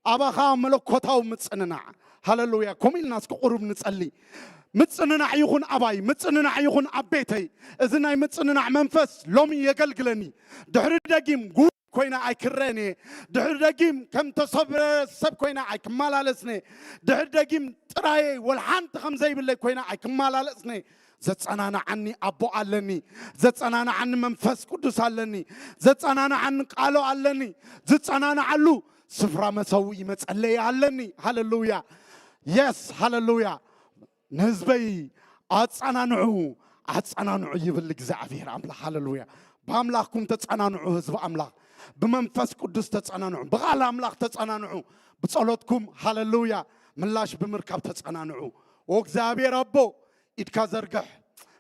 ኣባኻ መለኮታዊ ምጽንናዕ። ሃሌሉያ። ከምኡ ኢልና እስኪ ቁሩብ ንጸሊ። ምጽንናዕ ይኹን ኣባይ፣ ምጽንናዕ ይኹን ኣብ ቤተይ። እዚ ናይ ምጽንናዕ መንፈስ ሎሚ የገልግለኒ። ድሕሪ ደጊም ጉ ኮይና ኣይክረአን እየ። ድሕሪ ደጊም ከም ተሰብረ ሰብ ኮይና ኣይክመላለስን እየ። ድሕሪ ደጊም ጥራየይ ወላ ሓንቲ ከም ዘይብለይ ኮይና ኣይክመላለስን እየ። ዘጸናንዓኒ ኣቦ ኣለኒ። ዘጸናንዓኒ መንፈስ ቅዱስ ኣለኒ። ዘጸናንዓኒ ቃሎ ኣለኒ። ዝጸናንዓሉ ስፍራ መሰውኢ መጸለዪ ኣለኒ። ሃሌሉያ። የስ፣ ሃሌሉያ። ንህዝበይ ኣጸናንዑ፣ ኣጸናንዑ ይብል እግዚኣብሔር ኣምላኽ። ሃሌሉያ። ብኣምላኽኩም ተጸናንዑ ህዝቢ ኣምላኽ። ብመንፈስ ቅዱስ ተጸናንዑ። ብቓል ኣምላኽ ተጸናንዑ። ብጸሎትኩም፣ ሃሌሉያ፣ ምላሽ ብምርካብ ተጸናንዑ። ኦ እግዚኣብሔር ኣቦ፣ ኢድካ ዘርግሕ፣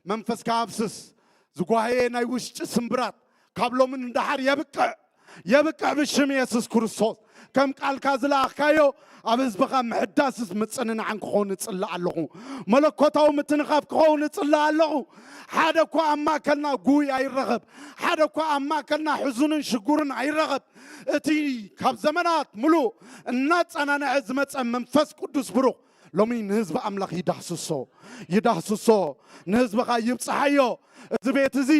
መንፈስካ ኣፍስስ። ዝጓሃየ ናይ ውሽጢ ስምብራት ካብ ሎሚ ንደሓር የብቅዕ፣ የብቅዕ ብሽም የሱስ ክርስቶስ። ከም ቃልካ ዝለኣኽካዮ ኣብ ህዝብኻ ምሕዳስስ ምጽንናዕን ክኸውን እጽሊ ኣለኹ። መለኮታዊ ምትንኻፍ ክኸውን እጽሊ ኣለኹ። ሓደ እኳ ኣብ ማእከልና ጉይ ኣይረኸብ፣ ሓደ እኳ ኣብ ማእከልና ሕዙንን ሽጉርን ኣይረኸብ። እቲ ካብ ዘመናት ምሉእ እናጸናንዐ ዝመጸ መንፈስ ቅዱስ ብሩኽ ሎሚ ንህዝቢ ኣምላኽ ይዳህስሶ፣ ይዳህስሶ። ንህዝብኻ ይብጽሓዮ። እዚ ቤት እዚ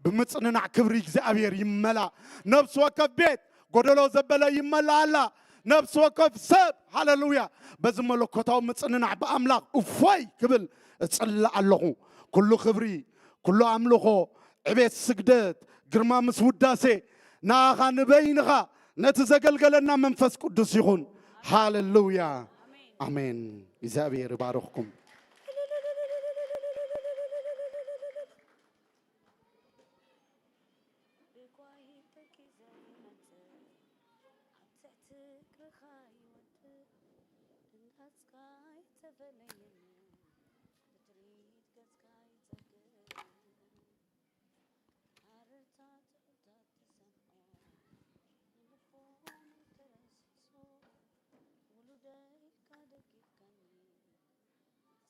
ብምጽንናዕ ክብሪ እግዚኣብሔር ይመላእ። ነፍሲ ወከፍ ቤት ጎደሎ ዘበለ ይመላእ ኣላ። ነፍሲ ወከፍ ሰብ፣ ሃሌሉያ፣ በዚ መለኮታዊ ምጽንናዕ ብኣምላኽ እፎይ ክብል እጽሊ ኣለኹ። ኩሉ ክብሪ፣ ኩሉ ኣምልኾ፣ ዕቤት ስግደት፣ ግርማ ምስ ውዳሴ ንኣኻ ንበይንኻ ነቲ ዘገልገለና መንፈስ ቅዱስ ይኹን። ሃሌሉያ። ኣሜን። እግዚኣብሔር ይባርኽኩም።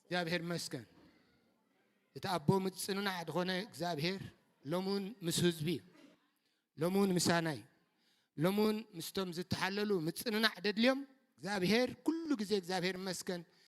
እግዚኣብሔር ይመስገን። እቲ ኣቦ ምጽንናዕ ዝኾነ እግዚኣብሔር ሎሙን ምስ ህዝቢ እዩ። ሎሙን ምሳናይ። ሎሙን ምስቶም ዝተሓለሉ ምጽንናዕ ደድልዮም እግዚኣብሔር ኩሉ ግዜ እግዚኣብሔር ይመስገን።